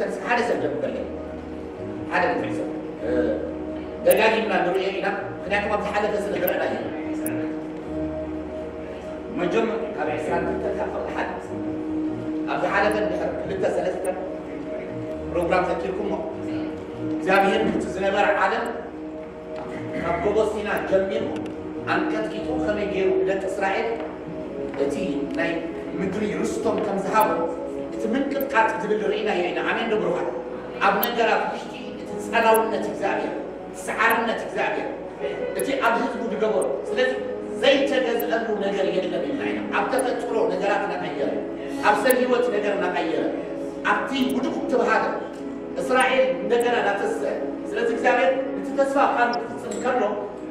እስኪ ሓደ ሰብ ደምበለይ፣ ሓደ ንፍሕሶ። ደጋጊምና ንርእዮ ኢና፣ ምክንያቱም ኣብ ዝሓለፈ ስለ ዝረኣናዮ። መጀመር ካብ ዕስራን ክልተን ካብ ፍቕዲ ሓደ፣ ኣብ ዝሓለፈ ድሕሪ ክልተ ሰለስተ ፕሮግራም ዘኪርኩሞ፣ እግዚኣብሔር ምስቲ ዝነበረ ዓለም ካብ ጎቦ ሲና ጀሚሩ ኣንቀጥቂጡ ከመይ ገይሩ ንደቂ እስራኤል እቲ ናይ ምድሪ ርስቶም ከም ዝሃቦ፣ እቲ ምንቅጥቃጥ ዝብል ርኢናዮ ኢና። ኣሜን ዶ ብሩኻት? ኣብ ነገራት ውሽጢ እቲ ጸላውነት እግዚኣብሔር፣ እቲ ሰዓርነት እግዚኣብሔር፣ እቲ ኣብ ህዝቡ ዝገበሮ። ስለዚ ዘይተገዝአሉ ነገር የለን ኢልና ኢና። ኣብ ተፈጥሮ ነገራት እናቐየረ፣ ኣብ ሰብ ህይወት ነገር እናቐየረ፣ ኣብቲ ውድቁ ተባሃለ እስራኤል እንደገና ናተሰ። ስለዚ እግዚኣብሔር እቲ ተስፋ ቃሉ ክፍጽም ከሎ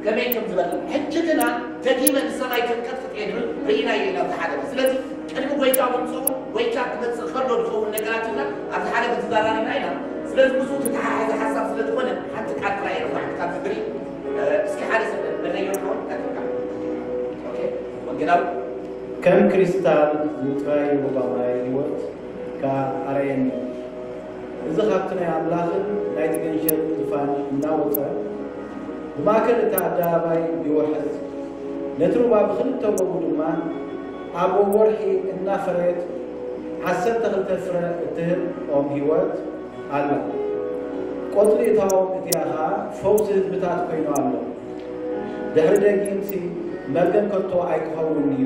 ከመይ ከም ዝበለ፣ ሕጂ ግና ደጊመ ንሰማይ ከንቀጥቅጥ እየ ዝብል ርኢናዮ ኢና ኣብዚ ሓለፈ። ስለዚ ቅድሚ ጎይታ ምምፅኡ፣ ጎይታ ክመፅእ ከሎ ዝኸውን ነገራት ኢልና ኣብዚ ሓለፈ ተዛራሪብና ኢና። ስለዚ ምስኡ ተተሓሓዘ ሓሳብ ስለ ዝኾነ ሓንቲ ቃል ጥራይ እየ ንባዕልካ ዝድሪ። እስኪ ሓደ ሰብ መለዮ ንኸውን ቀጥልካ። ኦኬ፣ ወንጌላዊ ከም ክሪስታል ዝጥራይ ሩባ ማይ ህይወት ከኣ ኣረየኒ። እዚ ኻብቲ ናይ ኣምላኽን ናይቲ ገንሸልን ዝፋን እናወጸ፣ ብማእከል እቲ ኣደባባይ ይወሕዝ። ነቲ ሩባ ብኽልተ ጎቡ ድማ ኣብ ወርሒ እናፈረየት ዓሰርተ ክልተ ፍረ እትህብ ኦም ህይወት ኣላ። ቈጽሊ እታ ኦም እቲኣ ኸኣ ፈውሲ ህዝብታት ኰይኑ ኣሎ። ድሕሪ ደጊምሲ መርገም ከቶ ኣይክኸውንን እዩ።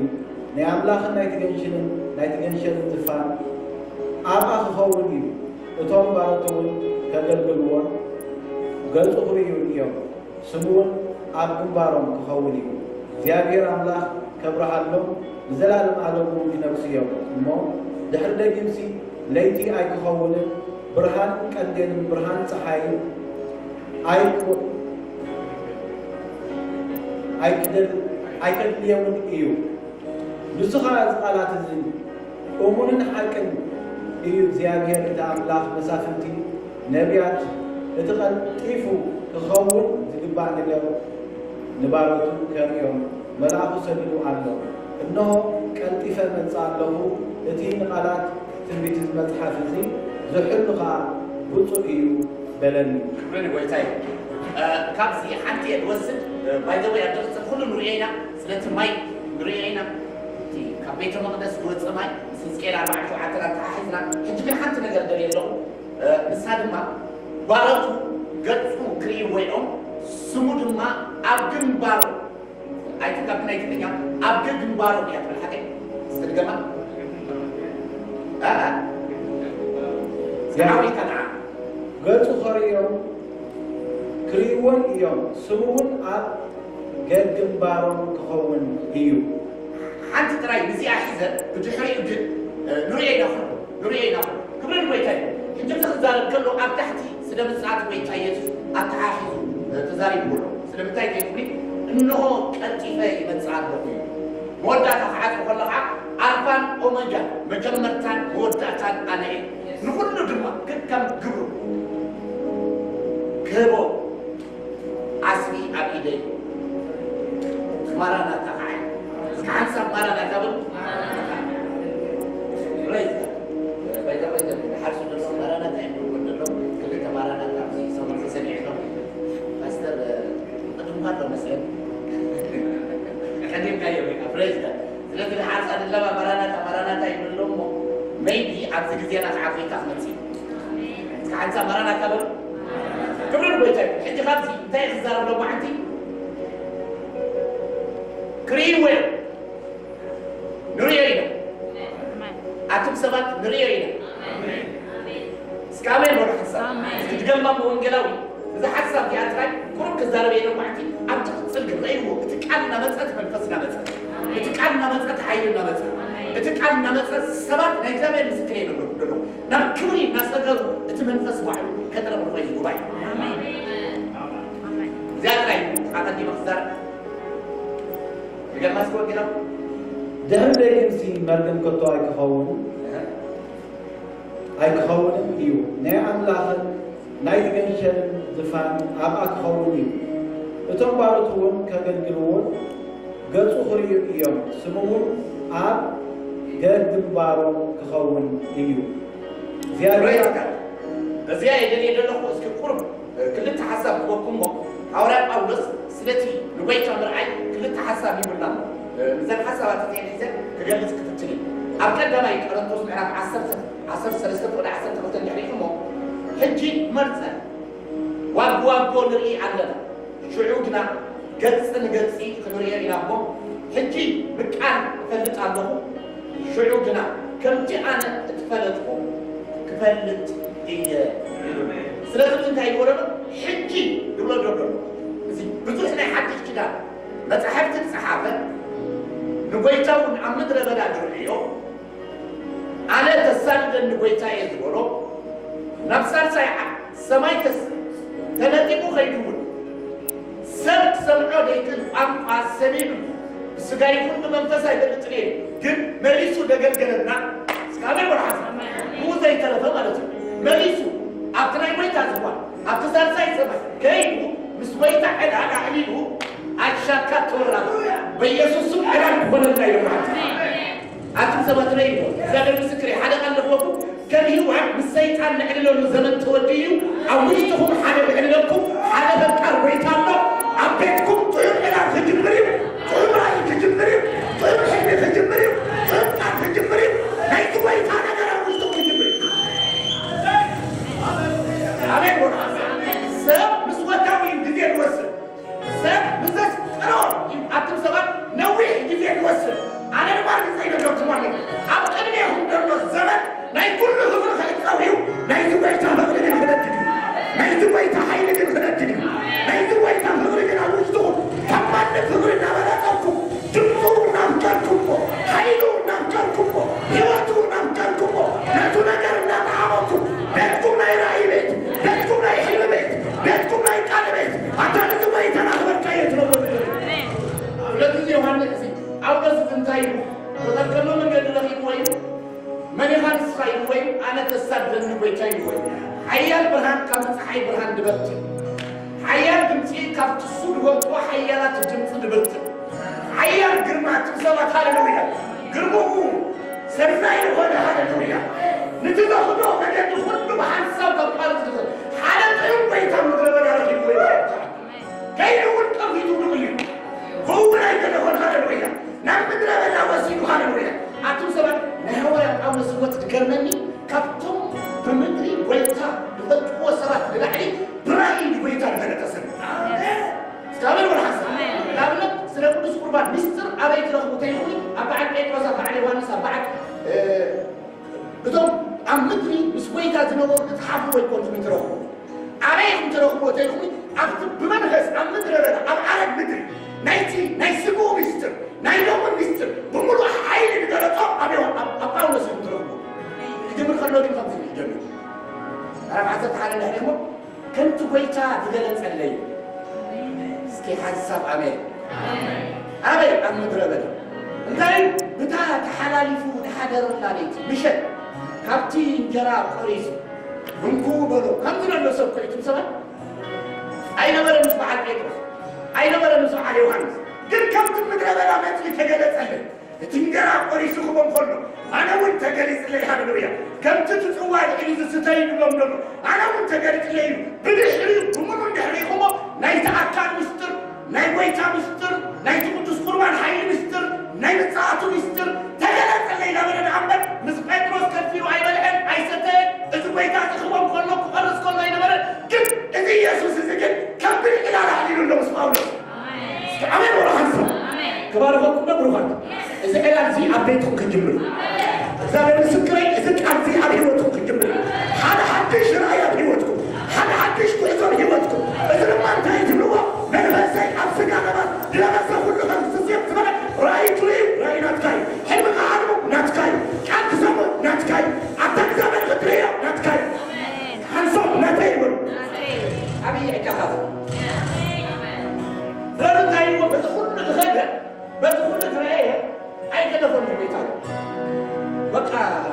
ናይ ኣምላኽን ናይቲ ገንሽልን ናይቲ ገንሸልን ዝፋን ኣብኣ ክኸውን እዩ። እቶም ባሮቱ እውን ከገልግልዎን ገጹ ክርእዩን እዮም። ስሙ እውን ኣብ ግንባሮም ክኸውን እዩ። እግዚኣብሔር ኣምላኽ ከብርሃሎም ንዘላለም ዓለም እውን ይነግሱ እዮም። እሞ ድሕሪ ደጊምሲ ለይቲ ኣይክኸውንን፣ ብርሃን ቀንዴልን ብርሃን ጸሓይን ኣይክ-፣ ኣይክደል-፣ ኣይከድልየምን እዩ። ንሱ ኸኣ እዚ ቃላት እዚ እሙንን ሓቅን እዩ። እግዚኣብሔር እቲ ኣምላኽ መሳፍንቲ ነቢያት እቲ ቀልጢፉ ክኸውን ዝግባእ ነገር ንባሮቱ ከርእዮም መልኣኹ ሰዲዱ ኣሎ። እንሆ ቀልጢፈ እመጽእ ኣለኹ፣ እቲ ንቓላት ትንቢት እዚ መጽሓፍ እዚ ዝሕሉ ኸኣ ብፁዕ እዩ በለኒ። ክብሪ ንጎይታ እዩ። እ፣ ካብዚ ሓንቲ እየ ዝወስድ። እ፣ ባይ ዘ ወይ ኣብ ዝቕጽል ኩሉ ንርእዮ ኢና፣ ስለቲ ማይ ንርእዮ ኢና። እቲ ካብ ቤተ መቕደስ ዝወጽእ ማይ ምስ ሕዝቅኤል ኣርብዓን ሸውዓተን ኣተሓሒዝና፣ ሕጂ ግን ሓንቲ ነገር ደልየ ኣለኹ። እ፣ ንሳ ድማ ባሮቱ ገጹ ክርእይዎ እዮም፣ ስሙ ድማ ኣብ ግንባሮም ኣይትጋብን ኣይትተኛ ኣብ ግንባሮም እያ ትብል ሓቀይ። እስቲ ድገማ። እ? ዝዓው ኢልካ ንዓ። ገጹ ኸርእዮም ክርእይዎን እዮም፣ ስሙ እውን ኣብ ገግንባሮም ክኸውን እዩ። ሓንቲ ጥራይ ንዚኣ ሒዘ ብድሕሪኡ ግን፣ እ፣ ንርእዮ ኢና ኩሉ። ንርእዮ ኢና። ክብሪ ንጎይታ እዩ። ሕጂ እዚ ክዛረብ ከሎ ኣብ ታሕቲ ስለ ምጽኣት ጎይታ ኢየሱስ ኣተሓሒዙ፣ እ፣ ተዛሪቡ ኣሎ። ስለምንታይ ከይትብሊ፣ እንሆ ቀልጢፈ ይመጽእ ኣለኹ እዩ። መወዳእታ ክዓጽ ከሎ ኸዓ ኣልፋን ኦመጋን መጀመርታን መወዳእታን ኣነ እየ። ንኹሉ ድማ ከከም ግብሩ ክህቦ ዓስቢ ኣብ ኢደይ። ማራናታ ኸዓ እዩ። እስከ ሓንሳብ ማራናታ በሉ። ፕሬዝ ጋድ። ባይ ዘ ወይ፣ ሓርሱ ዘሎ ማራናታ እዮም ዝብሉ ዘለዉ። ክልተ ማራናታ ኣብዚ ሰሙን ተሰሚዑ ኣሎ። ፓስተር፣ ቅድም እኳ ኣሎ መስለኒ። ቀዲምካዮ ኢኻ። ፕሬዝ ጋድ። ስለዚ ዝሓርሳ ዘለዋ ማራናታ፣ ማራናታ ይብሉ ኣለዉ እሞ፣ ሜይቢ ኣብዚ ግዜና ከዓ ጎይታ ክመጽእ እዩ። እስከ ሓንሳብ ማራናታ በሉ። ክብሪ ንጎይታ ይኹን። ሕጂ ካብዚ እንታይ ክዛረብ ሎማዓንቲ? ክርእይዎ እዮም። ንርእዮ ኢና። ኣቱም ሰባት ንርእዮ ኢና። እስከ ኣሜን በሉ ሓንሳብ። ኣሜን። እስኪ ድገማ ወንጌላዊ። እዚ ሓሳብ እዚኣ ጥራይ ቁሩብ ክዛረብ እየ ሎማዓንቲ። ኣብ ትቕጽል ግን ረእይዎ። እቲ ቃል እናመጸ፣ እቲ መንፈስ እናመጸ። እቲ ቃል እናመጸ፣ እቲ ሓይሊ እናመጸ። እቲ ቃል እናመጸ፣ ሰባት ናይ እግዚኣብሔር ምስክር እዮም ዘለዉ። ናብ ክብሪ እናሰገሩ እቲ መንፈስ ባዕሉ ከጥረብ ንኽእል እዩ ጉባኤ። ኣሜን። እዚኣ ጥራይ ኣቐዲመ ክዛረብ። ድገማ እስኪ ወንጌላዊ። ድሕሪ ደጊምሲ መርገም ከቶ ኣይክኸውን፣ ኣይክኸውንን እዩ። ናይ ኣምላኽን ናይቲ ገንሸልን ዝፋን ኣብኣ ክኸውን እዩ። እቶም ባሮት እውን ከገልግልዎን ገጹ ክርእዩ እዮም። ስሙ እውን ኣብ ገግንባሮም ክኸውን እዩ። እግዚኣብሔር ፕሬዝ ጋድ። እዚኣ እየ ደልየ ዘለኹ። እስኪ ቁሩብ ክልተ ሓሳብ ክበኩም እሞ፣ ሃዋርያ ጳውሎስ ስለቲ ንጎይታ ምርኣይ ክልተ ሓሳብ ሂቡና እሞ፣ እዘን ሓሳባት እዚአን ሒዘ ክገልጽ ክፍትን እየ። ኣብ ቀዳማይ ቆሮንቶስ ምዕራፍ ዓሰርተ፣ ዓሰርተ ሰለስተ ፍቕዲ ዓሰርተ ክልተ እንድሕር ሪኢኹሞ፣ ሕጂ መርጸን ዋግ ዋጎ ንርኢ ኣለና። ሽዑ ግና ገጽ ንገጺ ክንርእዮ ኢና እሞ፣ ሕጂ ብቃል እፈልጥ ኣለኹ፣ ሽዑ ግና ከምቲ ኣነ እትፈለጥኩ ክፈልጥ እየ። ስለዚ እንታይ ይበሎ? ሕጂ ዝብሎ ዘሎ እዚ ብዙሕ ናይ ሓድሽ ኪዳን መጻሕፍቲ ዝጸሓፈ፣ ንጎይታ እውን ኣብ ምድረ በዳ ዝርእዮ፣ ኣነ ተሳድደኒ ጎይታ እየ ዝበሎ፣ ናብ ሳልሳይ ዓ-፣ ሰማይ ተስ-፣ ተነጢቑ ከይዱ እውን ሰብ ክሰምዖ ዘይክእል ቋንቋ ሰሚዑ፣ ብስጋ ይኹን ብመንፈስ ኣይፈልጥን እየ፣ ግን መሊሱ ዘገልገለና፣ እስካብ ወርሓት ብኡ ዘይተረፈ ማለት እዩ። መሊሱ ኣብቲ ናይ ጎይታ ዝኳን ኣብቲ ሳልሳይ ሰማይ ከይዱ ምስ ጎይታ ዕላል ኣዕሊሉ ኣሻካ ተወራ። በኢየሱስ ስም ዕላል ክኾነልና እዩ ማለት እዩ። ኣቱም ሰባት ነይዎ እግዚኣብሔር ምስክር ሓደ ቃል ለኽወኩም ከም ሂዋን ምስ ሰይጣን ንዕልለሉ ዘመን ተወዲኡ እዩ። ኣብ ውሽጥኹም ሓደ ንዕልለኩም ሓደ ፈቃር ጎይታ ኣሎ። ኣብ ቤትኩም ጥዑም ዕላል ክጅምር እዩ። ጥዑም ራእይ ክጅምር እዩ። ጥዑም ሕልሚ ክጅምር እዩ። ጥዑም ቃል ክጅምር እዩ። ናይቲ ጎይታ ነገር ኣብ ውሽጥኩም ክጅምር እዩ። ኣሜን። ወርሓ ሰብ ምስ ወታዊ ግዜ ንወስድ ሰብ ምስ ዘስቀሮ እዩ። ኣቱም ሰባት ነዊሕ ግዜ ንወስድ። ኣነ ድማ ግዜ ይነግረኩም ኣለኹ። ኣብ ቅድሜኹም ዘሎ ዘመን ናይ ኩሉ ክብሪ ክዕጸው እዩ። ናይቲ ጎይታ ፍቕሪ ግን ክነድድ እዩ። ናይቲ ጎይታ ሓይሊ ግን ክነድድ እዩ። ናይቲ ጎይታ ፍቕሪ ግን ኣብ ውሽጥኹም ከም ማንም ፍቕሪ እናበለጸኩም ድምፁ እናፍቀርኩሞ፣ ሓይሉ እናፍቀርኩሞ፣ ህይወቱ እናፍቀርኩሞ፣ ነቱ ነገር እናጠዓመኩም፣ ቤትኩም ናይ ራእይ ቤት፣ ቤትኩም ናይ ሕልሚ ቤት፣ ቤትኩም ናይ ቃል ቤት፣ ኣታ ንዚ ጎይታ ናኽበርካ እየ ትነግሩ። ስለዚ ዮሃንስ እዚ ጳውሎስ እዚ እንታይ ኢሉ? ተኸልከሎ መንገዲ ረኺቡ ወይ መን ኢኻ ንስኻ ኢሉ ወይ ኣነ ተሳድደኒ ጎይታ ኢሉ ወይ ሓያል ብርሃን ካብ ጸሓይ ብርሃን ድበርትዕ ሓያል ድምፂ ካብ ትሱ ድወጥዎ ሓያላት ድምፂ ድብርትዕ ሓያል ግርማ ትም ሰባት ሃሌሉያ ግርምኡ ሰናይ ዝኾነ ሃሌሉያ ነቲ ዘኽዶ መገዲ ኩሉ ብሓንሳብ ከቋርፅ ዝኽእል ሓደ ጥዑም ጎይታ ምድረ በዳ ረኺቡ ወይ ከይዱ እውን ጠፊቱ ድቕዩ ብእውን ኣይገደኾን ሃሌሉያ ናብ ምድረ በዳ ወሲዱ ሃሌሉያ ኣቱም ሰባት ናይ ሃዋርያ ጳውሎስ ህይወት ዝገርመኒ ካብቶም ብምድሪ ጎይታ ዝፈልጥዎ ሰባት ንላዕሊ ብራእይ ንጎይታ ዝፈለጠ ሰብ እስካበል ወደ ሓሳብ ንኣብነት ስለ ቅዱስ ቁርባን ምስጢር ኣበይ ትረኽቡ ተይኹኒ ኣብ በዓል ጴጥሮስ ኣብ በዓል ዮሃንስ ኣብ በዓል እቶም ኣብ ምድሪ ምስ ጎይታ ዝነበሩ ዝጽሓፉ ወይ ኮንኩም ይትረኽቡ ኣበይ ኢኹም ትረኽብዎ ተይኹኒ ኣብቲ ብመንፈስ ኣብ ምድረ በዳ ኣብ ዓረግ ምድሪ ናይቲ ናይ ስግኡ ምስጢር ናይ ሎምን ምስጢር ብምሉእ ሓይሊ ዝገለጾ ኣብ ዮሃ- ኣብ- ኣብ ጳውሎስ ኢኹም ትረኽብዎ ክጅምር ከሎ ግን ከምዚ ይጀምር ኣርባዕተ ተሓለ ንሕደሞ ከምቲ ጎይታ ዝገለጸለይ እስኪ ሓንሳብ ኣሜን ኣበይ ኣብ ምድረ በዳ እንታይ ብታ ተሓላሊፉ ዝሓደረላ ለይቲ ምሸት ካብቲ እንጀራ ቆሪሱ እንኩ በሎ ከምዚ ዘሎ ሰብ ኮይቱም ሰባት ኣይነበረ ምስ በዓል ጴጥሮስ ኣይነበረ ምስ በዓል ዮሃንስ ግን ከምቲ ምድረ በዳ መፅኡ ተገለፀለይ እቲ እንጀራ ቆሪሱ ክቦም ከሎ ኣነ እውን ተገሊፅለይ ሃሌሉያ ከምቲ እቲ ፅዋ ልዒሉ ዝስተይ ይብሎም ዘሎ ኣነ እውን ተገሊፅለይ ኢሉ ብድሕሪኡ ብምሉእ እንድሕር ሪኢኹሞ ናይቲ ኣካል ምስጢር ናይ ጎይታ ምስጢር ናይቲ ቅዱስ ቁርባን ሓይሊ ምስጢር ናይ ምፅኣቱ ምስጢር ተገለፀለይ ነበረ ንኣምበር ምስ ጴጥሮስ ከፊሉ ኣይበልዐን ኣይሰተየን እቲ ጎይታ ዝኽቦም ከሎ ክቐርስ ከሎ ኣይነበረ ግን እዚ ኢየሱስ እዚ ግን ከም ብልዒላ ላዕሊሉ ኣሎ ምስ ጳውሎስ እስኪ ኣሜን ወላ ሓንሳብ ክባርኸኩም ዶ ብሩኻት እዚ ዕላል እዚ ኣብ ቤትኩም ክጅምር እግዚኣብሔር ምስክረይ እዚ ቃል እዚ ኣብ ህይወትኩም ክጅምር ሓደ ሓድሽ ራእይ ኣብ ህይወትኩም ሓደ ሓድሽ ጉዕዞ ኣብ ህይወትኩም እዚ ድማ እንታይ ትብልዎ መንፈሰይ ኣብ ስጋ ለባስ ዝለበሰ ኩሉ ከም ዝስስየም ዝበለ ራእይ ትርእዩ ራእይ ናትካ እዩ ሕልሚ ክሓልሙ ናትካ እዩ ቃል ክሰምዑ ናትካ እዩ ኣብታ እግዚኣብሔር ክትርእዮ ናትካ እዩ ሓንሳብ ናተይ ይበሉ ዓብዪ ዕጫታት ስለምንታይ እሞ በቲ ኩሉ ዝኸደ በቲ ኩሉ ዝረአየ ኣይገደፈሉ ቤታ በቃ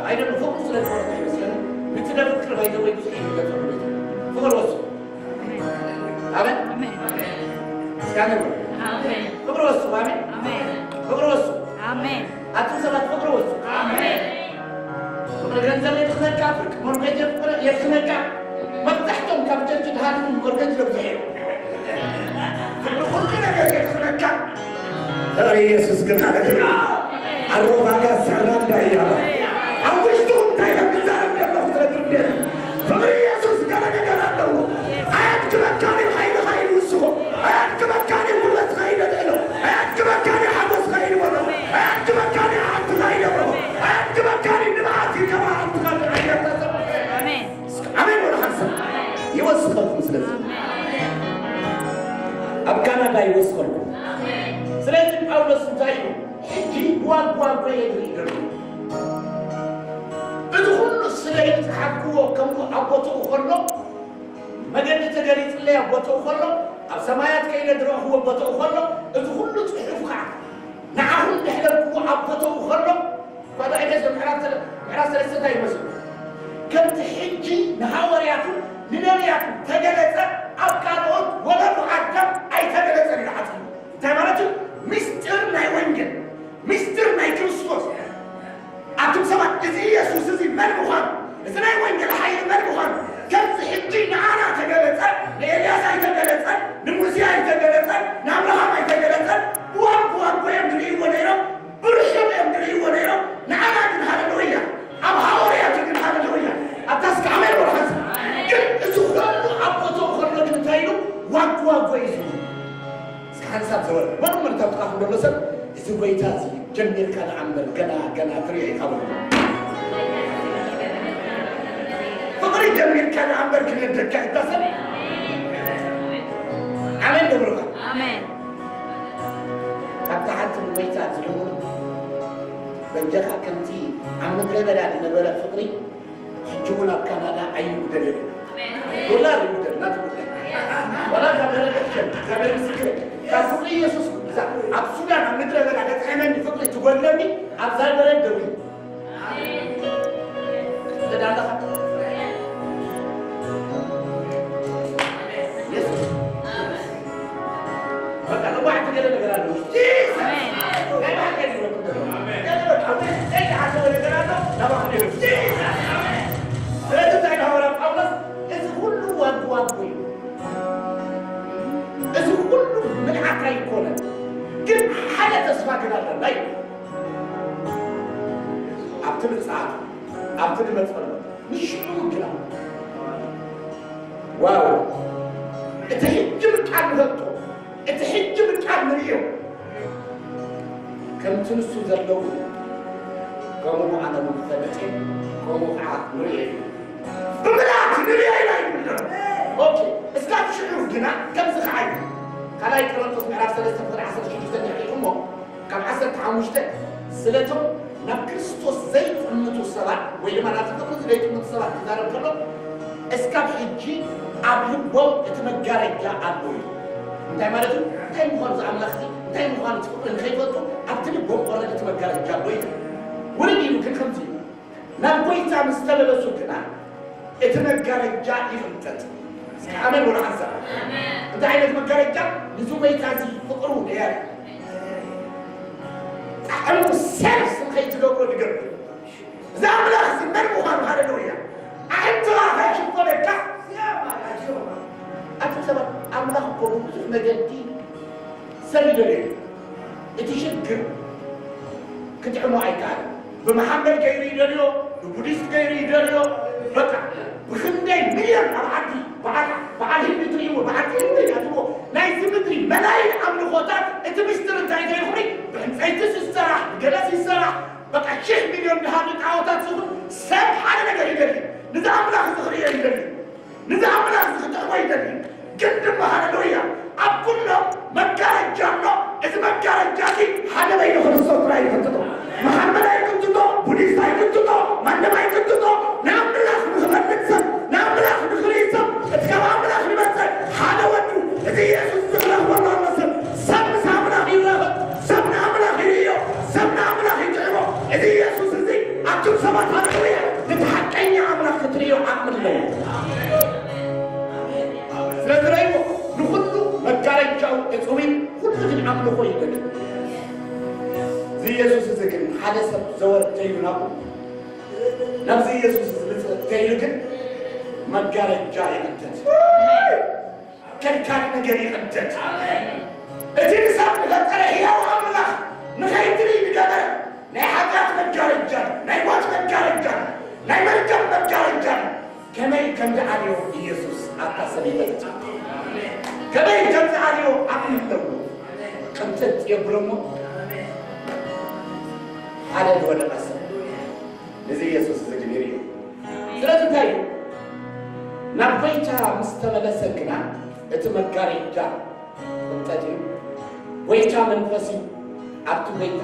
ኣይደሉ ፍቅሩ ስለ ዝኾነ ኣይመስለኒ ንትደፍቅር ባይዘወይ ብዙሕ ይገጠሉ ቤታ ፍቅር ወሱ ኣሜን እስኪ ኣሜን ፍቅር ወሱ ኣሜን ፍቅር ወሱ ኣሜን ኣቱም ሰባት ፍቅር ወሱ ኣሜን ፍቅሪ ገንዘብ የድኽመካ ፍቅሪ ሞርጌጅ የድኽመካ መብዛሕቶም ካብ ቸርች ድሃትኩም ሞርገጅ ዘብዝሑ እዮም። ፍቅሪ ኩሉ ነገር የድሕነካ። ፍቅሪ ኢየሱስ ግን ሃለሉያ። ኣሮጋጋ ሰራንዳ እያለ ኣብ ውሽጡ እንታይ ከም ዝዛረብ ዘለኹ ስለ ትርድእ። ፍቅሪ ኢየሱስ ገለ ነገር ኣለዎ። ኣያድክመካን እዩ ሓይልኻ ኢሉ ይውስኾ። ኣያድክመካን እዩ ጉልበትኻ ኢሉ የልዕሎ። ኣያድክመካን እዩ ሓጎስኻ ኢሉ ይወርዶ። ኣያድክመካን እዩ ዓድኻ ኢሉ የብርሆ። ኣያድክመካን እዩ ንብዓት እዩ ከማዓልትኻ ዝዕየር ተዘርግሐ። ኣሜን። ኣሜን ወላ ሓንሳብ ይወስኸልኩም። ስለዚ ኣብ ካናዳ ይወስኸልኩም። ስለዚ ጳውሎስ እንታይ ኢሉ? ሕጂ ብዋንጓንጎ የድሪ ይደሉ። እዚ ኩሉ ስለይ ዝጸሓፍክዎ ከምኡ ኣብ ቦትኡ ከሎ፣ መገዲ ተገሊጽለይ ኣብ ቦትኡ ከሎ፣ ኣብ ሰማያት ከይደ ዝረእኽዎ ቦትኡ ከሎ፣ እዚ ኩሉ ጽሑፍ ከዓ ንዓኹም ዘሕለፍክዎ ኣብ ቦትኡ ከሎ፣ ጓዳ ኤፌሶን ምዕራፍ ሰለ-፣ ምዕራፍ ሰለስተ እንታይ ይመስል? ከምቲ ሕጂ ንሃዋርያቱ ንነቢያቱ ተገለጸ፣ ኣብ ካልኦት ወለዱ ኣዳም ኣይተገለጸን ኢሉ ሓጺሩ። እንታይ ማለት እዩ? ምስጢር ናይ ወንጌል፣ ምስጢር ናይ ክርስቶስ ኣቱም ሰባት፣ እዚ ኢየሱስ እዚ መን ምዃኑ፣ እዚ ናይ ወንጌል ሓይሊ መን ምዃኑ፣ ከምዚ ሕጂ ንዓና ተገለጸ፣ ንኤልያስ ኣይተገለጸን፣ ንሙሴ ኣይተገለጸን፣ ንኣብርሃም ኣይተገለጸን። ብዋን ብዋን እዮም ዝርእይዎ ነይሮም፣ ብርሑቕ እዮም ዝርእይዎ ነይሮም። ንዓና ግን ሃለሉያ፣ ኣብ ሃዋርያቱ ግን ሃለሉያ። ኣታ እስከ ኣሜን በሉ ሓንሳብ። ግን እዚ ኩሉ ኣብ ቦታኡ ከሎ ግን እንታይ ኢሉ? ዋግ ዋግ እዩ ዝብሉ። እስከ ሓንሳብ ዘወር በሉ። መርታብ ጥቓኹም ዘሎ ሰብ፣ እዚ ጎይታ እዚ ጀሚርካ ደኣ እምበር ገና፣ ገና ትሪኦ ኢኻ በሉ። ፍቕሪ ጀሚርካ ደኣ እምበር ክነደካ ይታሰብ። ኣሜን ዶ በሉኻ። ኣሜን። ኣብታ ሓንቲ ንጎይታ ዝልምኑ በጃኻ ከምቲ ኣብ ምድረ በዳ ዝነበረ ፍቕሪ ሕጂ እውን ኣብ ካናዳ ኣይጉደልን። ዶላር ይጉደል ናቲ ጉዳይ። ዋላ ካብ ደረገ ትሸም፣ እግዚኣብሔር ምስክር። ካብ ፍቕሪ ኢየሱስ እዛ ኣብ ሱዳን ኣብ ምድረ በዳ ገጥዐመኒ ፍቕሪ ትጎድለኒ ኣብዛ በረድ ደው። ትዳለኻ? ኢየሱስ። በቃ፣ ንዋዕቲ ገለ ነገር ኣሎ። ጂሰስ! ናይ ብሓቂ ይብለኩም ዘሎ። ገለ በቃ፣ ዘይተሓሰበ ነገር ኣሎ። ናባኹም ይብለኩም። ጂሰስ! ስለዚ እንታይ ኢሉ ሃዋርያ ጳውሎስ? እዚ ኩሉ ዋግ ዋግ እዩ። እዚ ኩሉ ምልዓት ኣይኮነን። ግን ሓደ ተስፋ ግን ኣለና እዩ። ኣብቲ ምጽኣት፣ ኣብቲ ንመጸሉ፣ ንሽዑ ግና። ዋው! እቲ ሕጂ ብቃል ንፈልጦ፣ እቲ ሕጂ ብቃል ንርእዮ። ከምቲ ንሱ ዘለዉ፣ ከምኡ ኣነ እውን ክፈልጥ እየ፣ ከምኡ ከዓ ንርእዮ እዩ። ብምልኣት ንርእዮ ኢና ይብል ዘሎ። ኦኬ፣ እስካብ ሽዑ ግና ከምዚ ከዓ እዩ። ካልኣይ ቆሮንቶስ ምዕራፍ ሰለስተ ቁጽሪ ዓሰርተ ሽዱሽተ እንዲሕሪኹሞ፣ ካብ ዓሰርተ ሓሙሽተ፣ ስለቶም ናብ ክርስቶስ ዘይጥምቱ ሰባት፣ ወይ ድማ ናብቲ ፍቕሪ ዘይጥምቱ ሰባት ክዛረብ ከሎ፣ እስካብ ሕጂ ኣብ ልቦም እቲ መጋረጃ ኣሎ እዩ። እንታይ ማለት እዩ? እንታይ ምዃኑ እዚ ኣምላኽ እዚ፣ እንታይ ምዃኑ እቲ ፍቕሪ ንኸይፈልጡ ኣብቲ ልቦም ኦረዲ እቲ መጋረጃ ኣሎ እዩ። ውርድ ኢሉ ግን ከምዚ እዩ። ናብ ጎይታ ምስ ተመለሱ ግና እቲ መጋረጃ ይቕንጠጥ። እስኪ ኣሜን በሉ ሓንሳብ። እንታይ ዓይነት መጋረጃ? ንዚ ጎይታ እዚ ፍቕሩ ነያሪ ጣዕሙ ሰልፍ ንኸይትገብሮ ዝገብር። እዚ ኣምላኽ እዚ መን ምዃኑ፣ ሃሌሉያ። ኣዒንትኻ ከይሽፈነካ። ኣቱም ሰባት፣ ኣምላኽ እኮ ብብዙሕ መገዲ ሰብ ይደልዮ እዩ። እቲ ሽግር ክጥዕሞ ኣይከኣልን። ብመሓመድ ገይሩ ይደልዮ፣ ብቡዲስት ገይሩ ይደልዮ። በቃ ብኽንደይ ሚልዮን ኣብ ዓዲ በዓል፣ በዓል ህንዲ ትርእይዎ፣ በዓል ህንዲ ኣትዎ፣ ናይዚ ምድሪ መላይን ኣምልኾታት እቲ ምስጢር እንታይ ዘይኹሪ ብዕንፀይትስ ይሰራሕ፣ ብገለስ ይሰራሕ፣ በቃ ሽሕ ሚልዮን ድሃ ንጣዖታት ዝኹን ሰብ ሓደ ነገር ይደሊ። ንዚ ኣምላኽ እዚ ክርእዮ ይደሊ። ንዚ ኣምላኽ እዚ ክጥዕሞ ይደሊ። ግን ድማ ሃሌሉያ፣ ኣብ ኩሎም መጋረጃ ኣሎ። እዚ መጋረጃ እዚ ሓደ በይኑ ክርስቶስ ጥራይ ይክትቶ። መሓመድ ኣይክትቶ፣ ቡዲስት ኣይክትቶ፣ ማንም ኣይክትቶ። ንኣምላኽ ንኽፈልጥ ሰብ፣ ንኣምላኽ ንኽርኢ ሰብ፣ እቲ ካብ ኣምላኽ ዝመጸ ሓደ ወዱ፣ እዚ ኢየሱስ እዚ ክረኽበሉ ኣሎ ሰብ። ሰብ ምስ ኣምላኽ ይራኸብ፣ ሰብ ንኣምላኽ ይርእዮ፣ ሰብ ንኣምላኽ ይጥዕሞ። እዚ ኢየሱስ እዚ ኣቱም ሰባት ሃሌሉያ፣ ነቲ ሓቀኛ ኣምላኽ ክትርእዮ ዓቕሚ ኣለዎ። ስለ ዝረእይዎ ንኹሉ መጋረጃኡ ዕጹው እዩ፣ ኩሉ ግን ኣምልኾ ይደሊ። እዚ ኢየሱስ እዚ ግን ሓደ ሰብ ዘወር ተይሉ ናብኡ፣ ናብዚ ኢየሱስ እዚ ዝመጽእ ተይሉ ግን መጋረጃ ይቕደድ። ከልካሊ ነገር ይቕደድ። እቲ ንሰብ ዝፈጠረ ህያው ኣምላኽ ንኸይትርኢ ዝገበረ ናይ ሓጢኣት መጋረጃ፣ ናይ ሞት መጋረጃ፣ ናይ መርገም መጋረጃ ከመይ ከም ዝኣልዮ ኢየሱስ ኣብታ ሰበይቲ፣ ከመይ ከም ዝኣልዮ ኣብ ምንተው ቅንጥጥ የብሎ እሞ ሓደ ዝወደቐ ሰብ ነዚ ኢየሱስ እዚ ግን ይርእዮ። ስለዚ እንታይ እዩ? ናብ ጎይታ ምስ ተመለሰ ግና እቲ መጋረጃ ክቕንጠጥ እዩ። ጎይታ መንፈስ እዩ። ኣብቲ ጎይታ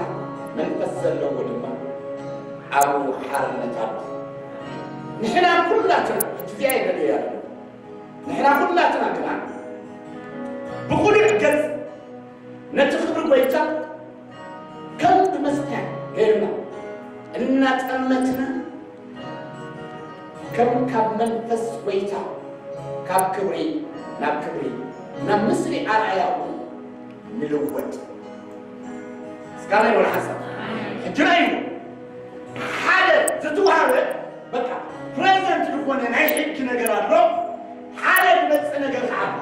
መንፈስ ዘለዎ ድማ ኣብኡ ሓርነት ኣሎ። ንሕና ኩላትና፣ ሕጂ እዚኣ እየ ደልዮ ያለ፣ ንሕና ኩላትና ግና ብቕኑዕ ገጽ ነቲ ክብሪ ጎይታ ከም ብመስትያት ገይርና እናጠመትና፣ ከም ካብ መንፈስ ጎይታ ካብ ክብሪ ናብ ክብሪ፣ ናብ ምስሊ ኣርኣያኡ ንልወጥ። እስካብ ናይ ወላ ሓሳብ ሕጂ ናይ ሓደ ዝተዋሃበ፣ በቃ፣ ፕሬዘንት ዝኾነ ናይ ሕጊ ነገር ኣሎ። ሓደ ዝመጽእ ነገር ከዓ ኣሎ።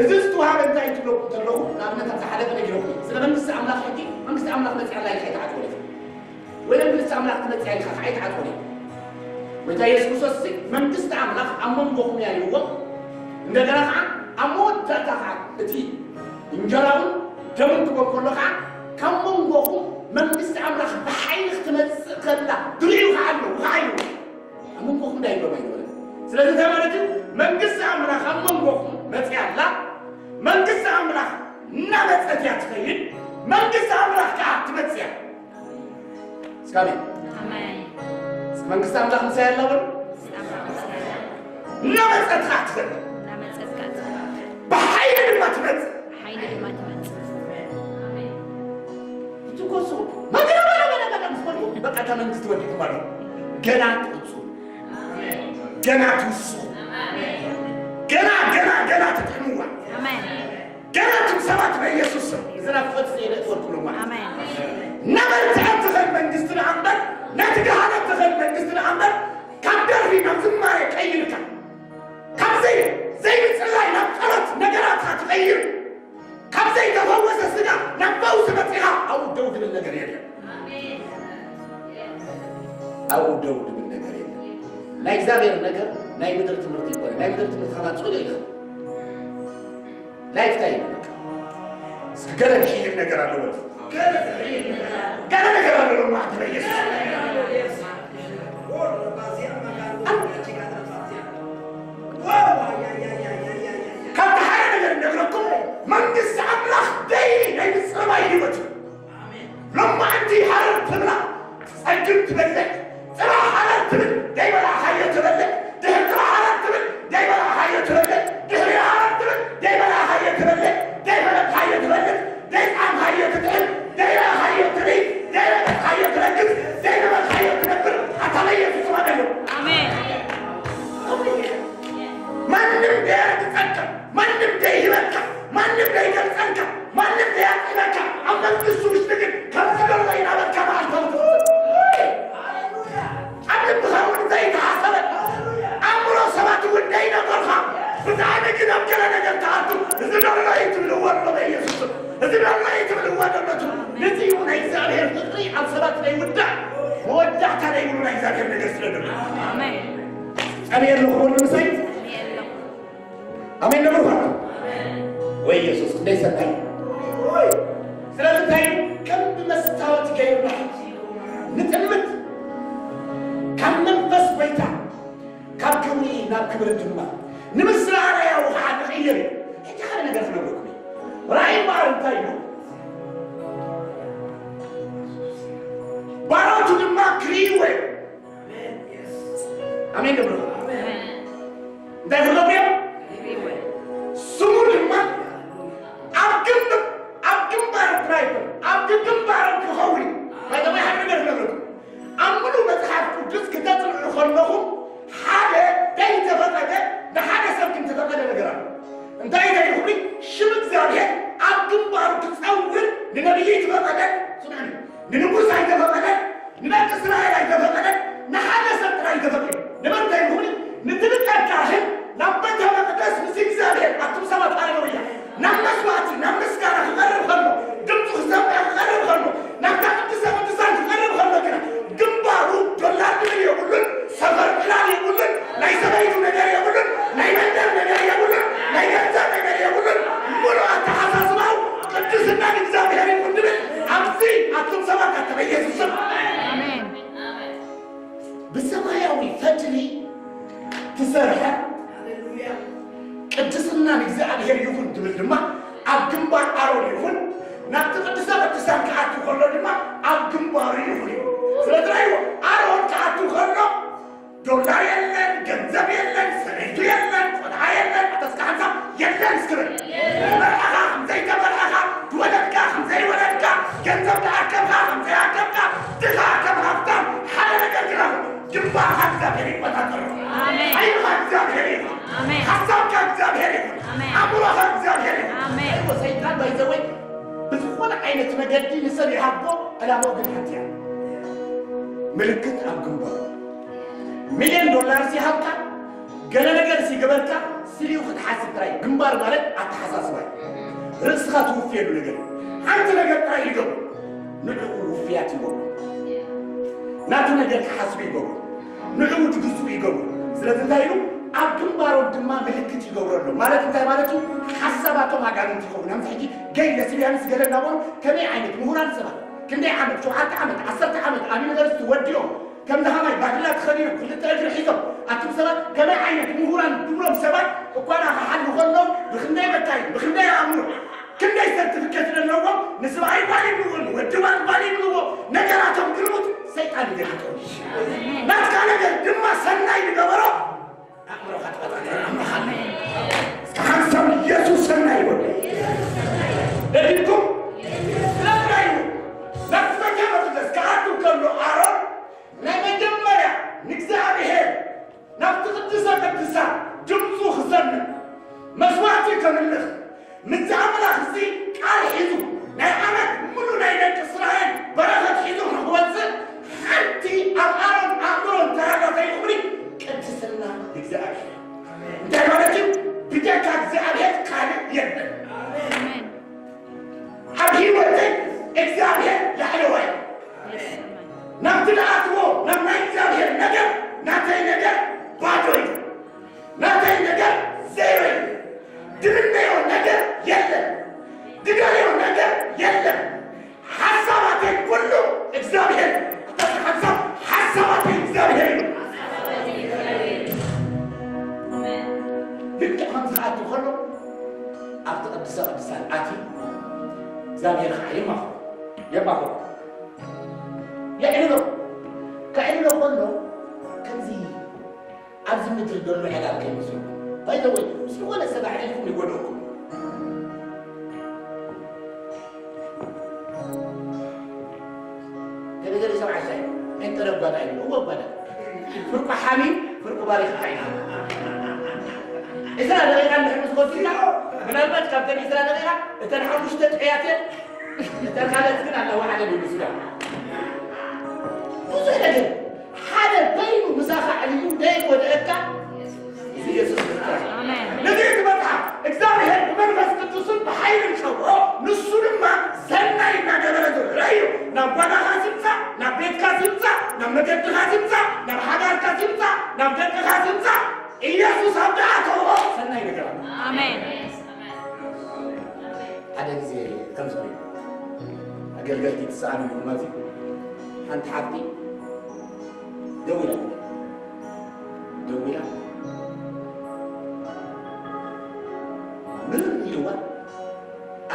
እዚ ዝተዋሃበ እንታይ ትብለኩም ከለኹ፣ ንኣብነት፣ ኣብ ዝሓለፈ ነጊረኩም፣ ስለ መንግስቲ ኣምላኽ ሕጊ፣ መንግስቲ ኣምላኽ መጽኣ ኣላ ኢልካ ኣይትዓጽወኒ። ወይ መንግስቲ ኣምላኽ ትመጽእ ኣላ ኢልካ ኣይትዓጽወኒ። ጎይታ ኢየሱስ ክርስቶስ፣ መንግስቲ ኣምላኽ ኣብ መንጎኹም እያ ኢልዎም። እንደገና ከዓ ኣብ መወዳእታ ከዓ እቲ እንጀራውን ደሙን ክቦ ከሎ ከዓ፣ ካብ መንጎኹም መንግስቲ ኣምላኽ ብሓይሊ ክትመጽእ ከላ ድርዩ ከዓ ኣለዉ፣ ከዓ ኢልዎም። ኣብ መንጎኹም እንታይ ኢሎም ኣይነበረን። ስለዚ እንታይ ማለት እዩ? መንግስቲ ኣምላኽ ኣብ መንጎኹም መጽያ ኣላ። መንግስቲ ኣምላኽ እናመጸት እያ ትኸይድ። መንግስቲ ኣምላኽ ከዓ ትመጽእ እያ። እስካሜን። ኣሜን። እስኪ መንግስቲ ኣምላኽ ምሳይ ኣላ በሉ። እናመጸት ከዓ ትኸይድ። እናመጸት ከዓ ትኸይድ። ብሓይሊ ድማ ትመጽእ። ሓይሊ ድማ ትመጽእ። ኣሜን። እቲ ኮሱ መገዳ በላ በላ በላ ምስ በልኩ፣ በቃ እታ መንግስቲ ወዲኩም ኣሎ። ገና ትቕጹ። ገና ትውስኹ። ገና፣ ገና፣ ገና ትጥዕምዋ። ኣሜን። ገና እቶም ሰባት በኢየሱስ ስም እዚ ናፍቆት እዚ የእትወልኩም ማለት። ኣሜን። እናበርትዐት ትኸድ መንግስቲ ንኣምበር፣ ናትጋሃለት ትኸድ መንግስቲ ንኣምበር፣ ካብ ደርፊ ናብ ዝማሬ ቀይርካ፣ ካብ ዘይ-፣ ዘይምጽላይ ናብ ጸሎት ነገራትካ ትቐይር፣ ካብ ዘይተፈወሰ ስጋ ናብ ፈውሲ መጺኻ ኣብኡ ደው ዝብል ነገር የለን። ኣብኡ ደው ዝብል ነገር የለን። ናይ እግዚኣብሔር ነገር ናይ ምድር ትምህርቲ ይኮነ። ናይ ምድር ትምህርቲ ከማን ጽሉእ ኢኻ። ላይፍ ታይም በቃ። እስኪ ገለ ዝሕይል ነገር ኣሎ በሉ። ገለ ዝሕይል ነገር ኣሎ። ገለ ነገር ኣሎ በሉ። ማዕድ በኢየሱስ። ካብቲ ሓደ ነገር እንደብለኩም፣ መንግስቲ ኣምላኽ ደይሊ ናይ ምጽባይ ህይወት እዩ። ሎማዕንቲ ሃረር ትብላ፣ ትጸግብ ትበልዕ፣ ጽባሕ ሃረር ትብል፣ ደይበላዕካዮ ትበልዕ፣ ድሕሪ ጽባሕ ሃረር ትብል፣ ደይበላዕካዮ ትበልዕ፣ ድሕሪ ሃረር ትብል፣ ደይበላዕካዮ ትበልዕ፣ ደይፈለጥካዮ ትበልዕ፣ ደይጸዓምካዮ ትጥዕም፣ ደይረኣኻዮ ትርኢ፣ ደይረገጽካዮ ትረግጽ፣ ዘይነበርካዮ ትነብር፣ ኣታ በኢየሱስ ስም ኣሜን። ኣሜን። ማንም ደይረግጸካ፣ ማንም ደይህበካ፣ ማንም ደይገልጸልካ፣ ማንም ደያጽበካ፣ ኣብ መንግስቱ ውሽጢ ግን ከምቲ ዘሎ ይናበርካ መዓልታዊ ትምህርቲ። ኣብ ልብኻ እውን ዘይተሓሰበ፣ ኣእምሮ ሰባት እውን ደይነገርካ፣ ብጣዕሚ ግን ኣብ ገለ ነገር ትኣቱ፣ እዚ ዘሎ እዩ ትብልዎ ኣሎ በኢየሱስ ስም። እዚ ዘሎ እዩ ትብልዎ ዘሎ ትብሉ። ነዚ እዩ ናይ እግዚኣብሔር ፍቕሪ ኣብ ሰባት ዘይውዳእ፣ መወዳእታ ዘይብሉ ናይ እግዚኣብሔር ነገር ስለ ዘሎ። ኣሜን። ጸምየ ኣለኹ ወዲ ምሳይ? ጸምየ ኣለኹ። ኣሜን ነብርኳት። ወይ ኢየሱስ ክንደይ ሰናይ። ስለዚ እንታይ እዩ? ከም ብመስታወት ገይርና ንጥምት። ካብ መንፈስ ጎይታ፣ ካብ ክብሪ ናብ ክብሪ ድማ ንምስለ ኣርኣያኡ ከዓ ንቕየር እዩ። ሕጂ ሓደ ነገር ክነግረኩም እዩ። ራእይ እምበኣር እንታይ እዩ? ባሮቱ ድማ ክርእይዎ እዮም። ኣሜን ዶ? እንታይ ክገብሩ እዮም? ስሙ ድማ ኣብ ግንብ-፣ ኣብ ግንባር ጥራይ ይኹን፣ ኣብ ግንባር ክኸውን እዩ። ባይ ዘ ወይ ሓደ ነገር ክነግረኩም። ኣብ ምሉእ መጽሓፍ ቅዱስ ክተጽንዑ ከለኹም ሓደ ዘይተፈቐደ ንሓደ ሰብ ግን ተፈቐደ ነገር ኣሎ። እንታይ እንታይ ይኹን ሽም እግዚኣብሔር ኣብ ግንባሩ ክጸውር ንነቢይ ተፈቐደ። ስምዑኒ። ንንጉስ ኣይተፈቐደን፣ ንደቂ እስራኤል ኣይተፈቐደን፣ ንሓደ ሰብ ጥራይ ተፈቒዱ። ንመን እንታይ ይኹን ብሰማያዊ ፈትሊ ትሰርሐ። ሃሌሉያ። ቅድስና ንእግዚኣብሔር ይኹን ትብል ድማ ኣብ ግንባር ኣሮን ይኹን ናብቲ ቅዱሰ ቅዱሳን ክኣቱ ከሎ ድማ ኣብ ግንባሩ ይኹን እዩ። ስለ ትራይዎ ኣሮን ክኣቱ ከሎ ዶላር የለን፣ ገንዘብ የለን፣ ሰበይቱ የለን፣ ቆልዓ የለን፣ ኣተስካ ሓንሳብ የለን እስክብል። መርዓኻ ከም ዘይተመርዓኻ፣ ዝወለድካ ከም ዘይወለድካ፣ ገንዘብ ተኣከብካ ከም ዘይኣከብካ፣ ድኻ ከም ሃብታም፣ ሓደ ነገር ግና ግንባርካ እግዚኣብሔር ይቆጻጸሮ። ኣሜን። ሓይልኻ እግዚኣብሔር ይኹን። ኣሜን። ሓሳብካ እግዚኣብሔር ይኹን። ኣሜን። ኣእምሮኻ እግዚኣብሔር ይኹን። ኣሜን። እሞ ሰይጣን ባይዘወይ ብዝኾነ ዓይነት መገዲ ንሰብ ይሃቦ፣ ዕላማኡ ግን ሓንቲ እያ። ምልክት ኣብ ግንባሩ። ሚልዮን ዶላር ሲሃብካ፣ ገለ ነገር ሲገበርካ፣ ስሊኡ ክትሓስብ ጥራይ። ግንባር ማለት ኣተሓሳስባ እዩ። ርእስኻ ትውፍየሉ ነገር እዩ። ሓንቲ ነገር ጥራይ ይገብሩ። ንዕኡ ውፍያት ይገብሩ። ናቱ ነገር ክሓስቡ ይገብሩ። ንዕኡ ድግዝኡ ይገብሩ። ስለዚ እንታይ ኢሉ? ኣብ ግንባሮም ድማ ምልክት ይገብረሎም። ማለት እንታይ ማለት እዩ? ሓሳባቶም ኣጋንንቲ ይኸውን። ከምዚ ሕጂ ገይ ለስቢያንስ ገለ እናበሉ ከመይ ዓይነት ምሁራን ሰባት፣ ክንደይ ዓመት፣ ሸውዓተ ዓመት፣ ዓሰርተ ዓመት ኣብ ዩኒቨርሲቲ ወዲኦም፣ ከምዚ ከማይ ባድላ ተኸዲኖም፣ ክልተ እግሪ ሒዞም፣ ኣቱም ሰባት ከመይ ዓይነት ምሁራን ድብሎም ሰባት እኳ ደኣ ክሓልፉ ከለዉ፣ ብኽንደይ መካይን፣ ብኽንደይ ኣእምሮ፣ ክንደይ ሰርቲፊኬት ዘለዎም ንስብኣይ ጓል ይብልዎ፣ ንወዲ ጓል ጓል ይብልዎ፣ ነገራቶም ግልሙጥ ሰይጣን ይገልጦም። ናትካ ነገር ድማ ሰናይ ዝገበሮ ኣእምሮኻ ትቆጻጸር ኣምላኽ ኣሎ። እስከ ሓንሳብ ኢየሱስ ሰናይ ይበል። ደሊልኩም? ስለምንታይ እዩ? ናብቲ ቤተ መቕደስ ክኣቱ ከሎ ኣሮን ናይ መጀመርያ ንእግዚኣብሔር ናብቲ ቅድስተ ቅዱሳን ድምፁ ክሰምዕ መስዋዕቲ ከምልኽ ምስዚ ኣምላኽ እዚ ቃል ሒዙ ናይ ዓመት ሙሉ ናይ ደቂ እስራኤል በረኸት ሒዙ ንክወፅእ ሓንቲ ኣብ ኣሮን ኣእምሮን ተሃጋታይ ይኹኒ ቅድስና እግዚኣብሔር። እንታይ ማለት እዩ? ብጀካ እግዚኣብሔር ካልእ የለን። ኣብ ህይወተይ እግዚኣብሔር ላዕለዋይ። ናብቲ ዝኣትዎ ናብ ናይ እግዚኣብሔር ነገር ናተይ ነገር ባዶ እዩ። ናተይ ነገር ዜሮ እዩ። ድምነዮ ነገር የለን። ድደልዮ ነገር የለን። ሓሳባተይ ኩሉ እግዚኣብሔር። ኣታ ሓሳብ ሓሳባተይ እግዚኣብሔር እዩ። ልክዕ ከም ዝኣቱ ከሎ ኣብቲ ቅድስተ ቅዱሳን ኣትዩ እግዚኣብሔር ከዓ የማኽሮ የማኽሮ የዕልሎ። ከዕልሎ ከሎ ከምዚ ኣብዚ ምድሪ ዘሎ ዕላል ከይመስሉ ባይዘወይ ምስ ዝኾነ ሰብ ኣዕሊልኩም ይጎድእኩም። ገለገለ ሰብ ዓሻ እዩ። ጴንጠ ነጓዳ እዩ። እወ ጓዳ። ፍርቁ ሓሚም ፍርቁ ባሪኽ እዩ። ዕስራ ደቂቃ እንድሕር ምስ ወሲድና ምናልባት ካብተን ዕስራ ደቂቃ እተን ሓሙሽተ ጥዑያት እየን። እተን ካልኦት ግን ኣለዋ ዓለም ይመስላ። ብዙሕ ነገር ሓደ በይኑ ምሳኻ ዕልዩ ዘይጎድኣካ እዚ የሱስ ክርስቶስ። ኣሜን። ነዚ ዝመጽኣ እግዚኣብሔር ብመንፈስ ቅዱስን ብሓይልን ሸውዖ፣ ንሱ ድማ ሰናይ እናገበረ ዝርአ እዩ። ናብ ጓናኻ ዝምጻእ፣ ናብ ቤትካ ዝምጻእ፣ ናብ መገድኻ ዝምጻእ፣ ናብ ሓዳርካ ዝምጻእ፣ ናብ ደቅኻ ዝምጻእ፣ ኢየሱስ ኣብ ደኣ ተውኦ ሰናይ ነገር ኣሎ። ኣሜን። ሓደ ግዜ ከምዚ ኮይኑ ኣገልገልቲ ትሰኣሉ ይኹን ማለት እዩ። ሓንቲ ሓፍቲ ደው ኢላ ደው ኢላ ምርር ኢልዋ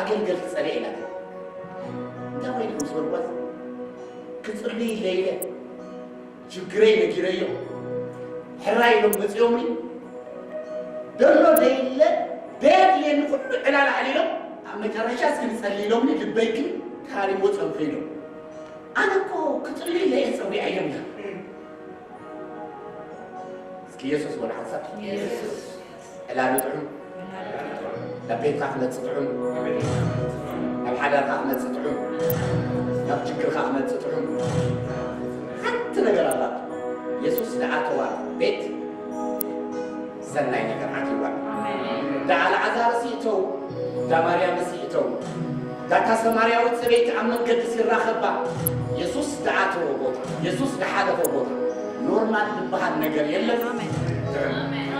ኣገልገልቲ ጸሊአ ኢላ። እንታይ ኮይንኩም ምስ በልኳት ክጽልይ ኢለ ኢለ ሽግረይ ነጊረዮ ሕራይ ኢሎም መጺኦምኒ። ደሎ ደይለ ደየድልየኒ ኩሉ ዕላል ኣዕሊሎም ኣብ መጨረሻ እስኪ ንጸሊ ኢሎምኒ። ልበይ ግን ታሪሞ ጸንሑ ኢሎም። ኣነ እኮ ክጽልዩ ኢለ እየ ጸዊዐዮም ኢላ። እስኪ የሱስ በሉ ሓንሳብ። የሱስ። ዕላሉ ጥዑም። ናብ ቤትካ ክመጽእ ጥዑም። ናብ ሓዳርካ ክመጽእ ጥዑም። ናብ ችግርካ ክመጽእ ጥዑም። ሓንቲ ነገር ኣላ። የሱስ ዝኣተዋ ቤት ሰናይ ነገር ኣትይዋ። ኣሜን። እንዳ ኣልዓዛርስ ይእተው፣ እንዳ ማርያምስ ይእተው። ዳታ ሰማርያዊት ሰበይቲ ኣብ መንገዲ ሲራኸባ የሱስ ዝኣተዎ ቦታ፣ የሱስ ዝሓለፎ ቦታ ኖርማል ዝበሃል ነገር የለን። ኣሜን። ኣሜን።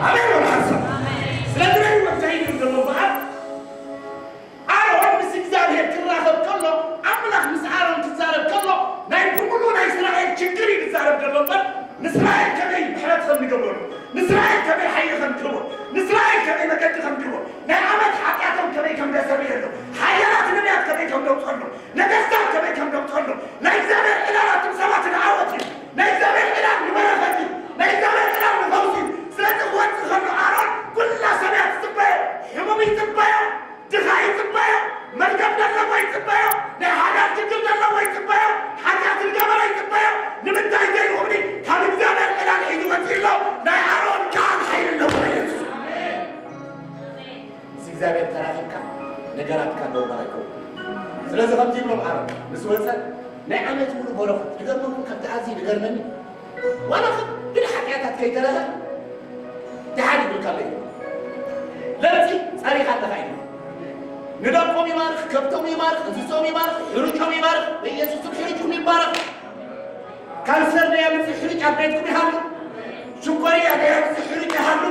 ኣሜን። ኣሜን። ስለዚ ናይ ወዛይ ዘሎ በዓል ኣሮን ምስ እግዚኣብሔር ክራኸብ ከሎ፣ ኣምላኽ ምስ ኣሮን ክዛረብ ከሎ፣ ናይ ብምሉ ናይ እስራኤል ችግር እዩ ዝዛረብ እምበር፣ ንእስራኤል ከመይ ምሕረት ከም ዝገበሩ፣ ንእስራኤል ከመይ ሓይሊ ከም ዝህቦ፣ ንእስራኤል ከመይ መገዲ ከም ዝህቦ፣ ናይ ዓመት ሓጢኣቶም ከመይ ከም ዘሰረየሎም፣ ሓያላት ነቢያት ከመይ ከም ዘውፀሎም፣ ነገስታት ከመይ ከም ዘውፀሎም፣ ናይ እግዚኣብሔር ዕላል ኣቱም ሰባት ንዓወት እዩ። ናይ እግዚኣብሔር ዕላል ንበረኸት እዩ። ናይ እግዚኣብሔር ዕላል ንፈውሲ እዩ። ስለዚ ክወፅእ ከሎ ኣሮን ኩላ ሰብ እያ ትፅበዮ። ሕሙም ይፅበዮ፣ ድኻ ይፅበዮ፣ መርገም ዘለዎ ይፅበዮ፣ ናይ ሓጢኣት ችግር ዘለዎ ይፅበዮ፣ ሓጢኣት ዝገበረ ይፅበዮ። ንምንታይ ዘይኮኒ ካብ እግዚኣብሔር ዕላል ሒዙ ወፂኡ ኣሎ። ናይ ኣሮን ከኣ ሓይሊ ኣለዎ ኢየሱስ። ምስ እግዚኣብሔር ተራኺብካ ነገራትካ ደው ባራይኮ። ስለዚ ከምዚ ይብሎም ኣሮን ምስ ወፀ ናይ ዓመት ሙሉ በረኸት። ዝገርመኩም፣ ካብቲ ኣዝዩ ዝገርመኒ ዋላ ከቢድ ሓጢኣታት ከይተረፈ ደሓን ይብልካ ኣሎ እዩ። ለምጺ ጸሪኻ ኣለኻ እዩ። ንደቆም ይባርኽ፣ ከብቶም ይባርኽ፣ እንስሶም ይባርኽ፣ ሕርጮም ይባርኽ፣ በኢየሱስ ስም ሕርጭኹም ይባረኽ። ካንሰር ናይ ኣምጽእ ሕርጭ ኣብ ቤትኩም ይሃሉ። ሽኮርያ ናይ ኣምጽእ ሕርጭ ይሃሉ።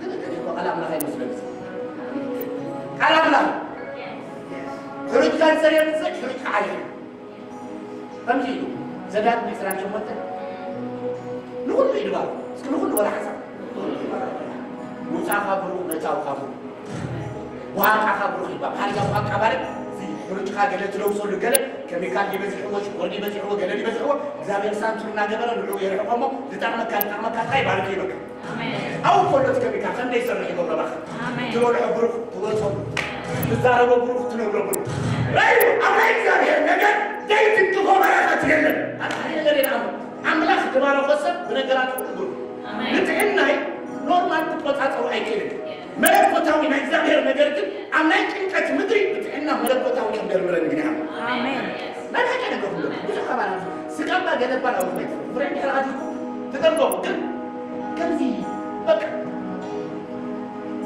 ግን እኮ ቃል ኣምላኽ ኣይመስለን። ቃል ኣምላኽ ሕርጭ ካንሰር የምጽእ፣ ሕርጭ ከዓይሕ። ከምዚ ኢሉ ዘዳግም ዕስራን ሸሞንተን ንኹሉ እዩ ድባብ። እስኪ ንኹሉ ወላ ሓሳብ። ምውጻእካ ብሩኽ፣ መእታውካ ብሩኽ፣ ወሃብካኻ ብሩኽ ይባል። ሓሪጋ ወሃብካ ማለት እዚ ሕሩጭካ ገለ ትለውሰሉ ገለ ኬሚካል ይበዝሕዎ፣ ሽኮር ይበዝሕዎ፣ ገለ ይበዝሕዎ፣ እግዚኣብሔር ሳንቱር እናገበረ ንዕኡ የርሕቆ እሞ ዝጠቕመካ ዝጠቕመካ ጥራይ ባርክ ይበካ። ኣብኡ ከሎ እቲ ኬሚካል ከም ዘይሰርሕ ይገብሮ ባኻ። ኣሜን። ትበልዖ ብሩኽ፣ ትወጾ ብሩኽ፣ ትዛረቦ ብሩኽ፣ ትነብሮ ብሩኽ። ራእዩ ኣብ ናይ እግዚኣብሔር ነገር ዘይትንክፎ በረኸት የለን። ኣብ ሓደ ነገር የንኣምን። ኣምላኽ ዝባረኾ ሰብ ብነገራት ኩሉ ብሩኽ። ኣሜን። ንጥዕናይ ኖርማል ክቆጻጸሩ ኣይክእልን። መለኮታዊ ናይ እግዚኣብሔር ነገር ግን ኣብ ናይ ጭንቀት ምድሪ ብጥዕና መለኮታዊ ከም ደርምረኒ ግን ይኣምን። ኣሜን። ናይ ብሓቂ ነገርኩም ዶ? ብዙሕ ከባና ስጋባ ገለባን ኣብ ሩመይ ፍሬ እንድሕር ኣድርጉ ትጠንቀቁ። ግን ከምዚ በቃ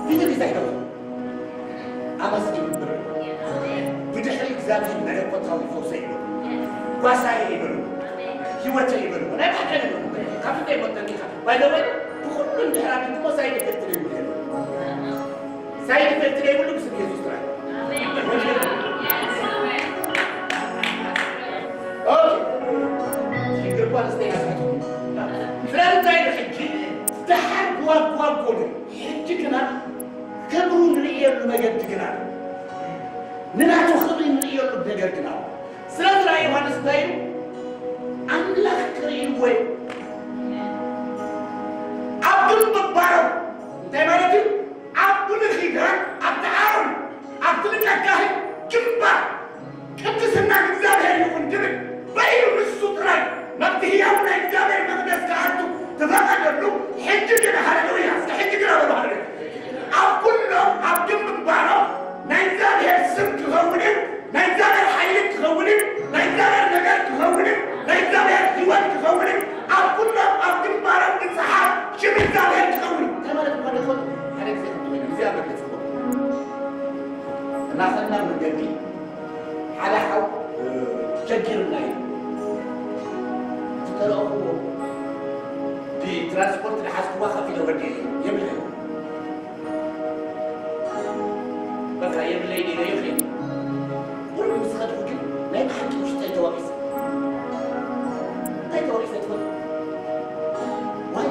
ፊት ግዜ ኣይተውሩ። ኣመስግን ብር ብድሕሪ እግዚኣብሔር መለኮታዊ ፈውሰ ይበሉ። ጓሳየ ይበሉ። ህይወተ ይበሉ። ናይ ብሓቂ ነገርኩም ካብ ፍቅሬ መጠንቀቂካ ባይደወይ ብኩሉ እንድሕር ኣድርጉሞ ሳይድ ኢፌክት ዘይብሉ የለን። ሳይድ ኢፌክት ዘይብሉ ብስም ኢየሱስ ጥራይ። ኦኬ። ሽግር እኳ ንስተይ ኣስሓቱ። ስለምንታይ ነው ሕጂ ደሓር ጓጓ ጎሉ? ሕጂ ግና ክብሩ ንርእየሉ መገዲ ግና ኣሎ። ንናቱ ክብሪ ንርእየሉ ነገር ግና ኣሎ። ስለዚ ራእይ ዮሃንስ እንታይ ኢሉ? ኣምላኽ ክርእይዎ እዩ። ኣብ ግንባሮም እንታይ ማለት እዩ? ኣብ ብሉይ ኪዳን ኣብቲ ኣሮን ኣብቲ ሊቀ ካህን ግንባር ቅድስና ንእግዚኣብሔር ይኹን ድብል በይኑ ንሱ ጥራይ ናብቲ ህያው ናይ እግዚኣብሔር መቕደስ ክኣቱ ዝፈቐደሉ ሕጂ ግን ሃሌሉያ፣ እስከ ሕጂ ግን ኣበሉ ሃሌሉያ። ኣብ ኩሎም ኣብ ግንባሮም ናይ እግዚኣብሔር ስም ክኸውን እዩ፣ ናይ እግዚኣብሔር ሓይሊ ክኸውን እዩ፣ ናይ እግዚኣብሔር ነገር ክኸውን እዩ፣ ናይ እግዚኣብሔር ህይወት ክኸውን እዩ። ኣብ ኩሎም ኣብ ግንባሮም ዝጸሓፍ ሽም እግዚኣብሔር ክኸውን እዩ። እንታይ ማለት ምዃኑ ትፈልጡ? ሓደ ግዜ ክትብል እግዚኣብሔር ክጽውዕ እናኸድና መንገዲ ሓደ ሓው ቸጊርና እዩ። እቲ ተረእኽዎ ብትራንስፖርት ዝሓዝክዋ ከፊለ ወዲኤ የብለይ። በቃ የብለይ ኢለ ይኸይድ። ቁሩብ ምስ ኸድኩ ግን ናይ ብሓቂ ውሽጠይ ተወቒሰ። እንታይ ተወቒሰ ትፈልጡ? ዋይ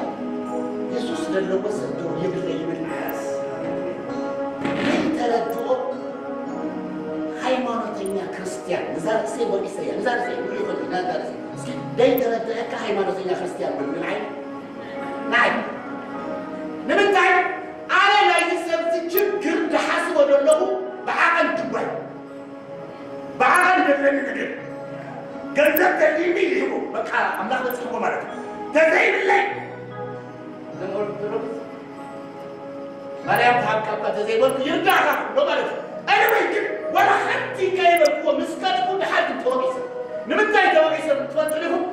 የሱስ ዘለዎ ሰብ ዶ የብለይ ይብል። ዘይተረድኦ ሃይማኖተኛ ክርስትያን። ነዛ ርእሰይ ወቒሰያ፣ ነዛ ርእሰይ፣ ንሪኦ ይኽእል እዩ፣ ነዛ ርእሰይ። እስኪ ዘይተረድአካ ሃይማኖተኛ ክርስትያን በሉ፣ ንዓይ፣ ንዓይ። ንምንታይ? ኣነ ናይዚ ሰብዚ ችግር ዝሓስቦ ዘለኹ ብዓቐን ጅባይ። ብዓቐን ዘለኒ ነገር። ገንዘብ ተልይኒ ይህቦ፣ በቃ ኣምላኽ በጺሕዎ ማለት እዩ። ተዘይብለይ፣ እዞም ኦርቶዶክስ ማርያም ትሃብካ እኳ ተዘይበልኩ ይርዳእካ ኣሎ ማለት እዩ። Anyway ግን ዋላ ሓንቲ ከይበልክዎ ምስ ከድኩ ድሓር ግን ተወቒሰ። ንምንታይ ተወቒሰ ትፈልጡ ዲኹም?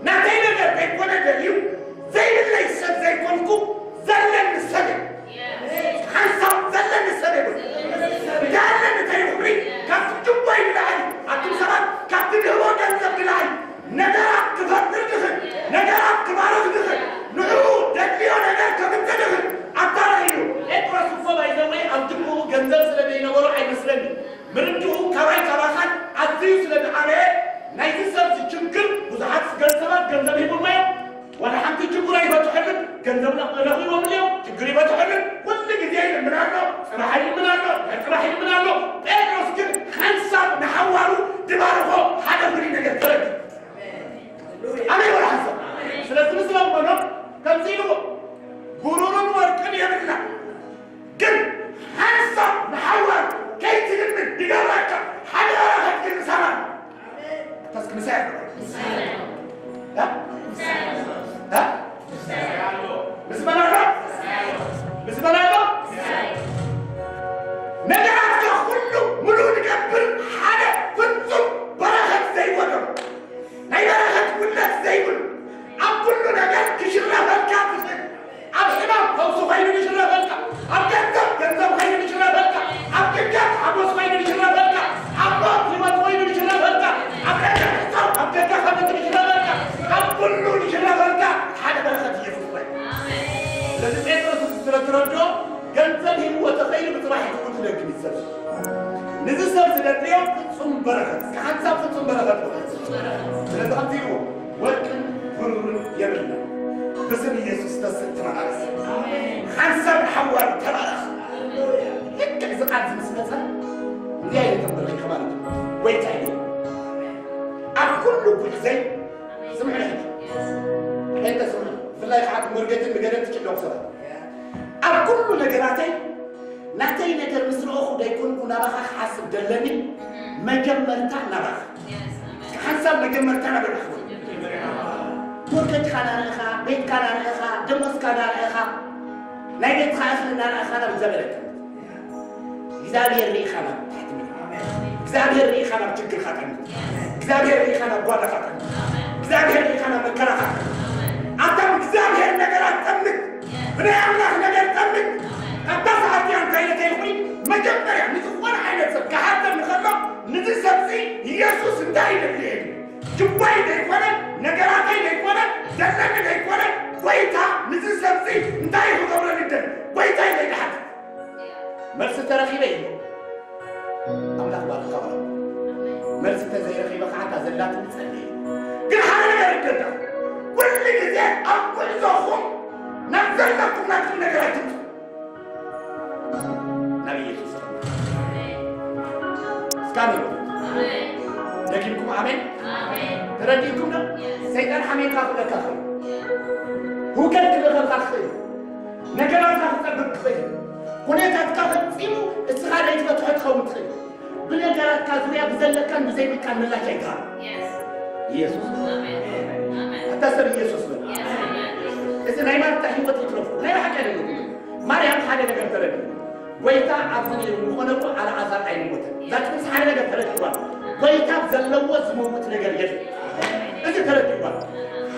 ናተይ ነገር ዘይኮነ ደልዩ ዘይብለይ ሰብ ዘይኮንኩ ዘለኒ ሰብ እየ። ሓንሳብ ዘለኒ ሰብ እየ። እንታይ ኣለኒ ተይኹምኒ? ካብቲ ጅባይ ንላዕሊ፣ ኣቱም ሰባት ካብቲ ድህቦ ገንዘብ ንላዕሊ ነገራት ክፈጥር ድኽእል፣ ነገራት ክባርኽ ድኽእል፣ ንዕኡ ደድልዮ ነገር ከምጽእ ድኽእል ኣታ ርእዩ። ጴጥሮስ እኮ ባይዘወይ ኣብ ጅምኡ ገንዘብ ስለ ዘይነበሮ ኣይመስለኒ። ምርድኡ ካባይ ካባኻን ኣዝዩ ስለ ዝዓበየ ናይዚ ሰብ እዚ ችግር ብዙሓት ገንዘባት ገንዘብ ሂቡና እዮም። ዋላ ሓንቲ ችግር ኣይፈትሐልን። ገንዘብ ረኺቦም እዮም፣ ችግር ይፈትሐልን። ኩሉ ግዜ ይልምን ኣሎ፣ ጽባሕ ይልምን ኣሎ፣ ድሕሪ ጽባሕ ይልምን ኣሎ። ጴጥሮስ ግን ሓንሳብ ንሓዋሩ ድባርኾ ሓደ ፍሉይ ነገር ተረድኡ። ኣሜን ወላ ሓንሳብ። ስለዚ ምስ ለመኖ ከምዚ ኢልዎ፣ ብሩርን ወርቅን የብልና፣ ግን ሓንሳብ ንሓዋሩ ከይትልምን ይገብረካ ሓደ በረኸት ግን ምሳና ኣሎ። እስኪ ምሳይ ኣሎ። እ? እ? ምስ መን ኣሎ? ምስ መን ኣሎ? ነገራትካ ኩሉ ምሉእ ንገብር ሓደ ፍጹም በረኸት ዘይጎደሎ፣ ናይ በረኸት ጉድለት ዘይብሉ፣ ኣብ ኩሉ ነገር ክሽረፈልካ ዝኽእል፣ ኣብ ሕማም ፈውሲ ኮይኑ ዝሽረፈልካ፣ ኣብ ገንዘብ ገንዘብ ኮይኑ ዝሽረፈልካ፣ ኣብ ጭንቀት ሓጎስ ኮይኑ ዝሽረፈልካ፣ ኣብ ሞት ህይወት ኮይኑ ዝሽረፈልካ፣ ኣብ ነገር ሕሳብ ኣብ ደገ ከመት ዝሽረፈልካ፣ ኣብ ኩሉ ዝሽረፈልካ ሓደ በረኸት ኢየሱስ ኮይኑ። ስለዚ ጴጥሮስ እዚ ስለ ዝረድኦ ገንዘብ ሂብዎ ተኸይሉ ብጽባሕ ክውን ዝደግም እዩ ሰብ። ንዚ ሰብ ዝደልዮ ፍጹም በረኸት፣ እስከ ሓንሳብ ፍጹም በረኸት ይውረድ። ስለዚ ከምዚ ኢልዎ፣ ወርቅን ብሩርን የብልና፣ ብስም ኢየሱስ ተስእ ተመላለስ። ሓንሳብ ንሓዋሩ ተባረኽ። ልክዕ እዚ ቃል እዚ ምስ መጸ፣ እንታይ ኢለ ተንበርኪኸ ማለት እዩ? ጎይታ ኢለ። ኣብ ኩሉ ጉዕዘይ፣ ስምዑኒ ሕጂ። ጴንጠ ስምዑኒ። ብፍላይ ከዓ ብመርገድን ብገደል ትጭነቑ ሰባት። ኣብ ኩሉ ነገራተይ ናተይ ነገር ምስ ረእኹ ደይኮንኩ ናባኻ ክሓስብ ደለኒ፣ መጀመርታ ናባኻ። ሓንሳብ መጀመርታ ናበይ ንሓስብ? ሞርገጅካ ናርእኻ፣ ቤትካ ናርእኻ፣ ደሞዝካ ናርእኻ፣ ናይ ቤትካ እኽሊ ናርእኻ ናብ እግዚኣብሔር ኣይጠምት። እግዚኣብሔር ርኢኻ ናብ ታሕቲ ምድሪ። እግዚኣብሔር ርኢኻ ናብ ችግርካ ጠምት። እግዚኣብሔር ርኢኻ ናብ ጓዳኻ ጠምት። እግዚኣብሔር ርኢኻ ናብ መከራኻ ጠምት። ኣታ ብእግዚኣብሔር ነገራት ጠምት። ብናይ ኣምላኽ ነገር ጠምት። ካብታ ሰዓት እያ እንታይ ኢለ ተይልኩኒ፣ መጀመርያ ንዝኾነ ዓይነት ሰብ ክሓተኒ ከሎ፣ ንዚ ሰብዚ ኢየሱስ እንታይ ይደሊ? ጅባይ ዘይኮነ፣ ነገራተይ ዘይኮነ፣ ዘለኒ ዘይኮነ፣ ጎይታ ንዚ ሰብዚ እንታይ እዩ ክገብረኒ ይደሊ? ጎይታ እዩ ዘይድሓት። መልሲ ተረኺበ እዩ። ኣምላኽ ባርካ ባርካ። መልሲ ተዘይረኺበ ከዓ እታ ዘላትኒ ጸልየ። ግን ሓደ ነገር ይገዳ። ኩሉ ግዜ ኣብ ጉዕዞኹም ናብ ዘለኩም ናትኩም ነገር ኣይትምጹ። ናብ ኢየሱስ እስካ ኣሜን በሉ። ደጊምኩም ኣሜን። ተረዲእኩም ዶ? ሰይጣን ሓሜንካ ክብለካ ክእል። ህውከት ክልእኸልካ ክእል። ነገራትካ ክጸብብ ክእል። ኩነታትካ ፈጺሙ እስኻ ዘይትፈትሖ ትኸውን ትኽእል። ብነገራትካ ዙርያ ብዘለካን ብዘይብልካን ምላሽ ኣይትሃብ። ኢየሱስ። ኣታ ሰብ ኢየሱስ በል። እዚ ናይ ማርታ ህይወት ይትረፍኩ። ናይ ብሓቂ ኣይደለኩም። ማርያም ሓደ ነገር ተረዲኡ። ጎይታ ኣብዚ ነይሩ ምኾነ እኮ ኣልዓዛር ኣይምሞተን። እዛ ጥቅስ ሓደ ነገር ተረዲእዋ። ጎይታ ዘለዎ ዝመውት ነገር የለን። እዚ ተረዲእዋ።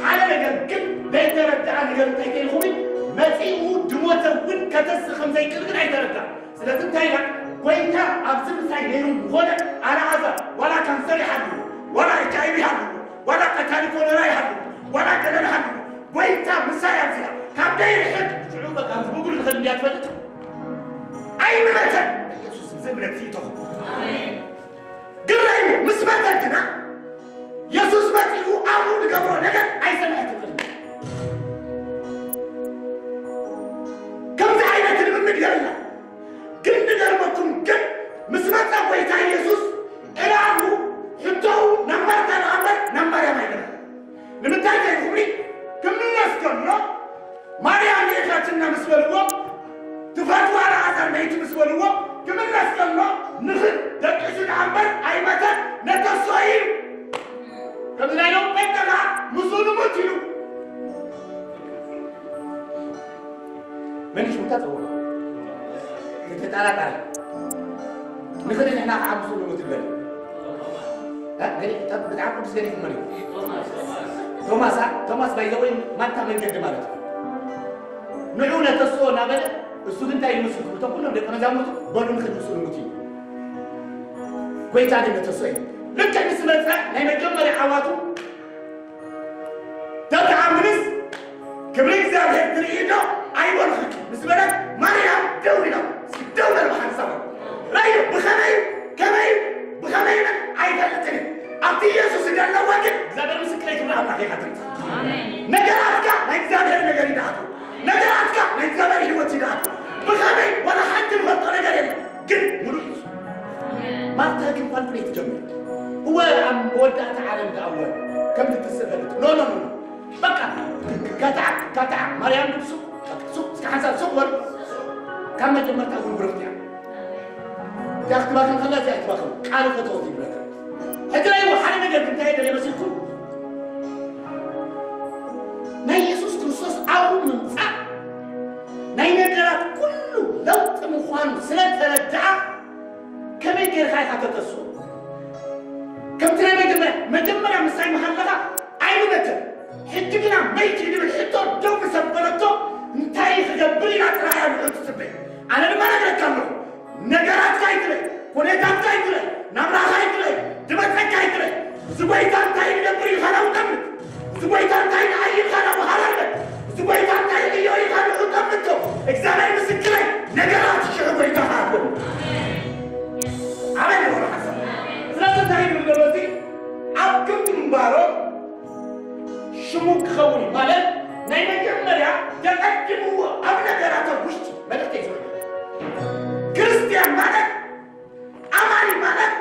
ሓደ ነገር ግን ዘይተረድኣ ነገር እንታይ ከይልኹም መጺኡ ድሞተ እውን ከተስ ከም ዘይክእል ግን ኣይተረድኣ። ስለዚ እንታይ ኢላ? ጎይታ ኣብዚ ምሳይ ነይሩ ምኾነ ኣልዓዛር ዋላ ካንሰር ይሃልዎ፣ ዋላ ኤች ኣይ ቪ ይሃልዎ፣ ዋላ ቀታሊ ኮለራ ይሃልዎ፣ ዋላ ገለ ይሃልዎ፣ ጎይታ ምሳይ ኣብዚ እያ። ካብ ደይርሕቅ ሽዑ በቃ ምስ ብጉር ዝኸድ እንዲያ ትፈልጥ ኣይምመተን። ኢየሱስ እዚ እምነት ይእተኹ። ግረዩ ምስ መተ ግና የሱስ መጺኡ ኣብኡ ዝገብሮ ነገር ኣይሰምዐትን ቅድሚ። ከምዚ ዓይነት ልምምድ የብልና። ግን ዝገርመኩም ግን ምስ መጸ ጎይታ የሱስ ዕላሉ ሕቶኡ ናብ ማርታ ደኣ እምበር ናብ ማርያም ኣይነበረን። ንምንታይ ከይኹምኒ ክምለስ ከሎ ማርያም ልኢኸትና ምስ በልዎ፣ ትፈትዋ ኣልዓዛር መይቱ ምስ በልዎ፣ ክምለስ ከሎ ንኽድ ደቂሱ ደኣ እምበር ኣይመተን፣ ነተሶ እዩ። ከምዚ ናይ ሎም ጴንጠ ከኣ ምስኡ ንሙት ኢሉ። መን እዩ ሽሙ? ተጸውዖ። ተጠራጣሪ። ንኽድ ንሕና ከኣ ምስኡ ንሙት ንበል። እ? መን እዩ? መጽሓፍ ቅዱስ ገዲፉ መን እዩ? ቶማስ፣ አ? ቶማስ ባይ ዘ ወይ ማንታ መንገዲ ማለት እዩ። ንዑ ነተስኦ እናበለ እሱ ግን እንታይ ይመስልኩም? እቶም ኩሎም ደቀ መዛሙርቱ በሉ ንኽድ ምስኡ ንሙት እዩ። ጎይታ ግን ነተስኦ እዩ። ልክዕ ምስ መጸ ናይ መጀመርያ ዓዋቱ ተተኣምንስ ክብሪ እግዚኣብሔር ትርኢ ዶ ኣይበልኽኪ ምስ በለት ማርያም ደው ኢላ። እስኪ ደው በል ብሓንሳብ። ራእዩ ብኸመይ ከመይ ብኸመይ ምን ኣይፈልጥን እዩ። ኣብቲ ኢየሱስ እንደለዋ ግን እግዚኣብሔር ምስክረይ ክብሪ ኣምላኽ ኢኻ ትምጻእ። ነገራትካ ናይ እግዚኣብሔር ነገር ይድኣቱ። ነገራትካ ናይ እግዚኣብሔር ህይወት ይድኣቱ። ብኸመይ ዋላ ሓንቲ ንፈልጦ ነገር የለን። ግን ሙሉእ እዩ። ማርታ ግን ኳልኩሌት ትጀምር። እወ ኣብ መወዳእታ ዓለም ደኣ እወ ከም ትትስእ ፈልጥ። ኖ፣ ኖ፣ ኖ፣ ኖ። በቃ ካትዓ፣ ካትዓ ማርያም ግን ሱቕ፣ ሱቕ፣ እስከ ሓንሳብ ሱቕ በሉ። ካብ መጀመርታ እውን ብርኽቲ እያ። እዚኣ ክትባኽን ከላ እዚኣ ኣይትባኽን። ቃል ፈተወት ይብለካ። ሕጂ ናይ ሓደ ነገር ግን እንታይ ደለ መሲልኩም? ናይ የሱስ ክርስቶስ ኣብኡ ምምጻእ ናይ ነገራት ኩሉ ለውጢ ምዃኑ ስለ ተረድኣ፣ ከመይ ጌርካ ኢኻ ተተስፎ? ከምቲ ናይ መጀመርያ፣ መጀመርያ ምሳይ ምሃለኻ ኣይምመተን። ሕጂ ግና መይቲ ድብል ሕቶ ደው ምስ ኣበለቶ፣ እንታይ ክገብር ኢና ጥራይ እያ ንዑ ትጽበይ። ኣነ ድማ ነግረካ ኣለኹ፣ ነገራትካ ኣይትለይ፣ ኩነታትካ ኣይትለይ፣ ናብራኻ ኣይትለይ፣ ድመጸካ ኣይትለይ። እዚ ጐይታ እንታይ ይገብር ኢልካ ናብ ጠምት፣ እዚ ጐይታ እንታይ ንዓይ ኢልካ ናብ ሃላልበት፣ እዚ ጐይታ እንታይ ዕዮ ኢልካ ንዑ ጠምቶ። እግዚኣብሔር ምስክረይ፣ ነገራት ሽዑ ጐይታ ሃቦ። ኣሜን ይበሉ ሓሳብ። ስለዚ እንታይ ይብል ዘሎ እዚ? ኣብ ግንባሮም ሽሙ ክኸውን እዩ። ማለት ናይ መጀመርያ ደቐድምዎ ኣብ ነገራቶም ውሽጢ መልእኽቲ እዩ ዝውዕል። ክርስትያን ማለት፣ ኣማኒ ማለት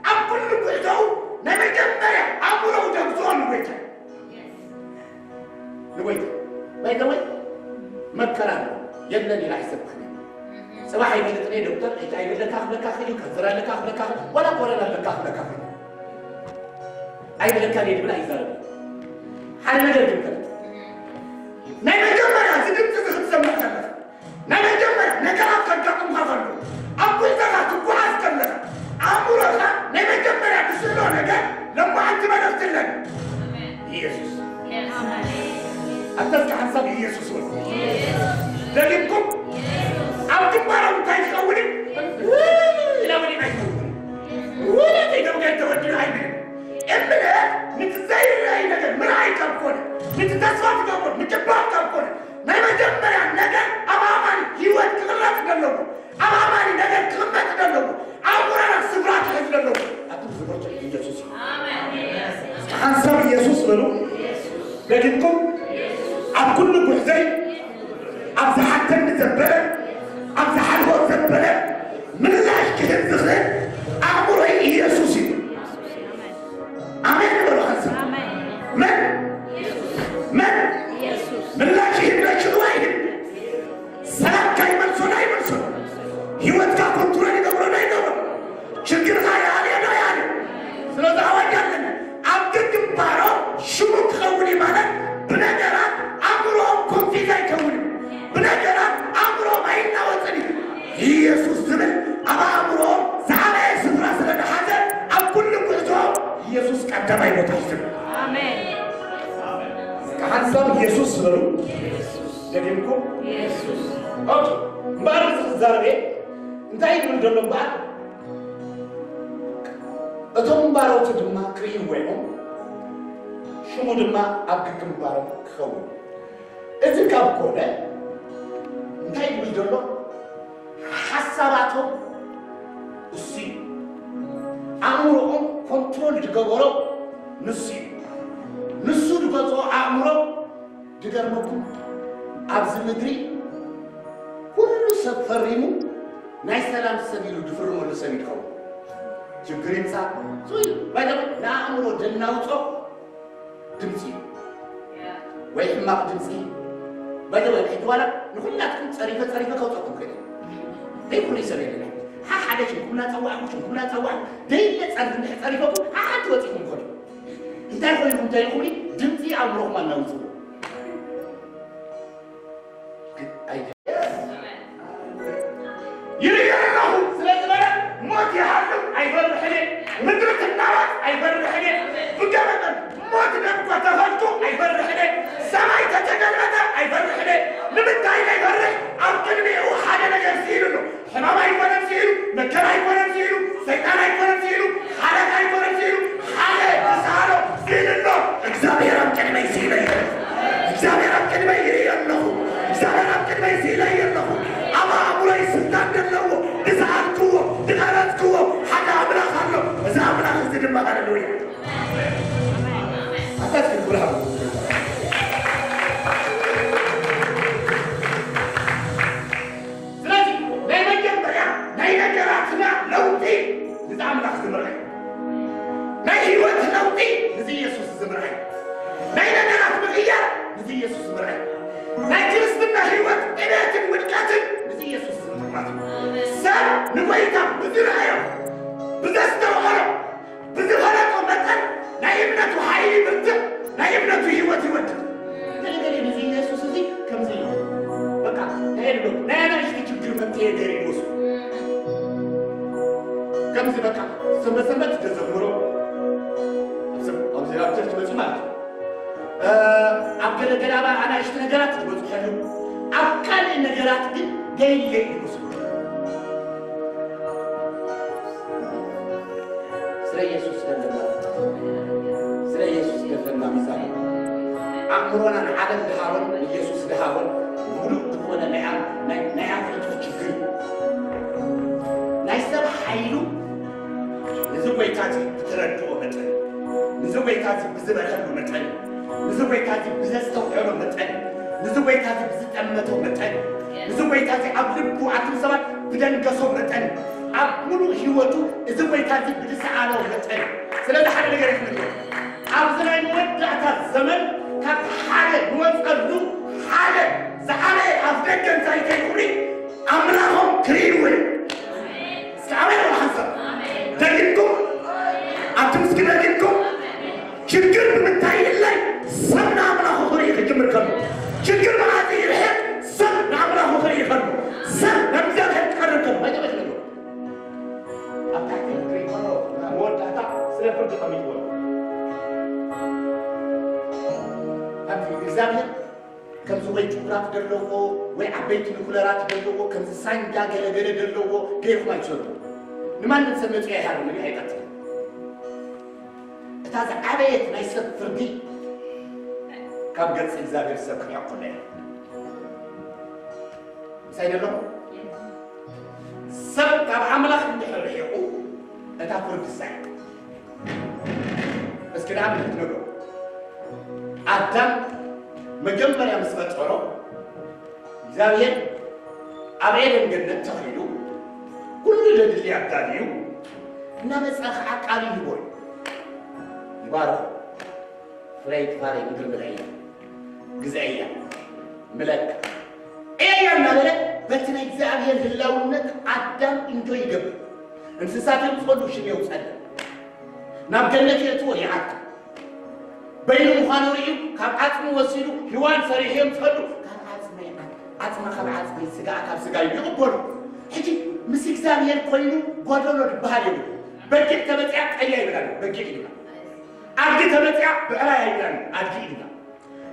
ኣብ ኩሉ ጉዕዞኡ ናይ መጀመርያ ኣእምሮኡ ደግዝኦ ንጎይታ እዩ። ንጎይታ። ባይ ዘ ወይ መከራ ኣሎ። የለን ኢላ ኣይሰብኽን እየ። ጽባሕ ኣይፈልጥን እየ ዶክተር፣ ኤች ኣይ ቪ ኣለካ ክብለካ ክእል እዩ፣ ካንሰር ኣለካ ክብለካ ክእል፣ ዋላ ኮረና ኣለካ ክብለካ ክእል። ኣይብለካን እየ ድብል ኣይዛረብን። ሓደ ነገር ግን ፈለጥ። ናይ መጀመርያ እዚ ድምፂ እዚ ክትሰምዕ ከለኻ፣ ናይ መጀመርያ ነገራት ከጋጥምካ ከሎ፣ ኣብ ጉዕዞኻ ትጓዓዝ ከለኻ፣ ኣእምሮኻ ናይ መጀመርያ ዝስእሎ ነገር ለማዓንቲ መልእኽቲ ኣለኒ። ኢየሱስ። ኣታ እስከ ሓንሳብ ኢየሱስ በሉ። ደጊምኩም ኣብ ግንባሮም እንታይ ክኸውን እዩ? ውይ ኢላ ወዲቓ ኣይትኸውን። ውለደይ ደው ገይሩ ተወዲኡ ኣይብልን። እምነት ነቲ ዘይረኣይ ነገር ምርኣይ ካብ ኮነ፣ ነቲ ተስፋ ትገብሮ ምጭባጥ ካብ ኮነ፣ ናይ መጀመርያ ነገር ኣብ ኣማኒ ህይወት ክቕረጽ ዘለዎ፣ ኣብ ኣማኒ ነገር ክቕመጥ ዘለዎ፣ ኣእምሮና ስፍራ ክሕዝ ዘለዎ፣ ኣቱም ዝብርቱ ኢየሱስ እዩ። እስከ ሓንሳብ ኢየሱስ በሉ። ደጊምኩም ኣብ ኩሉ ጉዕዘይ፣ ኣብ ዝሓተኒ ዘበለ፣ ኣብ ዝሓልፎ ዘበለ ምላሽ ክህብ ዝኽእል ኣእምሮይ ኢየሱስ እዩ። ኣሜን በሉ ሓንሳብ። መን? መን? ምላሽ ይህብ፣ ሽዕዋ ይህብ። ሰላምካ ይመልሶ ዶ ኣይመልሶ? ህይወትካ ኮንትሮል ይገብሮ ዶ ኣይገብሮ? ችግርካ ይኣልዮ ዶ ኣይኣልዮ? ስለዚ ኣዋጅ ኣለኒ። ኣብ ግንባሮም ሽሙ ክኸውን እዩ ማለት ብነገራት ኣእምሮኦም ኮንፊዝ ኣይከውንን። ብነገራት ኣእምሮኦም ኣይናወጽን እዩ። ኢየሱስ ዝብል ኣብ ኣእምሮኦም ዝዓበየ ስፍራ ስለ ዝሓዘ ኣብ ኩሉ ጉዕዞኦም ኢየሱስ ቀዳማይ ቦታ ሒዙ። ኣሜን። እስከ ሓንሳብ ኢየሱስ ዝበሉ። ደጊምኩም? ኢየሱስ። ኦኬ። እምበኣር እዚ ክዛረብ እየ። እንታይ ይብል ዘሎ እምበኣር? እቶም ባሮቱ ድማ ክርእይዎ እዮም፣ ሽሙ ድማ ኣብ ግንባሮም ክኸውን። እዚ ካብ ኮነ እንታይ ይብል ዘሎ? ሓሳባቶም እሱ እዩ። ኣእምሮኦም ኮንትሮል ዝገበሮ ንሱ እዩ። ንሱ ዝገዝኦ ኣእምሮ ድገርመኩም፣ ኣብዚ ምድሪ ኩሉ ሰብ ፈሪሙ ናይ ሰላም ሰብ ኢሉ ድፍርመሉ ሰብ እዩ ድኸውን። ችግር ይምጻእ፣ ዙይ፣ ባይ ዘ ወይ፣ ንኣእምሮ ደናውጾ ድምጺ እዩ። ወይ ሕማቕ ድምጺ። ባይ ዘ ወይ፣ ሕጂ ዋላ ንኹላትኩም ጸሪፈ፣ ጸሪፈ ከውጸኩም ከይደ። ዘይኩሉ ሰብ የለን። ሓሓደ ሽምኩም እናጸዋዕኩ፣ ሽምኩም እናጸዋዕኩ፣ ደይለ ጸርፍ እንድሕር ጸሪፈኩም፣ ሓሓንቲ ወጺኹም ከዱ። እንታይ ኮይንኩም እንተኢልኩምኒ፣ ድምጺ ኣእምሮኹም ኣናውጽዎ። ግን ኣይ-፣ ይርኢ ኣለኹ ስለ ዝበለ፣ ሞት ይሃልም ኣይፈርሕን እየ፣ ምድሪ ትናወጽ ኣይፈርሕን እየ፣ ብገመድ ሞት ነኳ ተፈልጡ ኣይፈርሕን እየ፣ ሰማይ ተተገልበጠ ኣይፈርሕን እየ። ንምንታይ ዘይፈርሕ? ኣብ ቅድሚኡ ሓደ ነገር ስኢሉ ኣሎ። ሕማም ኣይኮነን ስኢሉ፣ መከራ ኣይኮነን ስኢሉ፣ ሰይጣን ኣይኮነን ስኢሉ፣ ሓለቃ ኣይኮነን ስኢሉ፣ ሓደ ዝሰኣሎ ስኢሉ ኣሎ። እግዚኣብሔር ኣብ ቅድመይ ስኢለ እየ። እግዚኣብሔር ኣብ ቅድመይ ይርኢ ኣለኹ። እግዚኣብሔር ኣብ ቅድመይ ስኢለ እየ ኣለኹ። ኣብ ኣእምሮይ ስልጣን ዘለዎ፣ ዝሰኣልክዎ፣ ዝቐረጽክዎ ሓደ ኣምላኽ ኣሎ። እዚ ኣምላኽ እዚ ድማ ሃሌሉያ። ስለዚ ናይ መጀመርያ ናይ ነገራትና ለውጢ ንዚ ኣምላኽ ዝምርኣይ፣ ናይ ህይወት ለውጢ ንዚ ኢየሱስ ዝምርኣይ፣ ናይ ነገራት ምቕያር ንዚ ኢየሱስ ዝምርኣይ፣ ናይ ክርስትና ህይወት ዕቤትን ውድቀትን ንዚ ኢየሱስ ዝምርኣይ። ሰብ ንጎይታ ብዝረኣዮ፣ ብዘስተውዓሎ፣ ብዝፈለጦ መጠን ናይ እምነቱ ሓይሊ ብርትዕ፣ ናይ እምነቱ ህይወት ይወድቕ። ገለ ገለ ነዚ ኢየሱስ እዚ ከምዚ እዩ። በቃ ናይ እምነቱ ናይ ኣናእሽቱ ችግር መፍትሄ ገይሩ ይወስዱ። ከምዚ በቃ ሰንበት ሰንበት ተዘምሮ ኣብዚ ኣብዚ ኣብ ቸርች መጺኡ ማለት እዩ። እ፣ ኣብ ገለ ገለ ኣብ ኣናእሽቱ ነገራት ይበጽሐሉ፣ ኣብ ካልእ ነገራት ግን ገይለ ይወስዱ። ስለ ኢየሱስ ዘለና፣ ስለ ኢየሱስ ዘለና ሚዛን፣ ኣእምሮናን ዓለም ድሃቦን ኢየሱስ ድሃቦን ምሉእ ዝኾነ ናይ ኣም-፣ ናይ፣ ናይ ኣፍልጦ ችግር እዩ። ናይ ሰብ ሓይሉ ንዚ ጎይታ እዚ ብተረድኦ መጠን፣ ንዚ ጎይታ እዚ ብዝበኸሉ መጠን፣ ንዚ ጎይታ እዚ ብዘስተውዕሎ መጠን፣ ንዚ ጎይታ እዚ ብዝጠመቶ መጠን፣ ንዚ ጎይታ እዚ ኣብ ልቡ ኣቱም ሰባት ብደንገሶ መጠን፣ ኣብ ሙሉእ ህይወቱ እዚ ጎይታ እዚ ብዝሰኣሎ መጠን። ስለዚ ሓደ ነገር ይኽንገር። ኣብዚ ናይ መወዳእታ ዘመን ካብ ሓደ ንወጸሉ ሓደ ዝዓበየ ኣፍ ደገ እንታይ ተይኹሪ ኣምላኾም ክርእይዎ እዮም። እስኪ ኣሜን በሉ ሓንሳብ። ደጊምኩም፣ ኣብቲ ምስኪን ደጊምኩም። ችግር ብምንታይ ይእለይ? ሰብ ንኣምላኹ ክርኢ ክጅምር ከሎ። ችግር መዓት ይርሕቕ? ሰብ ንኣምላኹ ክርኢ ከሎ። ሰብ ናብ እግዚኣብሔር ክቐርብ ከሎ። መጀመርያ ነገር ኣብ ታሕቲ ክትርኢ ከሎ መወዳእታ ስለ ፍርዲ ከሚትዎ። ኣብቲ እግዚኣብሔር ከምዚ ወይ ጭጉራት ዘለዎ ወይ ዓበይቲ ኑክለራት ዘለዎ፣ ከምዚ ሳንጃ ገለገለ ዘለዎ ገይርኩም ኣይትሰዱ። ንማንም ሰብ መጺኡ ኣይሃርምን እዩ፣ ኣይቀትልን። እታ ዝዓበየት ናይ ሰብ ፍርዲ ካብ ገጽ እግዚኣብሔር ሰብ ክርሕቕ ከሎ እያ። ምሳይ ዘለኹም? ሰብ ካብ ኣምላኽ እንድሕር ርሒቑ፣ እታ ፍርዲ እሳ እያ። እስኪ ንኣብነት ክነግሮ። ኣዳም መጀመርያ ምስ ፈጠሮ፣ እግዚኣብሔር ኣብ ኤደን ገነት ተኺሉ፣ ኩሉ ዘድሊ ኣዳልዩ፣ እናመጽኣ ኸዓ ቃል ይህቦ እዩ። ይባርኾ። ፍረይ ክፋለይ ምድሪ ብልዐያ፣ ግዝዐያ፣ ምለክ እያ እናበለ በቲ ናይ እግዚኣብሔር ህላውነት ኣዳም እንጆ ይገብር። እንስሳት የምፅወሉ ሽም የውፀለ። ናብ ገነት የእትዎ ይዓቱ። በይኑ ምዃኑ ርእዩ ካብ ዓፅሚ ወሲዱ ህዋን ሰሪሑ የምፅአሉ። ካብ ዓፅመይ ዓፅማ ካብ ዓፅመይ ስጋ ካብ ስጋ እዩ ይቕበሉ። ሕጂ ምስ እግዚኣብሔር ኮይኑ ጎደሎ ዝበሃል የብሉ። በጊዕ ተመፅያ ቀያ ይብላሉ። በጊዕ ይብላ። ኣድጊ ተመፅያ ብዕራይ ኣይብላን፣ ኣድጊ ኢልና።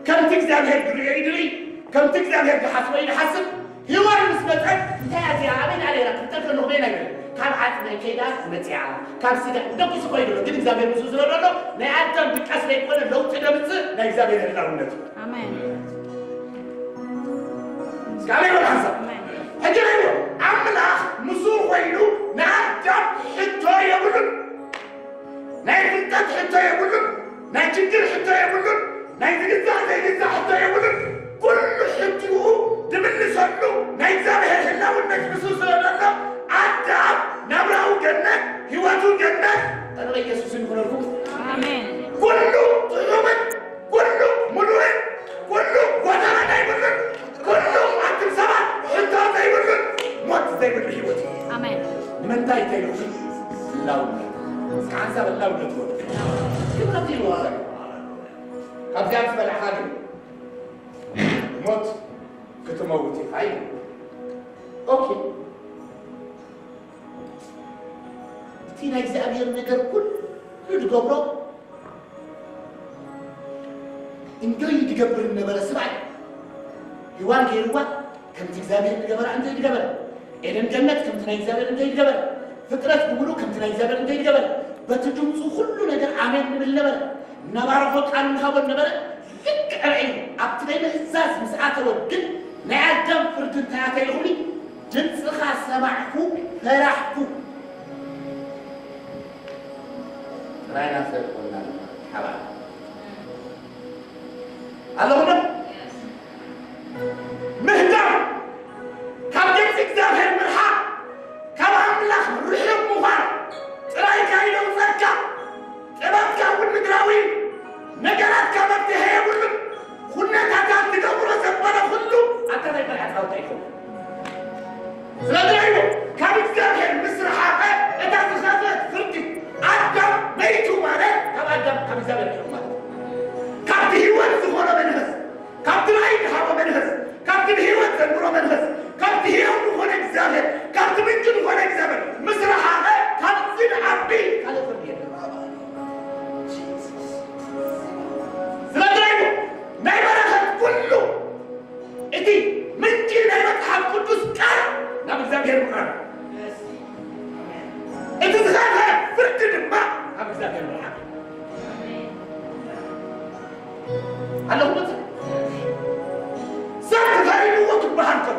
ከምቲ እግዚኣብሔር ዝርእዮ እዩ ዝርኢ፣ ከምቲ እግዚኣብሔር ዝሓስቦ እዩ ዝሓስብ። ሄዋን ምስ መፀት እንታይ እያ እዚኣ? ኣበይ ደኣ ነይራ? ክፍጠር ከለኹ በይና ይብል። ካብ ዓፅመይ ከይዳ መፅያ፣ ካብ ስጋ ደቂሱ ኮይኑ ዘሎ። ግን እግዚኣብሔር ምስኡ ስለ ዘሎ ናይ ኣዳም ድቃስ ዘይኮነ ለውጢ ደምፅእ ናይ እግዚኣብሔር ህላውነት እዩ። ኣሜን። እስኪ ኣሜን በሉ ሓንሳብ። ኣሜን። ሕጂ ርእይዎ፣ ኣምላኽ ምስኡ ኮይኑ ንኣዳም ሕቶ የብሉን። ናይ ፍልጠት ሕቶ የብሉን፣ ናይ ችግር ሕቶ የብሉን፣ ናይ ዝግዛእ ዘይግዛእ ሕቶ የብሉን። ኩሉ ሕቶኡ ዝምልሰሉ ናይ እግዚኣብሔር ህላውነት ምስኡ ስለ ዘሎ ኣዳም ናብራኡ ገነት፣ ህይወቱ ገነት። ጠለበ ኢየሱስ ይኹነልኩም። ኣሜን። ኩሉ ጥዑምን ኩሉ ምሉእን ኩሉ ጎደሎ ዘይብሉን ኩሉ ኣቱም ሰባት ሕቶ ዘይብሉን ሞት ዘይብሉ ህይወት እዩ። ኣሜን። ንምንታይ ተይሉ ህላውነት። እስከ ሓንሳብ ህላውነት ወዱ። ክብረት እዩ። ካብዚኣ ምስ በላዕኻ ግን ሞት ክትመውት ኢኻ እዩ። ኦኬ። እቲ ናይ እግዚኣብሔር ነገር ኩሉ ዝገብሮ እንጆይ ዝገብር ነበረ። ስብኣይ ሔዋን ገይርዋ ከምቲ እግዚኣብሔር ዝገበራ እንጆይ ዝገበረ። ኤደን ገነት ከምቲ ናይ እግዚኣብሔር እንጆይ ዝገበረ። ፍጥረት ብምሉእ ከምቲ ናይ እግዚኣብሔር እንጆይ ዝገበረ። በቲ ድምፁ ኩሉ ነገር ኣሜን ንብል ነበረ። እናባረኾ ቃል ንሃቦ ነበረ። ልክዕ ርኣዩ ኣብቲ ናይ ምእዛዝ ምስ ኣተወ ግን ናይ ኣዳም ፍርዲ እንታይ ኣተይኹኒ? ድምፅኻ ሰማዕኩ፣ ፈራሕኩ። ጥራይና ሰብ ኮና ሓባር። ኣለኹም ዶ? ምህዳም፣ ካብ ገጽ እግዚኣብሔር ምርሓቕ፣ ካብ ኣምላኽ ርሑቕ ምዃን ጥራይ ካይደውጸካ፣ ጥበብካ እውን ምድራዊ እዩ። ነገራትካ መፍትሒ የብሉን። ኩነታታት ትገብሮ ዘበለ ኩሉ ኣታ ናይ መርዓ ጻውታ ይኸውን። ስለዚ ኢሉ ካብ እግዚኣብሔር ምስ ረሓቐ እታ ዝኸፍአት ፍርዲ ኣዳም መይቱ ማለት ካብ ኣዳም ካብ እግዚኣብሔር ርሒቑ ማለት እዩ። ካብቲ ህይወት ዝኾነ መንፈስ፣ ካብቲ ራእይ ዝሃቦ መንፈስ፣ ካብቲ ብህይወት ዘንብሮ መንፈስ፣ ካብቲ ህያው ዝኾነ እግዚኣብሔር፣ ካብቲ ምንጪ ዝኾነ እግዚኣብሔር ምስ ረሓቐ ካብዚ ንዓቢ ካልእ ፍርዲ የለን። ስለዚ ኢሉ ናይ በረኸት ኩሉ እቲ ምንጪ ናይ መጽሓፍ ቅዱስ ቃል ናብ እግዚኣብሔር ምቕራብ፣ እቲ ዝኸፍአ ፍርዲ ድማ ናብ እግዚኣብሔር ምርሓቕ። ኣለኹም? ሰብ ተፈሪድዎ ክበሃል ከሎ፣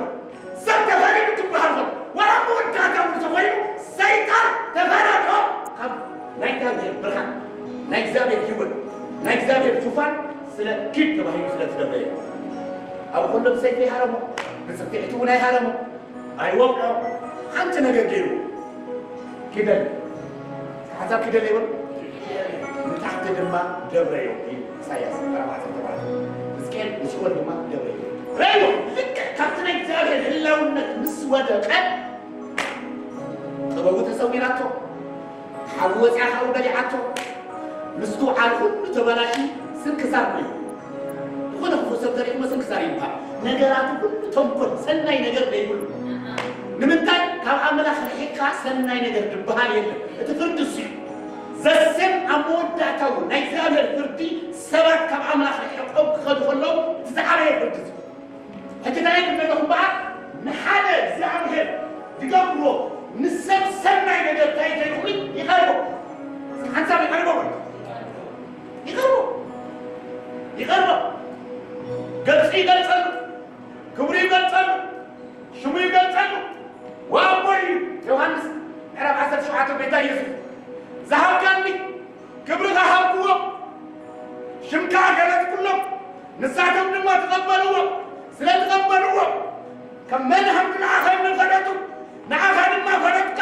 ሰብ ተፈሪዱ ክበሃል ከሎ፣ ዋላ መወዳእታ እውን ተኾይኑ ሰይጣን ተፈረዶ ካብ ናይ እግዚኣብሔር ብርሃን፣ ናይ እግዚኣብሔር ህይወት፣ ናይ እግዚኣብሔር ዙፋን ስለ ኪድ ተባሂሉ ስለ ዝደበየ፣ ኣብ ኩሎም ሰይፊ ይሃረሞ፣ ብጽፍዒቱ እውን ኣይሃረሞ፣ ኣይወቕዖ፣ ሓንቲ ነገር ገይሩ ኪደል፣ ሓሳብ ኪደል ይብል፣ ንታሕቲ ድማ ደብረዮ ኢሉ ኢሳያስ ኣርባዕተ ተባለ። ሕዝቅኤል ንሲኦል ድማ ደብረዮ። ረእይዎ፣ ልክዕ ካብቲ ናይ እግዚኣብሔር ህላውነት ምስ ወደቀ ጥበቡ ተሰዊራቶ። ሓዊ ወፂኣ ካብኡ በሊዓቶ። ምስትውዓል ኩሉ ተበላሽዩ ስንክሳር ኮይኑ። ዝኾነ ክፉእ ሰብ ተሪእሞ ስንክሳር ይበሃል። ነገራቱ ኩሉ ተንኮል፣ ሰናይ ነገር ዘይብሉ። ንምንታይ? ካብ ኣምላኽ ርሒቕካ ሰናይ ነገር ዝበሃል የለን። እቲ ፍርዲ እሱ እዩ። ዘሴም ኣብ መወዳእታኡ ናይ እግዚኣብሔር ፍርዲ ሰባት ካብ ኣምላኽ ርሒቖም ክኸዱ ከለዉ እቲ ዝዓበየ ፍርዲ እዩ። ሕጂ እንታይ ይብል ዘለኹ እምበኣር? ንሓደ እግዚኣብሔር ዝገብሮ ንሰብ ሰናይ ነገር እንታይ ተይልኩኒ ይቐርቦ። ሓንሳብ ይቐርቦ በሉ። ይቐርቦ። ይቐርቦ። ገጹ ይገልጸሉ። ክብሩ ይገልጸሉ። ሽሙ ይገልጸሉ። ወኣቦይ ዮሃንስ ምዕራፍ ዓሰርተ ሸውዓተ ጎይታ ኢየሱስ ዝሃብካኒ ክብርኻ ሃብክዎም፣ ሽምካ ገለጽኩሎም፣ ንሳቶም ድማ ተቐበልዎ። ስለ ተቐበልዎ፣ ከም መን ሃምቲ ንዓኻ እዮም ፈለጡ፣ ንዓኻ ድማ ፈለጥካ።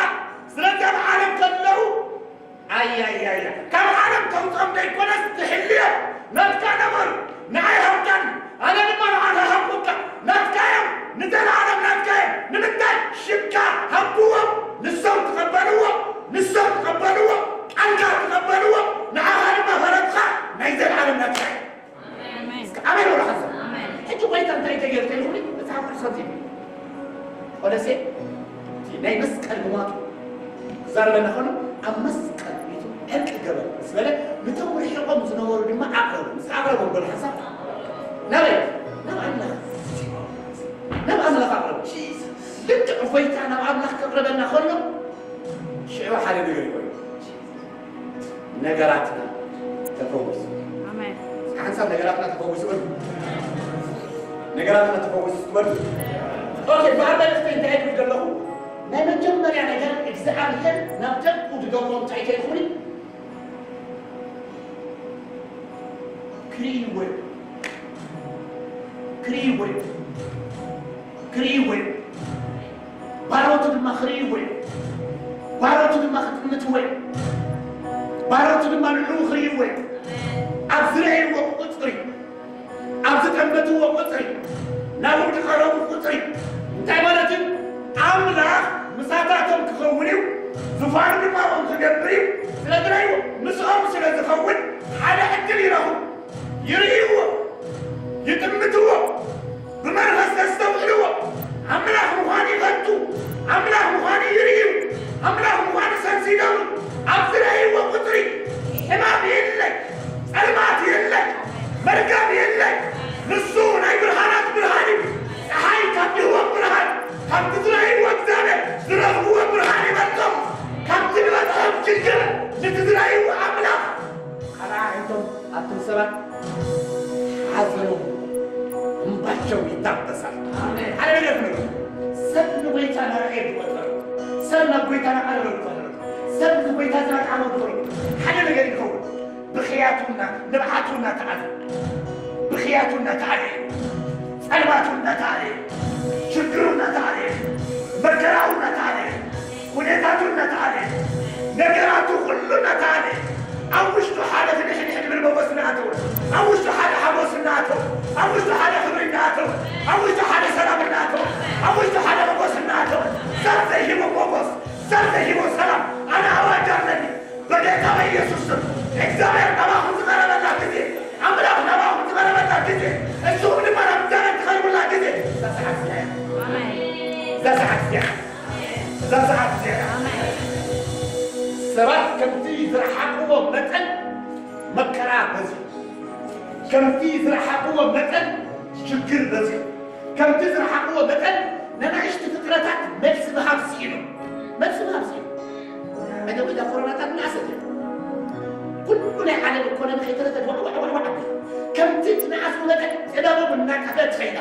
ስለዚ ኣብ ዓለም ከለዉ፣ ኣያያያ፣ ካብ ዓለም ተውፅኦም ዘይኮነስ ትሕልዮም፣ ናትካ ነበሩ፣ ንዓይ ሃብካኒ፣ ኣነ ድማ ንዓኻ ሃብኩካ። ናትካ እዮም፣ ንዘለኣለም ናትካ እዮም። ንምንታይ? ሽምካ ሃብክዎም፣ ንሶም ተቐበልዎ፣ ንሶም ተቐበልዎ፣ ቃልካ ተቐበልዎ፣ ንዓኻ ድማ ፈለጥኻ፣ ናይ ዘለኣለም ናትካ እዮም። ኣሜን። እስከ ኣሜን በሉ ሓንሳብ። ኣሜን። ሕጂ ጎይታ እንታይ ተገይሩ ተይልኩኒ? መጽሓፍ ቅዱስ ከምዚ ይብል። ቆሎሴ እቲ ናይ መስቀል ግማቱ ክዛረበና ከሎ ኣብ መስቀል ቤቱ ዕርቂ ገበረ ምስ በለ፣ ነቶም ርሒቖም ዝነበሩ ድማ ኣቕረቡ። እስከ ኣቕረቦም በሉ ሓንሳብ። ናበይ? ናብ ኣምላኽ። ናብ ኣምላኽ ኣቕረቡ። ልክዕ ጎይታ ናብ ኣምላኽ ከቕርበና ከሎ ሽዑ ሓደ ነገር ይኮይኑ። ነገራትና ተፈወሱ። ኣሜን። ሓንሳብ ነገራትና ተፈወሱ በሉ። ነገራትና ተፈወሱ በሉ። ኦኬ፣ ብኣብ መልእኽቲ እንታይ ይብል ዘለኹ? ናይ መጀመርያ ነገር እግዚኣብሔር ናብ ደቁ ዝገብሮ እንታይ ከይኹን ክርእይዎ እዩ። ክርእይዎ እዩ። ክርእይዎ እዩ። ባሮቱ ድማ ክርእይዎ እዩ። ባሮቱ ድማ ክጥምትዎ እዩ። ባሮቱ ድማ ንዕኡ ክርእይዎ እዩ። ኣብ ዝረኣይዎ ቁጽሪ፣ ኣብ ዝጠመትዎ ቁጽሪ፣ ናብኡ ዝቐረቡ ቁጽሪ፣ እንታይ ማለት እዩ? ኣምላኽ ምሳታቶም ክኸውን እዩ፣ ዙፋኑ ድማ ኣብኦም ክገብር እዩ። ስለ ዝረኣይዎ፣ ምስኦም ስለ ዝኸውን ሓደ ዕድል ይረኽቡ። ይርእይዎ፣ ይጥምትዎ፣ ብመንፈስ የስተውዕልዎ። ኣምላኽ ምዃኑ ይፈቱ፣ ኣምላኽ ምዃኑ ይርእዩ፣ ኣምላኽ ምዃኑ ሰንሲደሉ። ኣብ ዝረእይዎ ቁጽሪ ሕማም የለን፣ ጸልማት የለን፣ መርገም የለን። ንሱ ናይ ብርሃናት ብርሃን እዩ። ጸሓይ ካብ ድህቦም ብርሃን፣ ካብቲ ዝረእይዎ እግዚኣብሔር ዝረኽብዎ ብርሃን ይበልጾም። ካብቲ ዝበጽሖም ችግር ነቲ ዝረእይዎ ኣምላኽ ኣርኣይቶም ኣቱም ሰባት ሓዘኑ እምባቸው ይታበሳል። ሓደ ነገር ክነግርኩም፣ ሰብ ንጎይታ እናረኣየ ዝቆጸረ፣ ሰብ ናብ ጎይታ እናቐረበ ዝቆጸረ፣ ሰብ ንጎይታ ዝረቃመ ዝቆጸረ ሓደ ነገር ይኸውን። ብኽያቱና ንብዓቱና ተዓዘ። ክያቱ እናተዓለየ፣ ጸልማቱ እናተዓለየ፣ ሽግሩ እናተዓለየ፣ መከራኡ እናተዓለየ፣ ኩነታቱ እናተዓለየ፣ ነገራቱ ኩሉ እናተዓለየ፣ ኣብ ውሽጡ ሓደ ፍንሕንሕ ዝብል መጎስ እናኣተወ፣ ኣብ ውሽጡ ሓደ ሓጎስ እናኣተወ፣ ኣብ ውሽጡ ሓደ ክብሪ እናኣተወ፣ ኣብ ውሽጡ ሓደ ሰላም እናኣተወ፣ ኣብ ውሽጡ ሓደ መጎስ እናኣተወ፣ ሰብ ዘይሂቦ መጎስ፣ ሰብ ዘይሂቦ ሰላም፣ ኣነ ኣዋጅ ኣለኒ። በጌታ በኢየሱስ ስም፣ እግዚኣብሔር ናባኹም ዝቐረበላ ግዜ፣ ኣምላኽ ናባኹም ዝቐረበላ ግዜ፣ እሱም ድማ ናብ እግዚኣብሔር ትቐርቡላ ግዜ፣ እዛ ሰዓት እዚኣ እያ። ኣሜን። እዛ ሰዓት እዚኣ እያ። እዛ ሰዓት እዚኣ እያ። ኣሜን። ሰባት ከምቲ ዝረሓቕዎ መጠን መከራ በዚሑ፣ ከምቲ ዝረሓቕዎ መጠን ሽግር በዚሑ፣ ከምቲ ዝረሓቕዎ መጠን ነናእሽቱ ፍጥረታት መልሲ ምሃብ ስኢኑ። መልሲ ምሃብ ስኢኑ። ኣይተው ኢዳ ኮሮናታት ንኣሰት እያ። ኩሉ ናይ ዓለም ኢኮኖሚ ከይተረፈ ዋዕ ዋዕ ዋዕ ዋዕ ኣቢሉ። ከምቲ ትንኣስ መጠን ጥበቦም እናጠፈት ትኸይዳ።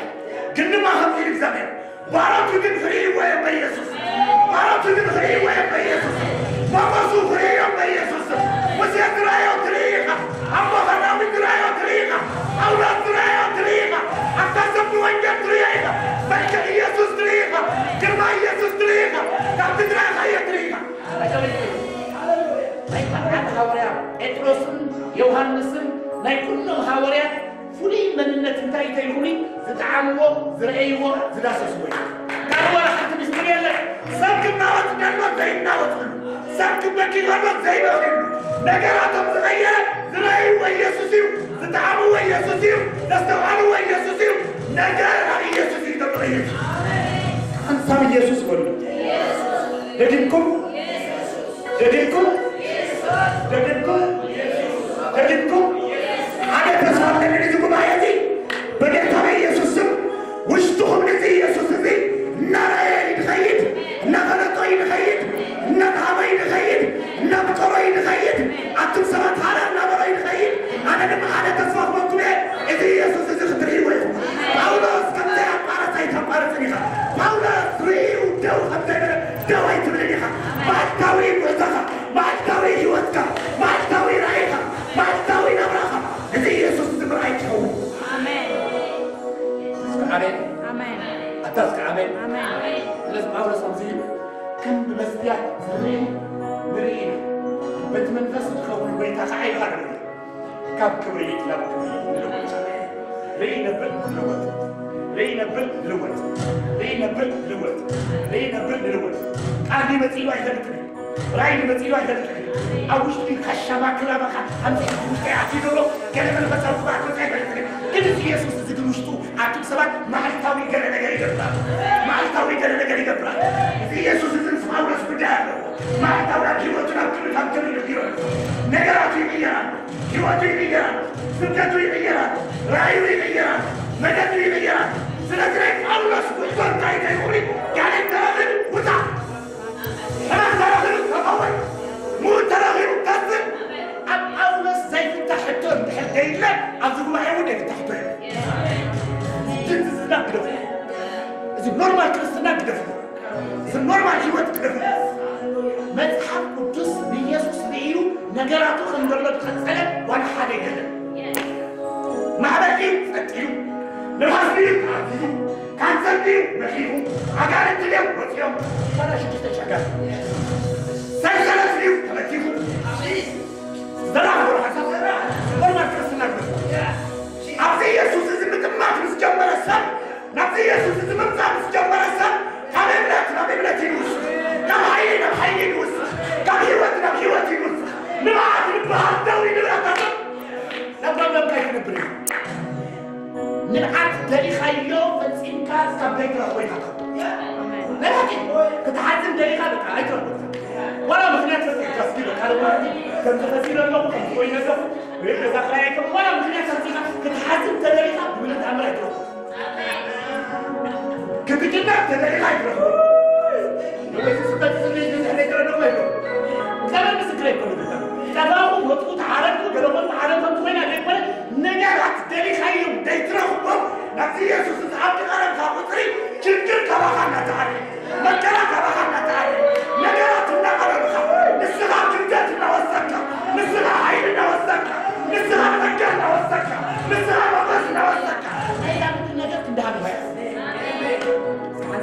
ግን ድማ ከምዚ ኢሉ እግዚኣብሔር፣ ባሮቱ ግን ክርእይዎ እዮም በኢየሱስ። ባሮቱ ግን ክርእይዎ እዮም በኢየሱስ። መጎሱ ክርእዮ እዮም በኢየሱስ። ሙሴ ዝረኣዮ ትርኢ ኢኻ። ኣቦኻ ዳዊት ዝረኣዮ ትርኢ ኢኻ። ጳውሎስ ዝረኣዮ ትርኢ ኢኻ። ኣታ ሰብ ንወንጌል ትርእዮ ኢኻ። መልክዕ ኢየሱስ ትርኢ ኢኻ። ግርማ ኢየሱስ ትርኢ ኢኻ። ካብቲ ዝረኣኻዮ ትርኢ ኢኻ። ናይ በዓል ሃዋርያ ጴጥሮስን ዮሃንስን ናይ ኩሎም ሃዋርያት ፍሉይ መንነት እንታይ እንተይልኩኒ ዝጠዓምዎ፣ ዝረኣይዎ፣ ዝዳሰስዎ እዩ። ካልእ ዋላ ሓንቲ ምስጢር የለን። ሰብ ክናወጽ ከሎ ዘይናወጽሉ፣ ሰብ ክበኪ ከሎ ዘይበኽሉ፣ ነገራቶም ዝቐየረ ዝረኣይዎ ኢየሱስ እዩ፣ ዝጠዓምዎ ኢየሱስ እዩ፣ ዘስተውዓልዎ ኢየሱስ እዩ። ነገር ኣብ ኢየሱስ እዩ ተቐይሩ። ሓንሳብ ኢየሱስ በሉ። ደጊምኩም፣ ደጊምኩም፣ ደጊምኩም፣ ደጊምኩም። ሓደ ተስፋ ኣለኒ እዚ ጉባኤ እዚ በጌታ በኢየሱስ ስም ውሽጥኹም ነዚ ኢየሱስ እዚ እናረኣየ እዩ ዝኸይድ፣ እናፈለጦ እዩ ዝኸይድ፣ እናተሃበ እዩ ዝኸይድ፣ እናፍቀሮ እዩ ዝኸይድ። ኣቱም ሰባት ሓደ እናበሎ እዩ ዝኸይድ። ኣነ ድማ ሓደ ተስፋ ክበኩም እየ። እዚ ኢየሱስ እዚ ክትርእይዎ ኢኹም። ጳውሎስ ከም ዘያቋረጸ ኣይተቋርጽን ኢኻ። ጳውሎስ ርእዩ ደው ከም ዘይበለ ደው ኣይትብልን ኢኻ። መዓልታዊ ጉዕዞኻ፣ መዓልታዊ ህይወትካ፣ መዓልታዊ ራእይኻ፣ መዓልታዊ ናብራኻ እዚ ኢየሱስ እዚ ምርኣይ ትኸውን። ኣሜን። እስኪ ኣሜን። ኣሜን። ኣታ እስኪ ኣሜን። ኣሜን። ስለዚ ጳውሎስ ከምዚ ኢሉ፣ ከም ብመስትያት ዝርኢ ንርኢ ኢና። በቲ መንፈስ ዝኸውን ጎይታ ከዓ ይሃሉ። ካብ ክብሪ ናብ ክብሪ ንልወጥ። ርኢ ነብል ንልወጥ። ርኢ ነብል ንልወጥ። ርኢ ነብል ንልወጥ። ርኢ ነብል ንልወጥ። ቃል መጺኡ ኣይፈልጥን እዩ። ራእይ መጺኡ ኣይፈልጥን እዩ። ኣብ ውሽጢ ከሻማ ክላባኻ ኣምጺኡ ውሽጢ ኣትዩ ዘሎ ገለ መንፈሳዊ ቅብኣት መጺኡ ኣይፈልጥን እዩ። ግን እዚ ኢየሱስ እዚ ግን ውሽጡ ኣቱም ሰባት መዓልታዊ ገለ ነገር ይገብራ። መዓልታዊ ገለ ነገር ይገብራ። እዚ ኢየሱስ እዚ ምስ ጳውሎስ ጉዳይ ኣለዎ። መዓልታዊ ኣብ ህይወቱ ናብ ክብሪ ካብ ክብሪ ይቕይሮ። ነገራቱ ይቕየር ኣሎ። ህይወቱ ይቕየር ኣሎ። ስብከቱ ይቕየር ኣሎ። ራእዩ ይቕየር ኣሎ። መገዱ ይቕየር ኣሎ። ስለዚ ናይ ጳውሎስ ጉዕዞ እንታይ እንታይ ይኹን ጋኔን ተረኽብ ውፃእ። ሕማም ተረኺቡ ተፈወስ። ምዉት ተረኺቡ ተስእ። ኣብ ጳውሎስ ዘይፍታሕ ሕቶ እንድሕር ዘይለ ኣብዚ ጉባኤ እውን ዘይፍታሕ ሕቶ የለን። ድንዝዝና ግደፉ። እዚ ኖርማል ክርስትና ግደፉ። እዚ ኖርማል ህይወት ግደፉ። መጽሓፍ ቅዱስ ንኢየሱስ ርእዩ ነገራቱ ከም ዘሎ ዝቐጸለ ዋላ ሓደ የለን። ማዕበል ድዩ ጸጥ ኢሉ? ንፋስ ድዩ ተኣዚዙ? ካንሰር ድዩ መኺኹ? ኣጋንንቲ ድዮም ወጺኦም? ሰላሳ ሽዱሽተ ሸጋር ሰንሰለት ድዩ ተበቲኹ? ዘራፍ ወርሓ ኖርማል ክርስትና ግደፉ። ኣብዚ ኢየሱስ እዚ ምጥማት ምስ ጀመረ ሰብ ናብዚ ኢየሱስ እዚ ምምጻእ ምስ ጀመረ ሰብ ካብ እምነት ናብ እምነት እዩ ዝውስኽ፣ ካብ ሓይሊ ናብ ሓይሊ እዩ ዝውስኽ፣ ካብ ህይወት ናብ ህይወት እዩ ዝውስኽ። ንብዓት ዝበሃል ደዊ ንብረታቶም ናብ ለምለም እንታይ ክነብር እዩ? ንብዓት ደሊኻዮ ፈጺምካ ካብ ዘይትረኽቦ ኢኻ ትረኽቦ። ናይ ሓቂ ክትሓዝን ደሊኻ በቃ ኣይትረኽቦ። ዋላ ምኽንያት ፈጺምካ እስኪ በቃ ማለት ከምዚ ከሲረ ኣለኹ፣ ከምዚ ኮይነ ኣለኹ፣ ወይ ገዛ ክራይ ኣይከ-፣ ዋላ ምኽንያት ፈጺምካ ክትሓዝን ተደሊኻ ብምንም ተኣምር ኣይትረኽቦ። ክትግበር ተደሊኻ ኣይትረኽቦ። ወይ ስበት ስለ ይግዛዕ ነገር ኣለኹ ኣይብሎ። ቀመር ምስክር ኣይኮነ። ጠፋኹ፣ ወጥኩ፣ ተዓረድኩ፣ ገለኾን ተዓረድኩ፣ ከምዚ ኮይና ዘይኮነ፣ ነገራት ደሊኻዮም ዘይትረኽቦም ናብዚ ኢየሱስ ዝኣብ ቀረብካ ቁፅሪ ችግር ካባኻ እናተዓለ፣ መከራ ካባኻ እናተዓለ፣ ነገራት እናቐረብካ፣ ንስኻ ክብደት እናወሰድካ፣ ንስኻ ሓይሊ እናወሰድካ፣ ንስኻ ጸጋ እናወሰድካ፣ ንስኻ ሞገስ እናወሰድካ፣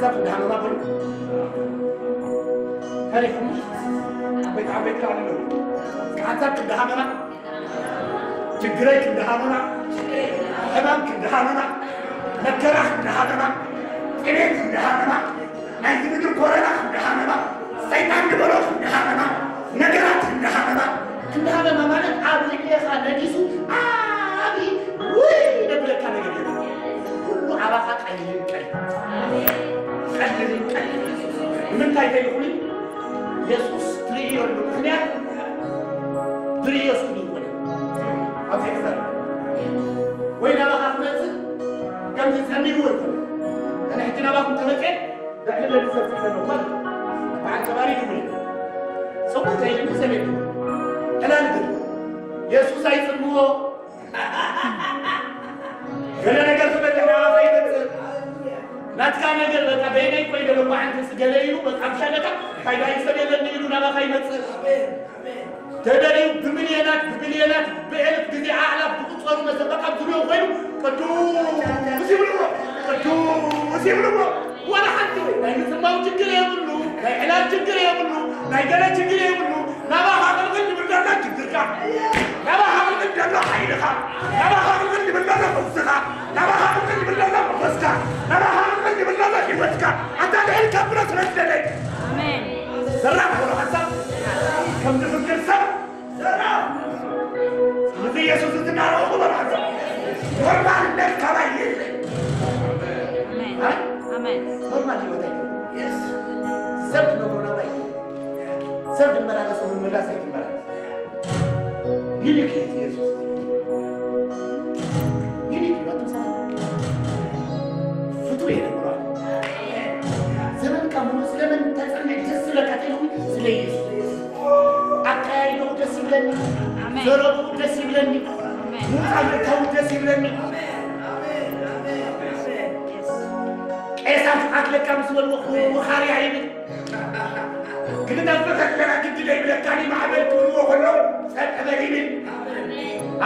ሓንሳብ ክንዲ ሃመማ በሉ። ታሪኽኩም ዓበይቲ ዓበይቲ ቃል ኣለዉ። ሓንሳብ ክንዲ ሃመማ፣ ችግረይ ክንዲ ሃመማ፣ ሕማም ክንዲ ሃመማ፣ መከራ ክንዲ ሃመማ፣ ጥሜት ክንዲ ሃመማ፣ ናይዚ ምድሪ ኮረና ክንዲ ሃመማ፣ ሰይጣን ዝበሎ ክንዲ ሃመማ፣ ነገራት ክንዲ ሃመማ። ክንዲ ሃመማ ማለት ኣብ ልዕሌኻ ነጊሱ ዓቢ ውይ ዘብለካ ነገር የለን። ኩሉ ኣባኻ ቀሊልን ቀሊል፣ ቀሊልን ቀሊል። ንምንታይ ተይልኩኒ? የሱስ ትርእዮ ኣሎ። ምኽንያት ትርእዮ ስእሉ ይኾነ። ኣብዚ ክዛረብ ወይ ናባኻ ክመጽእ ከምዚ ጸሚእዎ ይኾነ። ኣነ ሕጂ ናባኹም ተመጽኤ ብዕሊ ለሊ ሰብ ስእሉ ኣለኹ ማለት እዩ። በዓል ከባሪ ይኹን ሰብኡት ኣይልም፣ ሰብ የድሊ። ዕላል ግን የሱስ ኣይጽምዎ። ገለ ነገር ክበልዕ ናባኻ ይመጽእ። ናትካ ነገር በቃ በይነይ ኮይነ ሎማዓንቲ ገለ ኢሉ በቃ ብሻለካ ፋይዳ ይሰብ የለኒ ኢሉ ናባኻ ይመጽእ። ተደልዩ ብሚልዮናት፣ ብቢልዮናት፣ ብኤልፍ ግዜ ኣእላፍ ዝቑጸሩ መሰበቃ ኣብ ዙርያኡ ኮይኑ ቅዱስ ይብልዎ፣ ቅዱስ ይብልዎ። ዋላ ሓንቲ ናይ ምጽማው ችግር የብሉ፣ ናይ ዕላል ችግር የብሉ፣ ናይ ገለ ችግር የብሉ። ናባኻ ቅልቅል ዝብል ዘሎ ችግርካ፣ ናባኻ ቅልቅል ዘሎ ሓይልኻ፣ ናባኻ ቅልቅል ዝብል ዘሎ ፈውስኻ፣ ናባኻ ቅልቅል ዝብል ዘሎ መንፈስካ፣ ናባኻ ቅልቅል ዝብል ዘሎ ህይወትካ። ኣታ ልዕል ከብሎ ስለ ዝደለይ። ኣሜን። ዘራፍ በሎ ሓንሳብ ከም ዝፍክር ሰብ ዘራፍ። ምስ ኢየሱስ እንትናረቑ በሎ ሓንሳብ። ኖርማልነት ካባይ የለን። ኣሜን። ኣሜን። ኖርማል ህይወት ኣይኮነን። የስ። ሰብ ዝነግሮ ናባይ የለን። ሰብ ዝመላለሶ ምምላስ ኣይትመላለስ። ይልክ ኢየሱስ። ይልክ እዩ፣ ኣቱም ሰባት። ፍቱው እየ ነግሯል። ዘመንካ ሙሉ ስለመን ተጸምዕ ደስ ዝብለካ ተይልኩ ስለ ኢየሱስ። ኣካያይደኡ ደስ ይብለኒ። ኣሜን። ዘረብኡ ደስ ይብለኒ። ኣሜን። ምውጻእ ምእታዉ ደስ ይብለኒ። ቄሳር ዝኣክለካ ምስ በልዎ ወኻርያ ይብል። ክንነብር ከለና ግዲ ዘይብለካኒ ማዕበል ክብልዎ ከለዉ ጸጥ በል ይብል።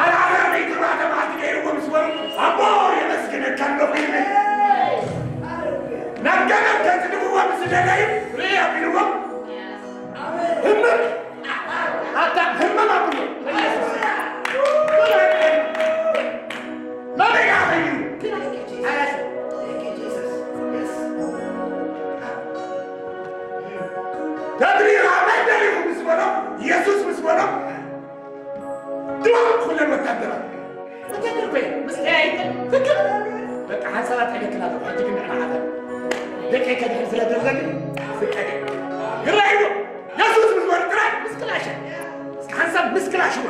ኣልዓዛር ለይቲ ኣርባዕተ መዓልቲ ገይርዎ ምስ በሉ ኣቦ የመስግነካ ኣለኹ ይብል። ናብ ገመድ ከጽድፍዎ ምስ ደለዩ ርኢ ኣቢልዎም ህምም ኣታ ህምም ኣብሉ ኢየሱስ መበይ ኣኸዩ ተድሪኻ መን ደሊኹ ምስ በሎ ኢየሱስ ምስ በሎ ድዋ ኩለን ወታደራት ወታደር ኮይነ ምስ ቀያይተ ፍክር በቃ ሓንሳባት ተገክላ ኣለኹ ሕጂ ግን ንሕና ሓዘን ደቂ ከድሕር ስለ ዘለኒ ፍቀደ ይረኣይዎ የሱስ ምስ በሎ ጥራይ ምስ ክላሸ እስከ ሓንሳብ ምስ ክላሽዋ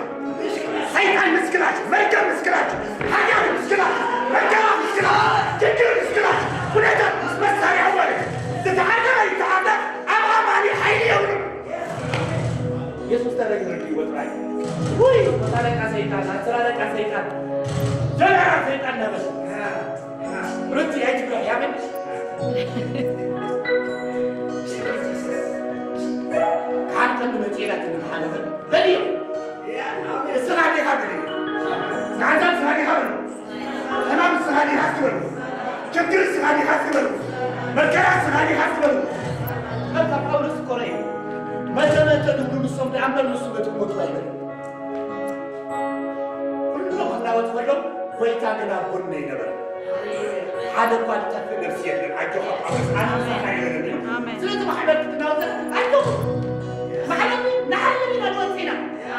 ሰይጣን ምስ ክላሽ መርገም ምስ ክላሽ ሓጢኣት ምስ ክላሽ መከራ ምስ ክላሽ ችግር ምስ ክላሽ ኩነታት ምስ መሳርያ ማለት ዝተሓተ ኣይተሓተ ኣብ ኣማኒ ሓይሊ የብሉ የሱስ ተረግረግ ይወጥራይ ውይ መሳለቃ ሰይጣን ኣስራለቃ ሰይጣን ጀነራል ሰይጣን ነበረ ርቲ ኣይትብሎ ያምን ሓንተን መፅኤና ትንሓለፈ በልዮ እስኻ ዲኻ በልዮ ንዓንታ እስኻ ዲኻ በልዮ ሕማም እስኻ ዲኻ እስኪ በልዮ ችግር እስኻ ዲኻ እስኪ በልዮ መከራ እስኻ ዲኻ እስኪ በልዮ በቃ ጳውሎስ እኮ ርአዩ መተ መተ ዝብሉ ንሶም ደኣ እምበር ንሱ በቲ ሞቱ ኣይበልዮ ኩሎም ክናወጽ ከሎ ጎይታ ግን ኣብ ጎነይ ነበረ። ሓደ እኳ ዝጠፍእ ነፍሲ የለን። ኣጆኻ ጳውሎስ ኣነ ምሳኻ እየ በለኒ። ኣሜን። ስለዚ ማሕበር ክትናወጽ ኣለኹ። ማሕበር ንሓልም ኢና ንወጽእ ኢና።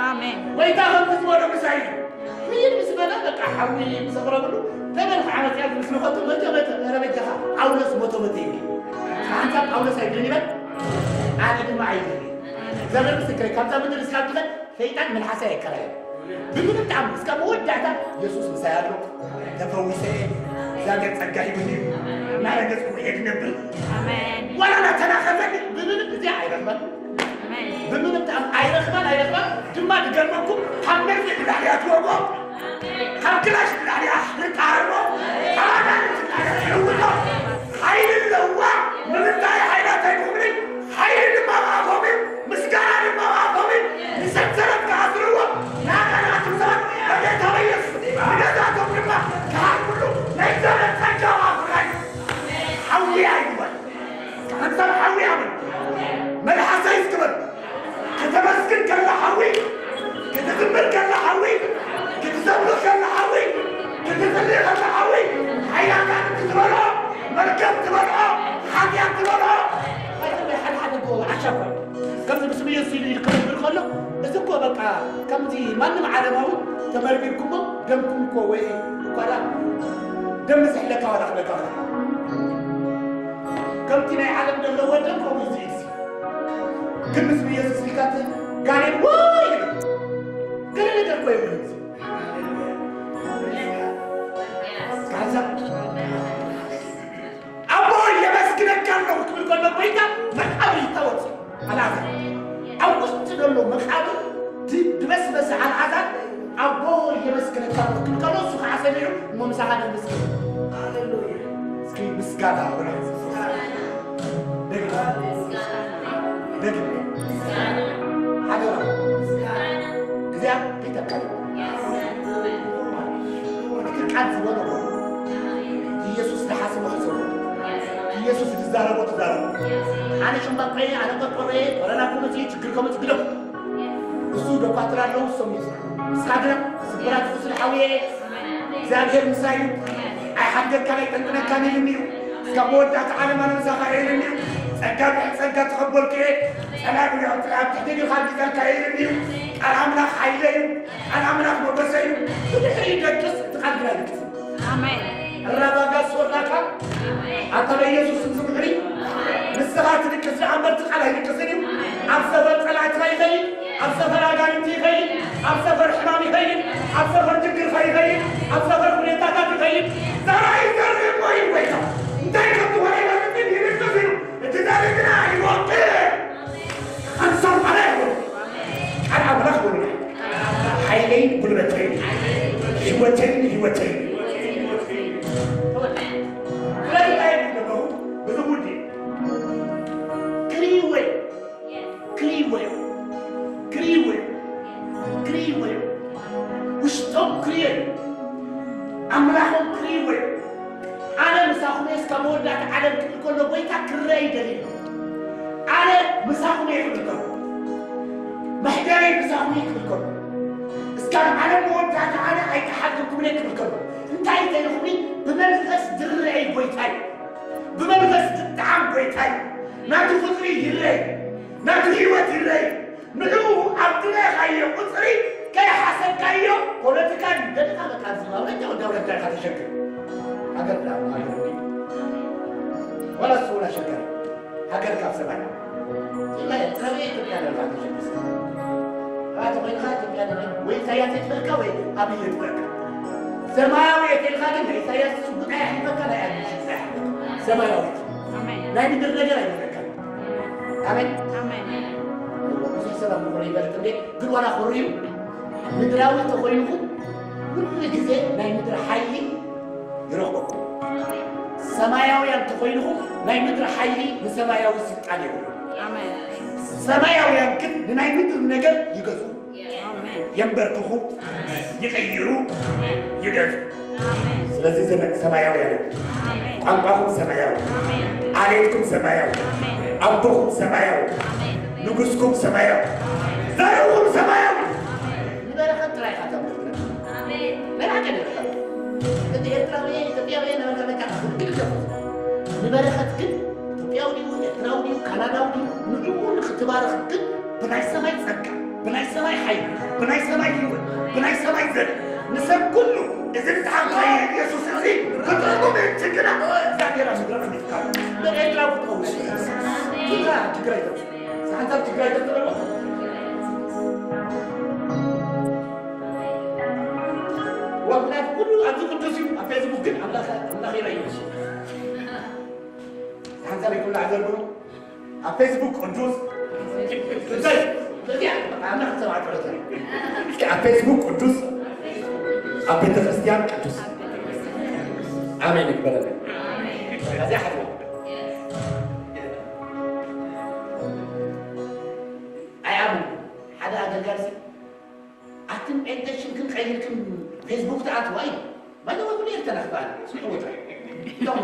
ኣሜን። ጎይታ ከምቲ ዝበሎ ምሳይ እዩ። ምይል ምስ በለ በቃ ሓዊ ምስ ኣቕረብሉ ተመልካ ዓመጽያ ምስ ንኸቱ መተ መተ ኧረ በጃኻ ጳውሎስ ሞቶ መተ ይብል። ኣንታ ጳውሎስ ኣይብልን ይበል ኣነ ድማ ኣይብልን። እግዚኣብሔር ምስክረይ ካብዛ ምድር እስካብ ትኸድ ሰይጣን መልሓሰይ ኣይከላየን። ብምንም ጣዕሚ እስከ መወዳእታ የሱስ ምሳይ ኣሎ ተፈዊሰ እየ እግዚኣብሔር ጸጋ ሂቡኒ እናረገጽኩ እየ ዝነብር ዋላ ናተናኸፈኒ ብምንም እዚኣ ኣይረኽበን ብምንም ጣዕሚ ኣይረኽበን ኣይረኽበን ድማ ዝገርመኩም ካብ መርፌ ንላዕሊ እያ ትወግኦ ካብ ክላሽ ንላዕሊ እያ ትቃረቦ ካብ ኣጋንንቲ ንላዕሊ እያ ትዕውቶ ሓይሊ ኣለዋ ንምንታይ ሓይላ እንታይ ትኽብሪ ሓይሊ ድማ ብኣፎም እዩ ምስጋና ድማ ብኣፎም እዩ ንሰንሰለት ክኣስርዎ ንኣጋንንቲ ሰባት በጌታ በኢየሱስ ንገዛቶም ድማ ክሃርምሉ ናይ እግዚኣብሔር ጸጋ ብኣፉ ናይ ሓዊ ኣይግበር ኢየሱስ ኢሉ ክነብር ከሎ፣ እዚ እኮ በቃ ከምዚ ማንም ዓለማዊ ተመርሚርኩሞ፣ ደምኩም እኮ ወይ እኳ ደም ዝሕለካ ዋላ ክብለካ ከሎ፣ ከምቲ ናይ ዓለም ዘለዎ ደም ከምኡ እዩ እዚ። ግን ምስ ኢየሱስ ኢልካ እቲ ጋኔን ወይ ይብል። ገለ ነገር እኮ የብሉን እዚ። ካዛ ኣቦ የመስግነካ ኣለኹ ክብል ከሎ፣ ጎይታ መቃብር ይታወቅ። ኣልዓዛር ኣብ ውሽጢ ዘሎ መቃብር ድ-፣ ድበስበሰ ኣልዓዛር ኣቦ የመስግነካ ኣለኹ ክብል ከሎ፣ እሱ ከዓ ሰሚዑ እሞ ምሳኻ ነመስግን። ሃሌሉያ። እስኪ ምስጋና ወላ። ደግመ። ደግመ። ሓደራ። እዚኣ ከይተካል። እቲ ቃል ዝበሎ ኢየሱስ ዝሓስቦ ሕሰቦ። ኢየሱስ ዝዛረቦ ተዛረቦ። ኣነ ሸምባቆየ፣ ኣነ ቆርቆሮየ፣ ኮረና ክመጽእ እዩ፣ ችግር ከመጽእ ግደፉ። እሱ ዶኳትር ኣለዉ፣ እሶም ይጽናሑ። ንስኻ ግና ስብራት ቁስሊ ሓውየ፣ እግዚኣብሔር ምሳይ እዩ። ኣይሓድገካን ኣይጠንጥነካን ኢሉኒ እዩ። እስካብ መወዳእታ ዓለም ኣነ ምሳኻ እየ ኢሉኒ እዩ። ጸጋ ብልዕሊ ጸጋ ተቐበልኩ እየ። ጸላኢ ብልዕሊ ኣብ ትሕቲ እግርኻ ኣርጊጸልካ እየ ኢሉኒ እዩ። ቃል ኣምላኽ ሓይለ እዩ። ቃል ኣምላኽ ሞገሰ እዩ። ብድሕሪኡ ይደቅስ፣ እቲ ቃል ግና ኣይድቅስን። ኣሜን። ራባጋ ሶራካ ኣታ በኢየሱስ ስም ዝምሕሪ። ንስኻ ትድቅስ ደኣ እምበር እቲ ቃል ኣይድቅስን እዩ። ኣብ ሰፈር ጸላእትኻ ይኸይድ፣ ኣብ ሰፈር ኣጋንንቲ ይኸይድ፣ ኣብ ሰፈር ሕማም ይኸይድ፣ ኣብ ሰፈር ችግርኻ ይኸይድ፣ ኣብ ሰፈር ሁኔታታት ይኸይድ። ዘራይ ይዘርእ እሞ እዩ ጎይታ። እንታይ ከም ዝኾነ ኣይፈልጥን፣ ይድቅስ እዩ። እቲ ዘርኢ ግና ይወቅዕ። ኣንሳብ ኣረ ይኹን። ቃል ኣምላኽ ይኹን። ሓይለይን ጉልበተይን፣ ህይወተይን ህይወተይን። ስለዚ እንታይ ይብል ኣለኹ? እዚ ጉዲ ክሪወይ፣ ክሪወይ፣ ክሪወይ፣ ክሪወይ። ውሽጦም ክሪወይ፣ ኣምላኾም ክሪወይ። ኣነ ምሳኹም እየ፣ እስካብ መወዳእታ ዓለም ክብል ከሎ፣ ጎይታ ክረአ ይደሊ። ኣነ ምሳኹም እየ ክብል ከሎ፣ መሕደረይ ምሳኹም እየ ክብል ከሎ፣ እስካብ ዓለም መወዳእታ ኣነ ኣይከሓድኩምን እየ ክብል ከሎ፣ እንታይ እንተኢልኩምኒ፣ ብመንፈስ ዝረአይ ጎይታ እዩ። ብመንፈስ ዝጠዓም ጎይታ እዩ። ናቱ ፍቕሪ ይረአይ፣ ናቱ ህይወት ይረአይ። ንዕኡ ኣብ ዝረኣኻዮ ቁጽሪ ከይሓሰብካዮ፣ ፖለቲካ ድዩ ደለኻ፣ በቃ፣ እዚ ማለት ወዲ ኣውራጃ ኢኻ ተሸግር። ሃገር ዳ፣ ሃገር ድዩ? ዋላ እሱ ወላ ሸገር። ሃገር ካብ ሰማይ። ኢላ ኤርትራዊ ኢትዮጵያ ደለኻ ተሸግር። ራእቲ ኮይንኻ ኢትዮጵያ ደለኻ ወይ ኢሳያስ የጥፍእካ ወይ ኣብይ የጥፍእካ። ሰማያዊ የቴልካ ግን ናይ ኢሳያስ ሽጉጥ ኣያሕልፈካ፣ ናይ ኣብይ ሽጉጥ ኣያሕልፈካ። ሰማያዊት። ኣሜን። ናይ ምድር ነገር ኣይመለካን። ኣሜን። ኣሜን። ብዙሕ ሰብ ኣብ ምኽሪ ይበልጥ እንዴ፣ ግን ዋላ ክርዩ ምድራዊ ተኾይንኹም ኩሉ ግዜ ናይ ምድሪ ሓይሊ ይረኽበኩም። ሰማያውያን ተኾይንኹም ናይ ምድሪ ሓይሊ ንሰማያዊ ስልጣን የብሉ። ኣሜን። ሰማያውያን ግን ንናይ ምድሪ ነገር ይገዝኡ። ኣሜን። የንበርክኹ፣ ይቕይሩ፣ ይገዙ። ኣሜን። ስለዚ ዘመን ሰማያውያን እዩ። ኣሜን። ቋንቋኹም ሰማያዊ፣ ኣሜን። ዓሌትኩም ሰማያዊ፣ ኣሜን። ኣቦኹም ሰማያዊ፣ ኣሜን። ንጉስኩም ሰማያዊ፣ ኣሜን። ዘርእኹም ሰማያዊ። ኣሜን። ንበረኸት ጥራይ ኢኻ ተምልክ። ኣሜን። መን ዓቀን ይረኸብ? እቲ ኤርትራዊ፣ ኢትዮጵያዊ፣ ነበርካ በቃ፣ ግድፍ። ንበረኸት ግን ኢትዮጵያዊ ድዩ፣ ኤርትራዊ ድዩ፣ ካናዳዊ ድዩ፣ ንዕኡ ንኽትባረኽ ግን ብናይ ሰማይ ጸጋ፣ ብናይ ሰማይ ሓይሊ፣ ብናይ ሰማይ ህይወት፣ ብናይ ሰማይ ዘር ንሰብ ኩሉ እዚ ብጣዕሚ ኢየሱስ እዚ ክጥዕሙ ምእንቲ ግና እግዚኣብሔር ኣብ ምድሪ ኣሚትካ ንኤርትራ ክትኸውን ትግራ ትግራይ ተብሱ ሓንሳብ ትግራይ ተጥረሎ ወብናት ኩሉ ኣብዚ ቅዱስ እዩ ኣብ ፌስቡክ ግን ኣምላኽ ኣምላኽ ይረዩ ሓንሳብ ይኩላ ዓዘርግሩ ኣብ ፌስቡክ ቅዱስ እንታይ? እዚኣ ኣምላኽ ሰብዓ ጸሎት እዩ። እስኪ ኣብ ፌስቡክ ቅዱስ፣ ኣብ ቤተ ክርስቲያን ቅዱስ። ኣሜን ይበለለይ። እዚኣ ሓደ ኣይኣምን ሓደ ኣገልጋሊ ኣትን ጴንጤ ሽምክን ቀይርክን ፌስቡክ ትኣትዋ እዩ። ባይዘወይ ኩሉ ኤርትራ ክበሃል እዩ። ስምዑ ወታ። ሎም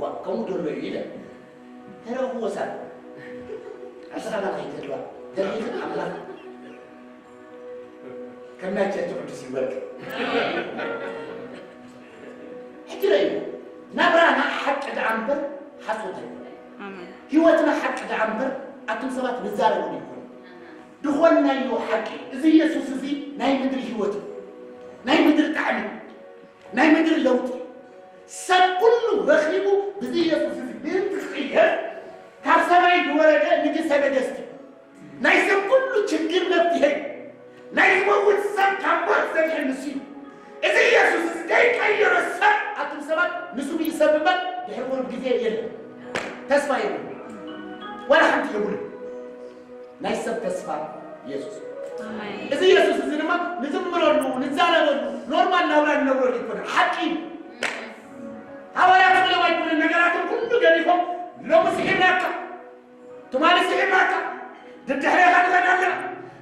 ዋ ከምኡ ደሎ እዩ ኢለ ተረኽዎ ሳል ኣስኻ ናብ ከይትህልዋ ደሊኽን ኣምላኽ ከም ናይ ቸርች ቅዱስ ይወርቅ ሕጂ ረእዩ ናብራና ሓቂ ደኣ እምበር ሓሶት ኣይኮነ ኣሜን። ህይወትና ሓቂ ደኣ እምበር ኣቱም ሰባት ንዛረቡ ይኮነ ድኾንናዮ ሓቂ። እዚ ኢየሱስ እዚ ናይ ምድሪ ህይወት እዩ። ናይ ምድሪ ጣዕሚ፣ ናይ ምድሪ ለውጢ። ሰብ ኩሉ ረኺቡ ብዚ ኢየሱስ እዚ ምእንቲ ክቕየር ካብ ሰማይ ዝወረደ ንግሰ ነገስት እዩ። ናይ ሰብ ኩሉ ችግር መፍትሄ እዩ። ናይ ዝመውት ሰብ ካብ ሞት ዘድሕን ንሱ እዩ። እዚ ኢየሱስ እዚ ዘይቀየረ ሰብ ኣቱም ሰባት ንሱ እዩ ሰብ እምበር ድሕሪ ቁሩብ ግዜ የለን። ተስፋ የለን። ዋላ ሓንቲ የብሉን። ናይ ሰብ ተስፋ ኢየሱስ። ኣሜን። እዚ ኢየሱስ እዚ ድማ ንዝምረሉ፣ ንዛረበሉ፣ ኖርማል ናብራ ንነብረሉ ኣይኮነን። ሓቂ እዩ። ሃዋርያት ብሎም ኣይኮነን ነገራቶም ኩሉ ገዲፎም ሎሚ ስሒብናካ፣ ትማሊ ስሒብናካ፣ ደድሕሬኻ ንኸድ ኣለና፣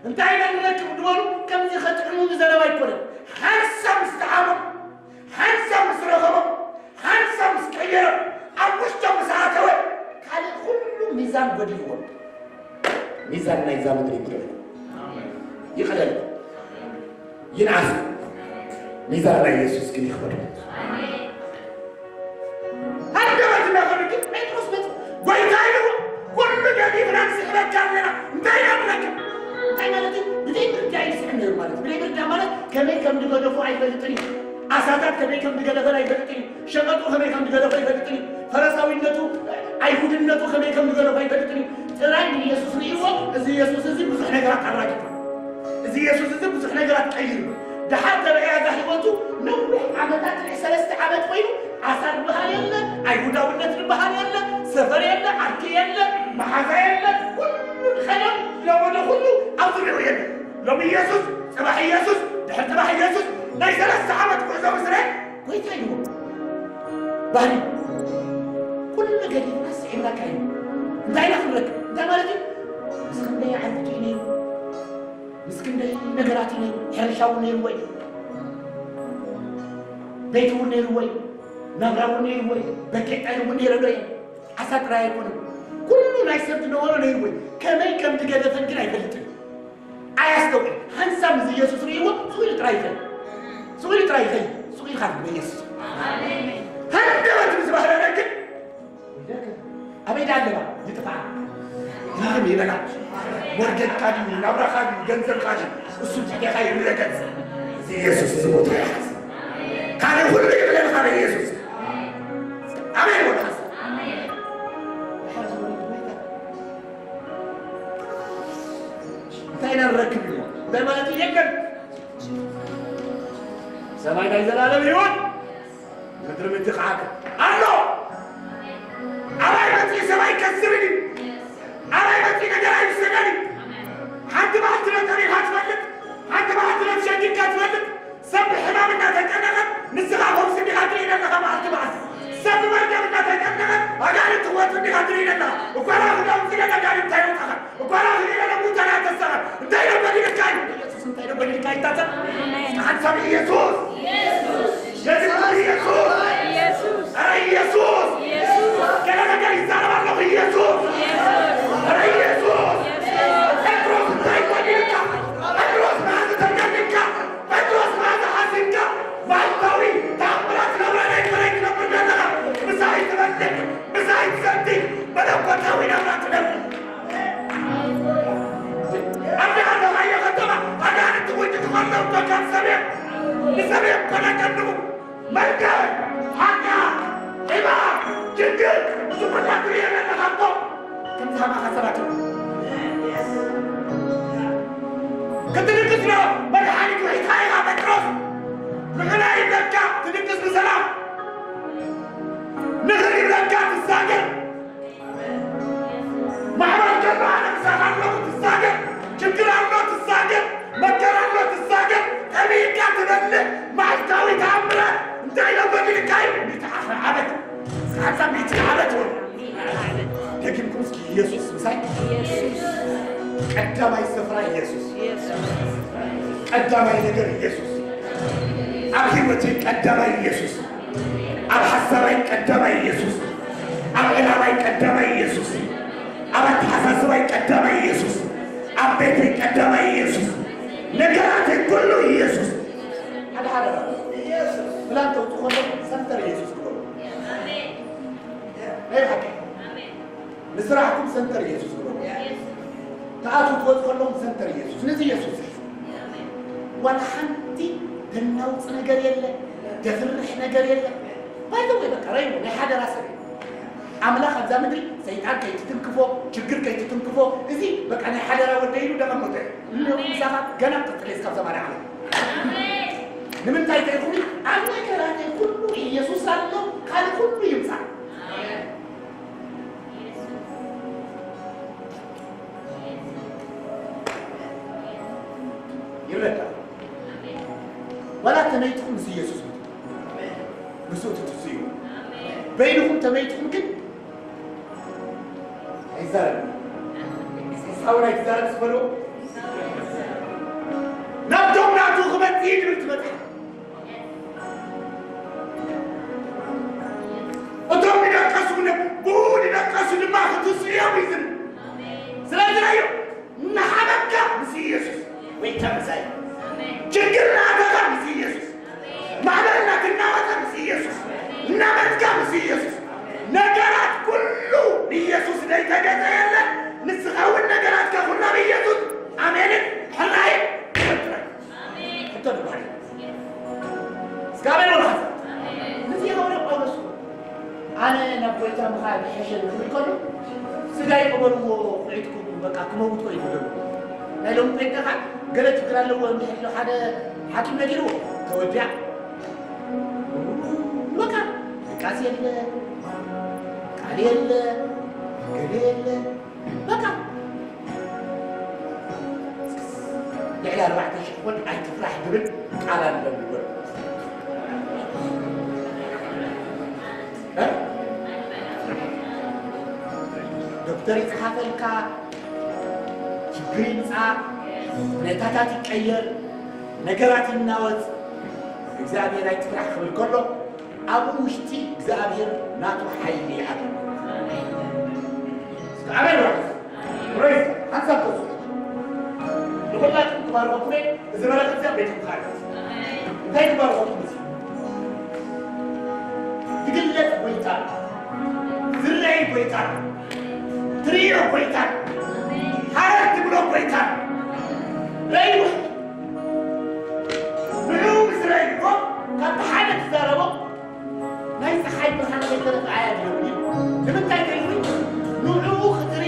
እንታይ ኢና ንረክብ ዝበሉ ከምዚ ከጥዕሙ ዘረባ ኣይኮነን። ሓንሳብ ምስ ተዓሞም፣ ሓንሳብ ምስ ረኸቦም፣ ሓንሳብ ምስ ቀየሮም፣ ኣብ ውሽጦም ምስ ኣተወ፣ ካልእ ኩሉ ሚዛን ጎዲልዎም። ሚዛን ናይዛ ምድሪ ይቕለል። ይቕለል። ይንኣስ። ሚዛን ናይ ኢየሱስ ግን ይኽበር። ኣንደበት እናኸዱ ግን ጴጥሮስ መጽ-፣ "ጐይታ" ኢልዎ፣ "ኩሉ ገዲፍና ንስሕበካ ኣለና፣ እንታይ ኢና ንረክብ?" እንታይ ማለት እዩ? ብደይ ምርዳእ እዩ ዝስሕብ ነይሩ ማለት እዩ። ብደይ ምርዳእ ማለት ከመይ ከም ዝገደፎ ኣይፈልጥን እዩ። ዓሳታት ከመይ ከም ዝገደፈን ኣይፈልጥን እዩ። ሸቐጡ ከመይ ከም ዝገደፎ ኣይፈልጥን እዩ። ፈረሳዊነቱ፣ ኣይሁድነቱ ከመይ ከም ዝገደፎ ኣይፈልጥን እዩ። ጥራይ ንኢየሱስ ርእይዎ፣ እዚ ኢየሱስ እዚ ብዙሕ ነገራት ኣራጊፉ። እዚ ኢየሱስ እዚ ብዙሕ ነገራት ቀይሩ። ደሓር ተረኣያ እዛ ህይወቱ ነዊሕ ዓመታት፣ ልዕሊ ሰለስተ ዓመት ኮይኑ፣ ዓሳ ዝበሃል የለ፣ ኣይሁዳውነት ዝበሃል የለ፣ ሰፈር የለ፣ ዓርኪ የለ፣ መሓዛ የለ፣ ኩሉ ዝኸዶ ዝለመዶ ኩሉ ኣብ ዙርያኡ የለ። ሎሚ ኢየሱስ፣ ጽባሕ ኢየሱስ፣ ድሕሪ ጽባሕ ኢየሱስ፣ ናይ ሰለስተ ዓመት ጉዕዞ ምስ ረአ፣ ጐይታ ኢልዎ። ባህሪ ኩሉ ገዲፍና ስዒብናካ ኢና። እንታይ ኢና ክንረክብ? እንታይ ማለት እዩ? ምስ ክንደይ ዓመቱ እዩ ነይሩ? ምስ ክንደይ ነገራት እዩ ነይሩ? ሕርሻ እውን ነይርዎ እዩ። ቤት እውን ነይርዎ እዩ። ናብራ እውን ነይርዎ እዩ። በጊዕ ጣል እውን ነይረ ዶ እዩ? ዓሳ ጥራይ ኣይኮነን። ኩሉ ናይ ሰብ ዝነበሮ ነይርዎ እዩ። ከመይ ከም ዝገደፈን ግን ኣይፈልጥን። ኣያስተውዕል። ሓንሳብ ምስ ኢየሱስ ርእይዎ፣ ስቕ ኢሉ ጥራይ ይኸይድ። ስቕ ኢሉ ጥራይ ይኸይድ። ስቕ ኢልካ ትብል ኢየሱስ። ኣሜን። ሃንደበት ምስ ባህረረ ግን፣ ኣበይ ደኣ ኣለና? ይጥፋ። ይህልም ይበላ። መርገድካ ድዩ? ናብራኻ ድዩ? ገንዘብካ ድዩ? እሱ ትሕቴኻ ይረገጽ። እዚ ኢየሱስ እዚ ቦታ ይሓዝ። ካልእ ኩሉ ይብለልካ በኢየሱስ። ኣሜን ወልሓስ። እንታይ ኢና ንረክብ ኢሉ? እንታይ ማለት እዩ? የለን። ሰማይ ናይ ዘላለም ህይወት፣ ምድሪ ምትኻእ ኣሎ። ኣባይ መጺኡ ሰማይ ይከስብን እዩ። ኣባይ መጺኡ ነገር ኣይውሰደን እዩ። ሓንቲ መዓልቲ ዶ ተሪኻ ትፈልጥ? ሓንቲ መዓልቲ ዶ ተሸጊርካ ትፈልጥ? ሰብ ብሕማም እናተጨነቐ፣ ንስኻ ፈውሲ እንዲኻ ትርኢ ዘለኻ መዓልቲ መዓልቲ። ሰብ ብመርገም እናተጨነቐ፣ ኣጋንንቲ ክወጹ እንዲኻ ትርኢ ዘለኻ። እኳ ራእይ ክዳውንቲ ኢለን ኣጋንንቲ ኣይወጻኻን። እኳ ራእይ ክዳውንቲ ኢለን ሙታን ኣይተሳኻን። እንታይ ኢሎም በዲልካ እዩ? ኢየሱስ እንታይ ኢሎም በዲልካ ይታተን? ኣሜን። ሓንሳብ ኢየሱስ። ኢየሱስ። ኢየሱስ። ኢየሱስ። ኧረ ኢየሱስ። ኢየሱስ። ገለ ነገር ይዛረብ ኣለኹ። ኢየሱስ። ኢየሱስ። ኧረ ኢየሱስ። ኢየሱስ። ጴጥሮስ እንታይ በዲልካ? ጴጥሮስ መዓዝ ተጋዲልካ? ጴጥሮስ መዓዝ ሓሲብካ? መዓልታዊ ተኣምራት ናብራ ናይ መሬት ትነብር ዘለኻ፣ ምሳይ ትበልዕ፣ ምሳይ ትሰቲ፣ መለኮታዊ ናብራ ትነብር። ኣብ ዝኣተኻዮ ከተማ ኣጋንንቲ ውጭ ትኸለው እኮ ካብ ሰሜን፣ ንሰሜን እኮ ነቀንቡ። መርገም፣ ሓጢኣት፣ ሕማም፣ ችግር፣ እዚ ኩላ ትርእዮ ዘለኻ እኮ ከምዚ ከማኻ ሰባት እዮም። ክትድቅስ ዶ መድሓኒት ውሒድካ ኢኻ ጴጥሮስ? ንሕና ይብለካ ትድቅስ ብሰላም፣ ንኽር ይብለካ ትሳገር። ማሕበር ከሎ ኣነ ምሳኻ ኣለኹ ትሳገር፣ ችግር ኣሎ ትሳገር፣ መከራ ኣሎ ትሳገር፣ ጠሚእካ ትበልዕ መዓልታዊ ተኣምራት እንታይ ኢሎም በዲልካ እዩ? ሚእቲ ዓመት። እስከ ሓንሳብ ሚእቲ ዓመት በሉ። ደጊምኩም እስኪ ኢየሱስ ምሳይ። ኢየሱስ። ቀዳማይ ስፍራ ኢየሱስ። ኢየሱስ። ቀዳማይ ነገር ኢየሱስ። ኣብ ህይወተይ ቀዳማይ ኢየሱስ። ኣብ ሓሳባይ ቀዳማይ ኢየሱስ። ኣብ ዕላማይ ቀዳማይ ኢየሱስ። ኣብ ኣተሓሳስባይ ቀዳማይ ኢየሱስ። ኣብ ቤተይ ቀዳማይ ኢየሱስ። ነገራተይ ኩሉ ኢየሱስ። ሓደ ሓደ ኢየሱስ። ፕላን ተውፅኡ ከለኹም ሰንተር ኢየሱስ ግበሩ። ናይ ሓቂ። ንስራሕኩም ሰንተር ኢየሱስ ግበሩ። ክኣትዉ ክወፁ ከለዎም ሰንተር ኢየሱስ፣ ነዚ ኢየሱስ ዝሕዝዎ። ዋላ ሓንቲ ደናውፅ ነገር የለ፣ ደፍርሕ ነገር የለ። ባይዘወይ በቃ ረይሞ ናይ ሓደራ ሰብ እዩ። ኣምላኽ ኣብዛ ምድሪ ሰይጣን ከይትትንክፎ፣ ችግር ከይትትንክፎ፣ እዚ በቃ ናይ ሓደራ ወደይ ኢሉ ደቐመጦ እዩ። እሞ ምሳኻ ገና ክትቅፅል እስካብ ዘማሪ ዓለም። ንምንታይ ተይኹም ኣብ ነገራተይ ኩሉ ኢየሱስ ኣሎ፣ ካልእ ኩሉ ይምፃእ። ይረዳ። ዋላ ተመይትኩም ምስ ኢየሱስ ምቱ። ንሱ ትትስዩ። በይንኹም ተመይትኩም ግን ኣይዛረብ። ሳውና ኣይትዛረብ ዝበሎ ናብቶም ናቱ ክመጽእ ድብል ትመጽእ። እቶም ንደቀሱ ነ-፣ ብኡ ንደቀሱ ድማ ክትስኡ እዮም እዩ ዝብል። ስለዚ ናዮ፣ እናሓመምካ ምስ ኢየሱስ ወይ ተመሳይ። ችግር እናኣተኻ ምስ ኢየሱስ። ማዕበል እናተናወጠ ምስ ኢየሱስ። እናመትካ ምስ ኢየሱስ። ነገራት ኩሉ ንኢየሱስ ዘይተገዘ የለን። ንስኻ እውን ነገራትካ ኩሉ ኣብ ኢየሱስ። ኣሜንን ሕራይን። ሕቶ ንባህሪ። እስከ ኣሜን በሉ ሓንሳብ። ነዚ ሃዋርያ ጳውሎስ እኮ፣ "ኣነ ናብ ጐይታ ምኻድ ይሕሸኒ" ክብል ከሎ፣ "ስጋይ ቅበርዎ፣ ኲዒትኩም በቃ ክመውት ኮይኑ" ይብሉ። ናይ ሎሚ ጴንጤ ኸዓ ገለ ችግር ኣለዎ እንድሕር ኢሉ ሓደ ሓኪም ነጊርዎ፣ ተወዲኣ። በቃ ድቃስ የለ፣ ቃል የለ፣ ገለ የለ። በቃ ልዕሊ ኣርባዕተ ሽሕ ወድ ኣይትፍራሕ ዝብል ቃል ኣሎ። እ? ዶክተር ይጽሓፈልካ፣ ችግር ይምጻእ፣ ሁኔታታት ይቀየር፣ ነገራት ይናወጽ፣ እግዚኣብሔር ኣይትፍራሕ ክብል ከሎ፣ ኣብኡ ውሽጢ እግዚኣብሔር ናቱ ሓይሊ ይኣቱ። እስከ ኣሜን በሉ። ፕሬዝ። ሓንሳብ ተሱ። ንኹላትኩም ክባርኸኩም እየ። እዚ በረኸት እዚኣ ቤትኩም ትኣቱ። እንታይ ክባርኸኩም እዚ? ዝግለጽ ጎይታ፣ ዝረኣይ ጎይታ፣ ትርእዮ ጎይታ፣ ሃረር ትብሎ ጎይታ። ረእይዎ። ንዕኡ ምስ ረእይዎ፣ ካብቲ ሓደ ትዛረቦ፣ ናይ ፀሓይ ብርሃን ከይተረፍኣያ ድነብር እዩ። ንምንታይ ተይሉ? ንዕኡ ክትርኢ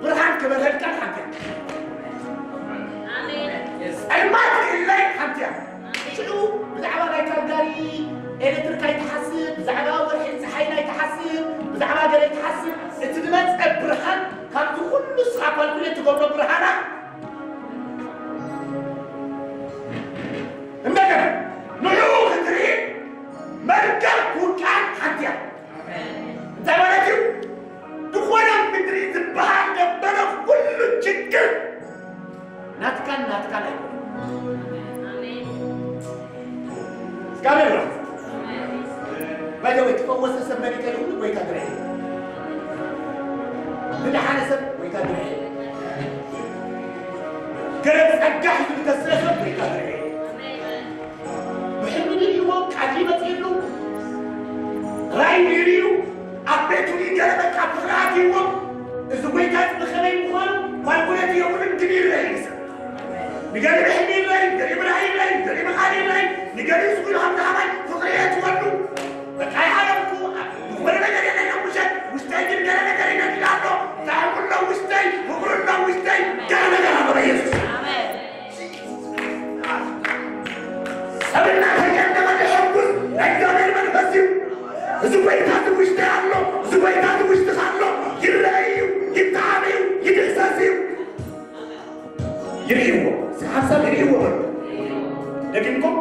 ብርሃን ክበርሀልካ ሓንቲ እያ። ኣሜን። ጸልማት ክእላይ ሓንቲ እያ። ሽዑ ብዛዕባ ናይ ካልጋሪ ኤሌክትሪክ ኣይትሓስብ፣ ብዛዕባ ወርሒ ፀሓይ ኣይትሓስብ፣ ብዛዕባ ገለ ኣይትሓስብ። እቲ ዝመፀ ብርሃን ካብዚ ኩሉ ንስኻ ካልኩሌት ትገብሮ ብርሃና እንደገና ንዕኡ ክትርኢ መርከብ ውቃን ሓንቲ እያ። እንታይ ማለት እዩ? ዝኾነ ምድሪ ዝበሃል ነበረ ኩሉ ችግር ናትካን ናትካን ኣይኮነን። እስካብ በሉ። ባይዘወይ፣ ትፈወሰ ሰብ መን ይከይድ? ጎይታ ድረይ። ዝደሓነ ሰብ ጎይታ ድረይ። ገለ ጸጋ ሒዙ ዝተስለ ሰብ ጎይታ ድረይ። ብሕልሚ ንርእይዎ፣ ቃል ይመጽእሉ፣ ራእይ ይርእዩ፣ ኣብ ቤቱ ገለ በቃ ብኽርኣት ይዎም። እዚ ጎይታ እዚ ብኸመይ ምዃኑ ኳልኩሌት የብሉን፣ ግን ይረኣይ እዩ ሰብ። ንገሊ ብሕልሚ ይረኣይ፣ ንገሊ ብራእይ ይረኣይ፣ ንገሊ ብቓል ይረኣይ፣ ንገሊ ስጉል ሃብቲ ሃባይ ፍቕሪ እየ ትወዱ። በቃ ይሃለምኩ፣ ዝኾነ ነገር የለና ውሸት፣ ውሽጠይ ግን ገለ ነገር ይነድድ ኣሎ። ጣዕሙ ኣሎ ውሽጠይ፣ ፍቕሩ ኣሎ ውሽጠይ፣ ገለ ነገር ኣሎ በኢየሱስ። ሰብና ተቀደመ ዘሐጉስ ናይ እግዚኣብሔር መንፈስ እዩ። እዚ ጎይታ እዚ ውሽጢ ኣሎ፣ እዚ ጎይታ እዚ ውሽጥኻ ኣሎ። ይረኣይ እዩ፣ ይጠዓም እዩ፣ ይድህሰስ እዩ። ይርእይዎ፣ እዚ ሓሳብ ይርእይዎ በሉ። ደግምኩም?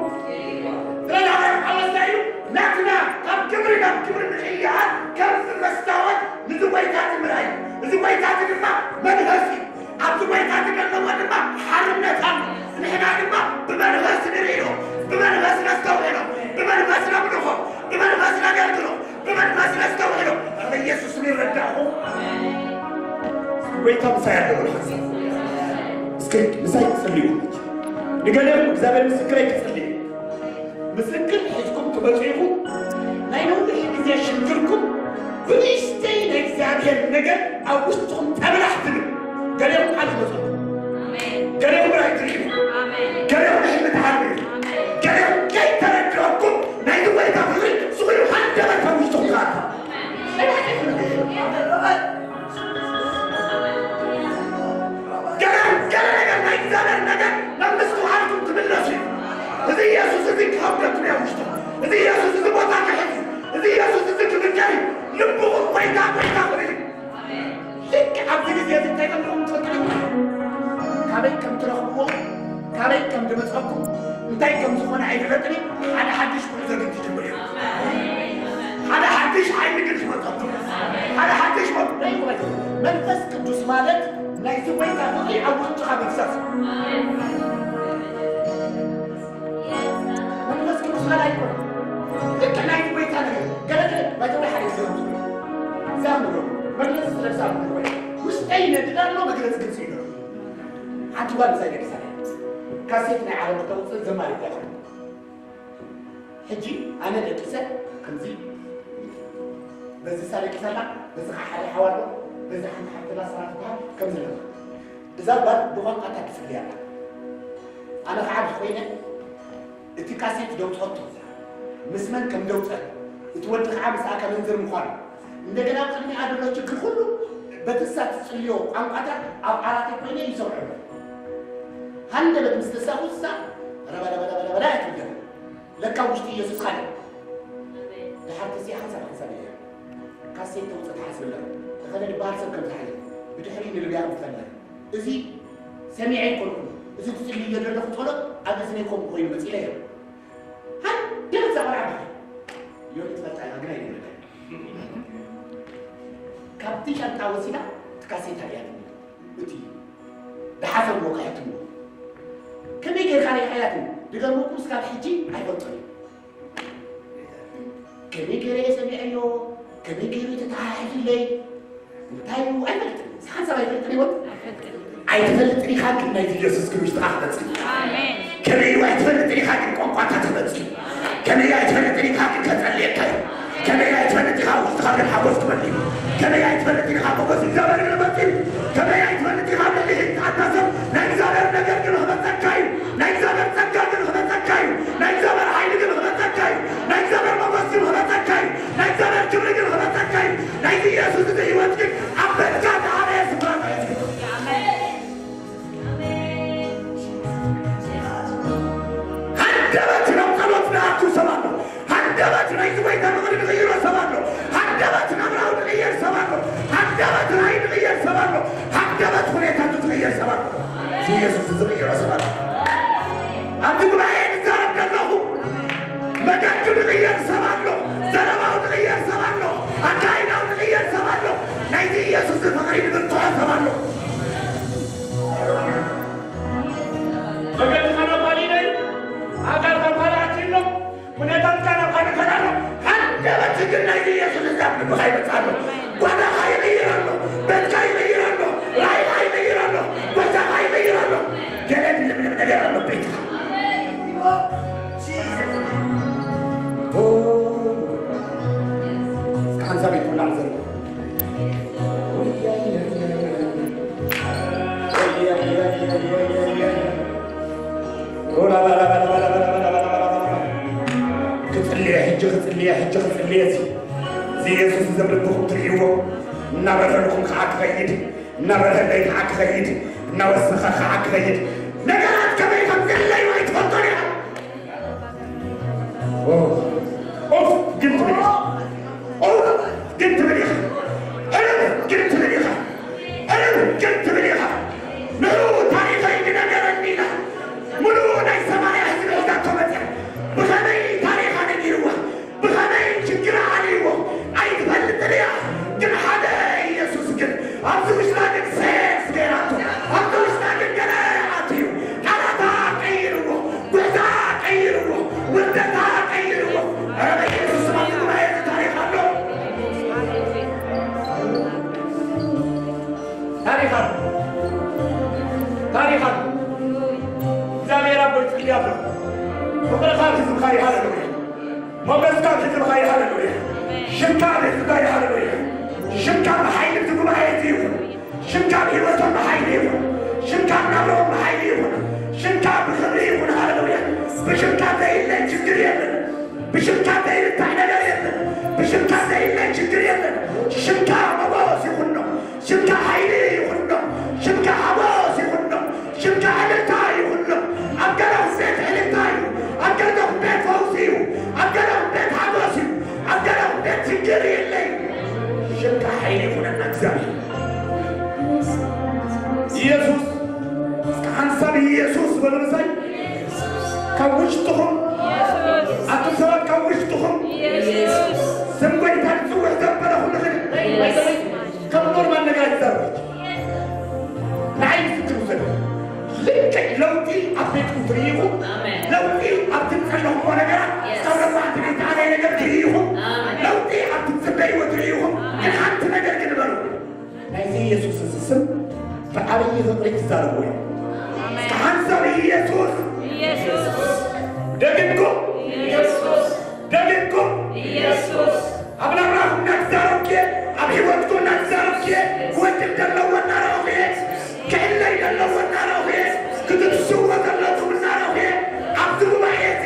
ስለዚ ሃዋርያ ጳውሎስ እንታይ ኢሉ? ናትና ካብ ግብሪ ናብ ግብሪ ምቕያር ከምዚ መስታወት ንዚ ጎይታ እዚ ምርኣይ። እዚ ጎይታ እዚ ድማ መንፈስ እዩ። ኣብዚ ጎይታ ዝደለዎ ድማ ሓርነት ኣሎ። ንሕና ድማ ብመንፈስ ንርእዮ፣ ብመንፈስ ነስተውዕሎ፣ ብመንፈስ ነምልኾ፣ ብመንፈስ ነገልግሎ፣ ብመንፈስ ነስተውዕሎ። ኣብ ኢየሱስ ንረዳእኹ። ጎይታ ምሳይ ኣለዎ ሓሳብ። እስኪ ምሳይ ክጸልዩ። ንገለኩም እግዚኣብሔር ምስክረይ ክጸልዩ። ምስክር ሒዝኩም ትመጹ ኢኹም። ናይ ነዊሕ ግዜ ሽግርኩም ብንእሽተይ ናይ እግዚኣብሔር ነገር ኣብ ውሽጥኹም ጠብላሕ ትብል። ገሌኹም ቃል ይመጸኩም፣ ገሌኹም ራእይ ትርእዩ፣ ገሌኹም ሕልሚ ትሓልሙ፣ ገሌኹም ከይተረድኣኩም ናይቲ ጎይታ ፍቕሪ ስቕ ኢሉ ሃንደበት ካብ ውሽጥኹም ክኣቱ። ገለ ገለ ነገር ናይ እግዚኣብሔር ነገር ናብ ምስትውዓልኩም ክምለስ እዩ። እዚ ኢየሱስ እዚ ክኸብደኩም እየ ውሽጥኹም። እዚ ኢየሱስ እዚ ቦታ ክሕዝ እዩ። እዚ ኢየሱስ እዚ ክምንገር እዩ። ልብኹም ጎይታ ጎይታ ክብል እዩ። ልክዕ ኣብዚ ግዜ እዚ እንታይ ከም ትኸውን ትፈልጡ ዲኹም? ካበይ ከም ትረኽብዎ፣ ካበይ ከም ዝመጸኩም፣ እንታይ ከም ዝኾነ ኣይፍለጥን እዩ። ሓደ ሓድሽ ጉዕዞ ግን ትጅምሩ እዩ። ሓደ ሓድሽ ሓይሊ ግን ክመጸኩም። ሓደ ሓድሽ መ-፣ መንፈስ ቅዱስ ማለት ናይቲ ጎይታ ፍቕሪ ኣብ ውሽጥኻ ምፍሳስ። መንፈስ ቅዱስ ካልእ ኣይኮነን። ልክዕ ናይቲ ጎይታ ነገር ገለ ገለ ባይተዋይ ሓደ ይዘምቱ። ዛምሮ መግለጺ ስለ ዛምሮ ውሽጠይ ይነድድ ኣሎ፣ መግለጺ ግልጺ ይብሎ። ሓንቲ ጓል ምሳይ ደቂሳ እያ። ካሴት ናይ ዓለም ክተውፅእ ዘማሪት እያ። ሕጂ ኣነ ደቂሰ ከምዚ በዚ እሳ ደቂሳ ኣላ፣ በዚ ከዓ ሓደ ሓው ኣሎ፣ በዚ ሓንቲ ሓፍትና ሰራ ትበሃል ከምዚ ኣለና። እዛ ጓል ብቋንቋታት ትጽሊ ኣላ። ኣነ ከዓ ምስ ኮይነ እቲ ካሴት ደውጸቶ፣ ምስ መን ከም ደውጸ፣ እቲ ወዲ ከዓ ምስኣ ከመንዝር ምዃኑ፣ እንደገና ኣብ ቅድሚኣ ዘሎ ችግር ኩሉ በቲ እሳ ትጽልዮ ቋንቋታት ኣብ ዓራተይ ኮይነ ይሰምዖ። ሃንደበት ምስ ተሳኹ እሳ ረበረበረበረበረ እያ ትብለኒ። ለካ ውሽጢ ኢየሱስ ካልእ። ድሓር ተሲኣ ሓንሳብ ሓንሳብ እያ ካሴት ተውጽእ ትሓስብ ኣላ። እኸለ ዝበሃል ሰብ ከም ዝሓለ ብድሕሪ ንልብያ ከም ዝፈለ። እዚ ሰሚዐ ኣይኮንኩን። እዚ ትጽልዮ ዘለኹ ጸሎት ኣብ እዝነይ ከምኡ ኮይኑ መጺኡ ነይሩ። ሃንደበት እዛ ቆልዓ በኸ። ዮኒ ትፈልጣ ኢኻ ግን ኣይነግረካን። ካብቲ ሻንጣ ወሲዳ እቲ ካሴት ኣርእያትኒ። እቲ ድሓሰብዎ ከሕትምዎ። ከመይ ጌርካ ርኢኻያትኒ? ድገርመኩም እስካብ ሕጂ ኣይፈልጦን እየ። ከመይ ገይረ እየ ሰሚዐዮ? ከመይ ገይሩ እዩ ተተሓሒዙለይ? እንታይ እዩ? ኣይፈልጥን። ንስኻ ሰብ ኣይፈልጥን ይበል? ኣይትፈልጥን ኢኻ ግን ናይቲ ኢየሱስ ግን ውሽጥኻ ክመጽእ እዩ። ኣሜን። ከመይ እዩ ኣይትፈልጥን ኢኻ ግን ቋንቋታት ክመጽእ እዩ። ከመይ እዩ ኣይትፈልጥን ኢኻ ግን ከጸልየካ እዩ። ከመይ ኣይትፈልጥ ኢኻ ውሽጥኻ ግን ሓጎስ ክመልእ እዩ። ከመይ ኣይትፈልጥ ኢኻ ሞገስ እግዚኣብሔር ክመጽእ እዩ። ከመይ ኣይትፈልጥ ኢኻ ብልሒት ኣታ ሰብ ናይ እግዚኣብሔር ነገር ግን ክመጸካ እዩ። ናይ እግዚኣብሔር ጸጋ ግን ክመጸካ እዩ። ናይ እግዚኣብሔር ሓይሊ ግን ክመጸካ እዩ። ናይ እግዚኣብሔር ሞገስ ግን ክመጸካ እዩ። ናይ እግዚኣብሔር ክብሪ ግን ክመጸካ እዩ። ናይዚ ኢየሱስ እዚ ህይወት ግን ኣብ ቤትካ ዝዓበየ ስፍራ ክሕዝ እዩ። ሃንደበት ናብ ጸሎት ዝኣቱ ሰብ ኣሎ። ሃንደበት ናይዚ ጎይታ ምኽሪ ዝቕይሮ ሰብ ኣሎ። ሃንደበት ናብራኡ ዝቕየር ሰብ ኣሎ። ሃንደበት ራእይ ዝቕየር ሰብ ኣሎ። ሃንደበት ሁኔታቱ ዝቕየር ሰብ ኣሎ። እዚ ኢየሱስ ዝቕይሮ ሰብ ኣሎ። ኣብዚ ጉባኤ ዝዛረብ ዘለኹ መገዱ ዝቕየር ሰብ ኣሎ። ዘረባኡ ዝቕየር ሰብ ኣሎ። ኣካይዳኡ ዝቕየር ሰብ ኣሎ። ናይዚ ኢየሱስ ፍቕሪ ዝብርትዖ ሰብ ኣሎ። መገድካ ናብ ካልእ እዩ፣ ኣካልካ ናብ ካልእ ኣትዩ ኣሎ፣ ኩነታትካ ናብ ካልእ ከይዱ ኣሎ። ሃንደበት ግን ናይዚ ኢየሱስ እዛ ኣብ ልብኻ ይመጽእ ኣሎ። ጓዳኻ ይቕይር ኣሎ፣ ቤትካ ይቕይር ኣሎ፣ ራእይኻ ይቕይር ኣሎ፣ ጎይታኻ ይቕይር ኣሎ። ገለ ዝልምልም ነገር ኣሎ ቤትካ። ኦ፣ እስከ ሓንሳብ ይኩላዕ ዘሎ ክጽልየ፣ ሕጂ ክጽልየ፣ ሕጂ ክጽልየ። እዚ፣ እዚ ኢየሱስ እዚ ኣብ ልብኹም ትርእይዎ፣ እናበርሀልኩም ከዓ ክኸይድ፣ እናበርሀለይ ከዓ ክኸይድ፣ እናወሰኸ ከዓ ክኸይድ። ነገራት ከመይ ከም ዘለዩ ኣይትፈልጦን ኢኻ። ኦ፣ ኦፍ ግን ትብል ኢኻ። ኦፍ ግን ትብል ኢኻ። ዕርፍ ግን ትብል ኢኻ። ዕርፍ ግን ትብል ኢኻ። ንዑ ታሪኸይ ንገረኒ ኢላ። ምሉእ ናይ ሰማርያ ህዝቢ ሒዛቶ መጽያ። ብኸመይ ታሪኻ ነጊርዋ? ብኸመይ ችግራ ኣልይዎ? ኣይትፈልጥን እያ። ግን ሓደ ኢየሱስ ግን ኣብዚ ውሽጣ ግን ሴንስ ገይራቶ። ኣብዚ ውሽጣ ግን ገለ ኣትዩ። ቃላታ ቀይርዎ፣ ጉዕዛ ቀይርዎ፣ ውርደታ ቀይርዎ። ኧረ በኢየሱስ ስም ኣብዚ ጉባኤ እዚ ታሪኽ ኣሎ። ታሪኽ ኣሎ። ታሪኽ ኣሎ። እግዚኣብሔር ኣቦይ ጽልያ ኣሎ። ፍቕርኻ ክዝምኻሪ ሃለሉያ። ሞገስካ ክዝምኻሪ ሃለሉያ። ሽምካ ክዝምኻሪ ሃለሉያ። ሽምካ ብሓይሊ እቲ ጉባኤ እዚ ይኹን። ሽምካ ኣብ ህይወቶም ብሓይሊ ይኹን። ሽምካ ኣብ ናብራኦም ብሓይሊ ይኹን። ሽምካ ብኽብሪ ይኹን። ሃሌሉያ። ብሽምካ ዘይለይ ችግር የለን። ብሽምካ ዘይርታዕ ነገር የለን። ብሽምካ ዘይለይ ችግር የለን። ሽምካ መጎስ ይኹኖ። ሽምካ ሓይሊ ይኹኖ። ሽምካ ሓጎስ ይኹኖ። ሽምካ ዕልልታ ይኹኖ። ኣብ ገለኹም ቤት ዕልልታ እዩ። ኣብ ገለኹም ቤት ፈውሲ እዩ። ኣብ ገለኹም ቤት ሓጎስ እዩ። ኣብ ገለኹም ቤት ችግር የለይ። ሽምካ ሓይሊ ይኹነና እግዚኣብሔር። ኢየሱስ፣ እስከ ሓንሳብ ኢየሱስ በሉ ምሳይ። ካብ ውሽጥኹም፣ ኣቱም ሰባት ካብ ውሽጥኹም፣ ስም ጎይታ ዝጽውዕ ዘበለ ኩሉ ግን፣ ከም ኖርማል ነገር ኣይዛረብን። ንዓይ ዝዝክሩ ዘሎ ልክዕ ለውጢ ኣብ ቤትኩም ትርእይኹም፣ ለውጢ ኣብ ትጸለኹዎ ነገራት፣ ካብ ረባዕቲ ቤት ኣበይ ነገር ትርእይኹም፣ ለውጢ ኣብ ትጽበይዎ ትርእይኹም። ግን ሓንቲ ነገር ግን በሉ፣ ናይዚ ኢየሱስ እዚ ስም ብዓብዪ ፍቕሪ ትዛረብዎ እዩ። እስከ ሓንሳብ ኢየሱስ፣ ኢየሱስ፣ ደግምኩም፣ ኢየሱስ፣ ደግምኩም። ኢየሱስ። ኣብ ናብራኹም እናተዛረብኩ እየ፣ ኣብ ህይወትኩም እናተዛረብኩ እየ፣ ክወድቕ ዘለዎ እናረኣኹ እየ፣ ክዕለይ ዘለዎ እናረኣኹ እየ፣ ክትትስዎ ዘለኩም እናረኣኹ እየ። ኣብዚ ጉባኤ እዚ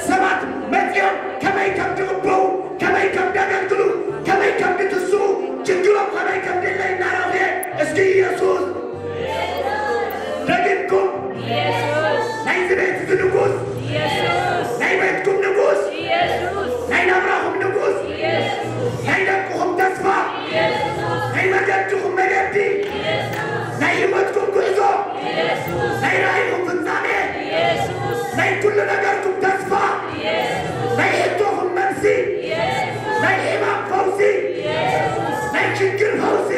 ሰባት መጺኦም ከመይ ከም ዝቕበኡ፣ ከመይ ከም ዘገልግሉ፣ ከመይ ከም ዝትስኡ፣ ችግሮም ከመይ ከም ዝለይ እናረኣኹ እየ። እስኪ ኢየሱስ። ደጊምኩም። ኢየሱስ። ናይዚ ቤት እዚ ንጉስ። ኢየሱስ። ናይ ቤትኩም ንጉስ። ኢየሱስ። ናይ ናብራኹም ንጉስ። ኢየሱስ። ናይ ደቅኹም ተስፋ። ኢየሱስ። ናይ መገድኹም መገዲ። ኢየሱስ። ናይ ህይወትኩም ጉዕዞ። ኢየሱስ። ናይ ራእይኹም ፍጻሜ። ኢየሱስ። ናይ ኩሉ ነገርኩም ተስፋ። ኢየሱስ። ናይ ሕቶኹም መልሲ። ኢየሱስ። ናይ ሕማም ፈውሲ። ኢየሱስ። ናይ ችግር ፈውሲ።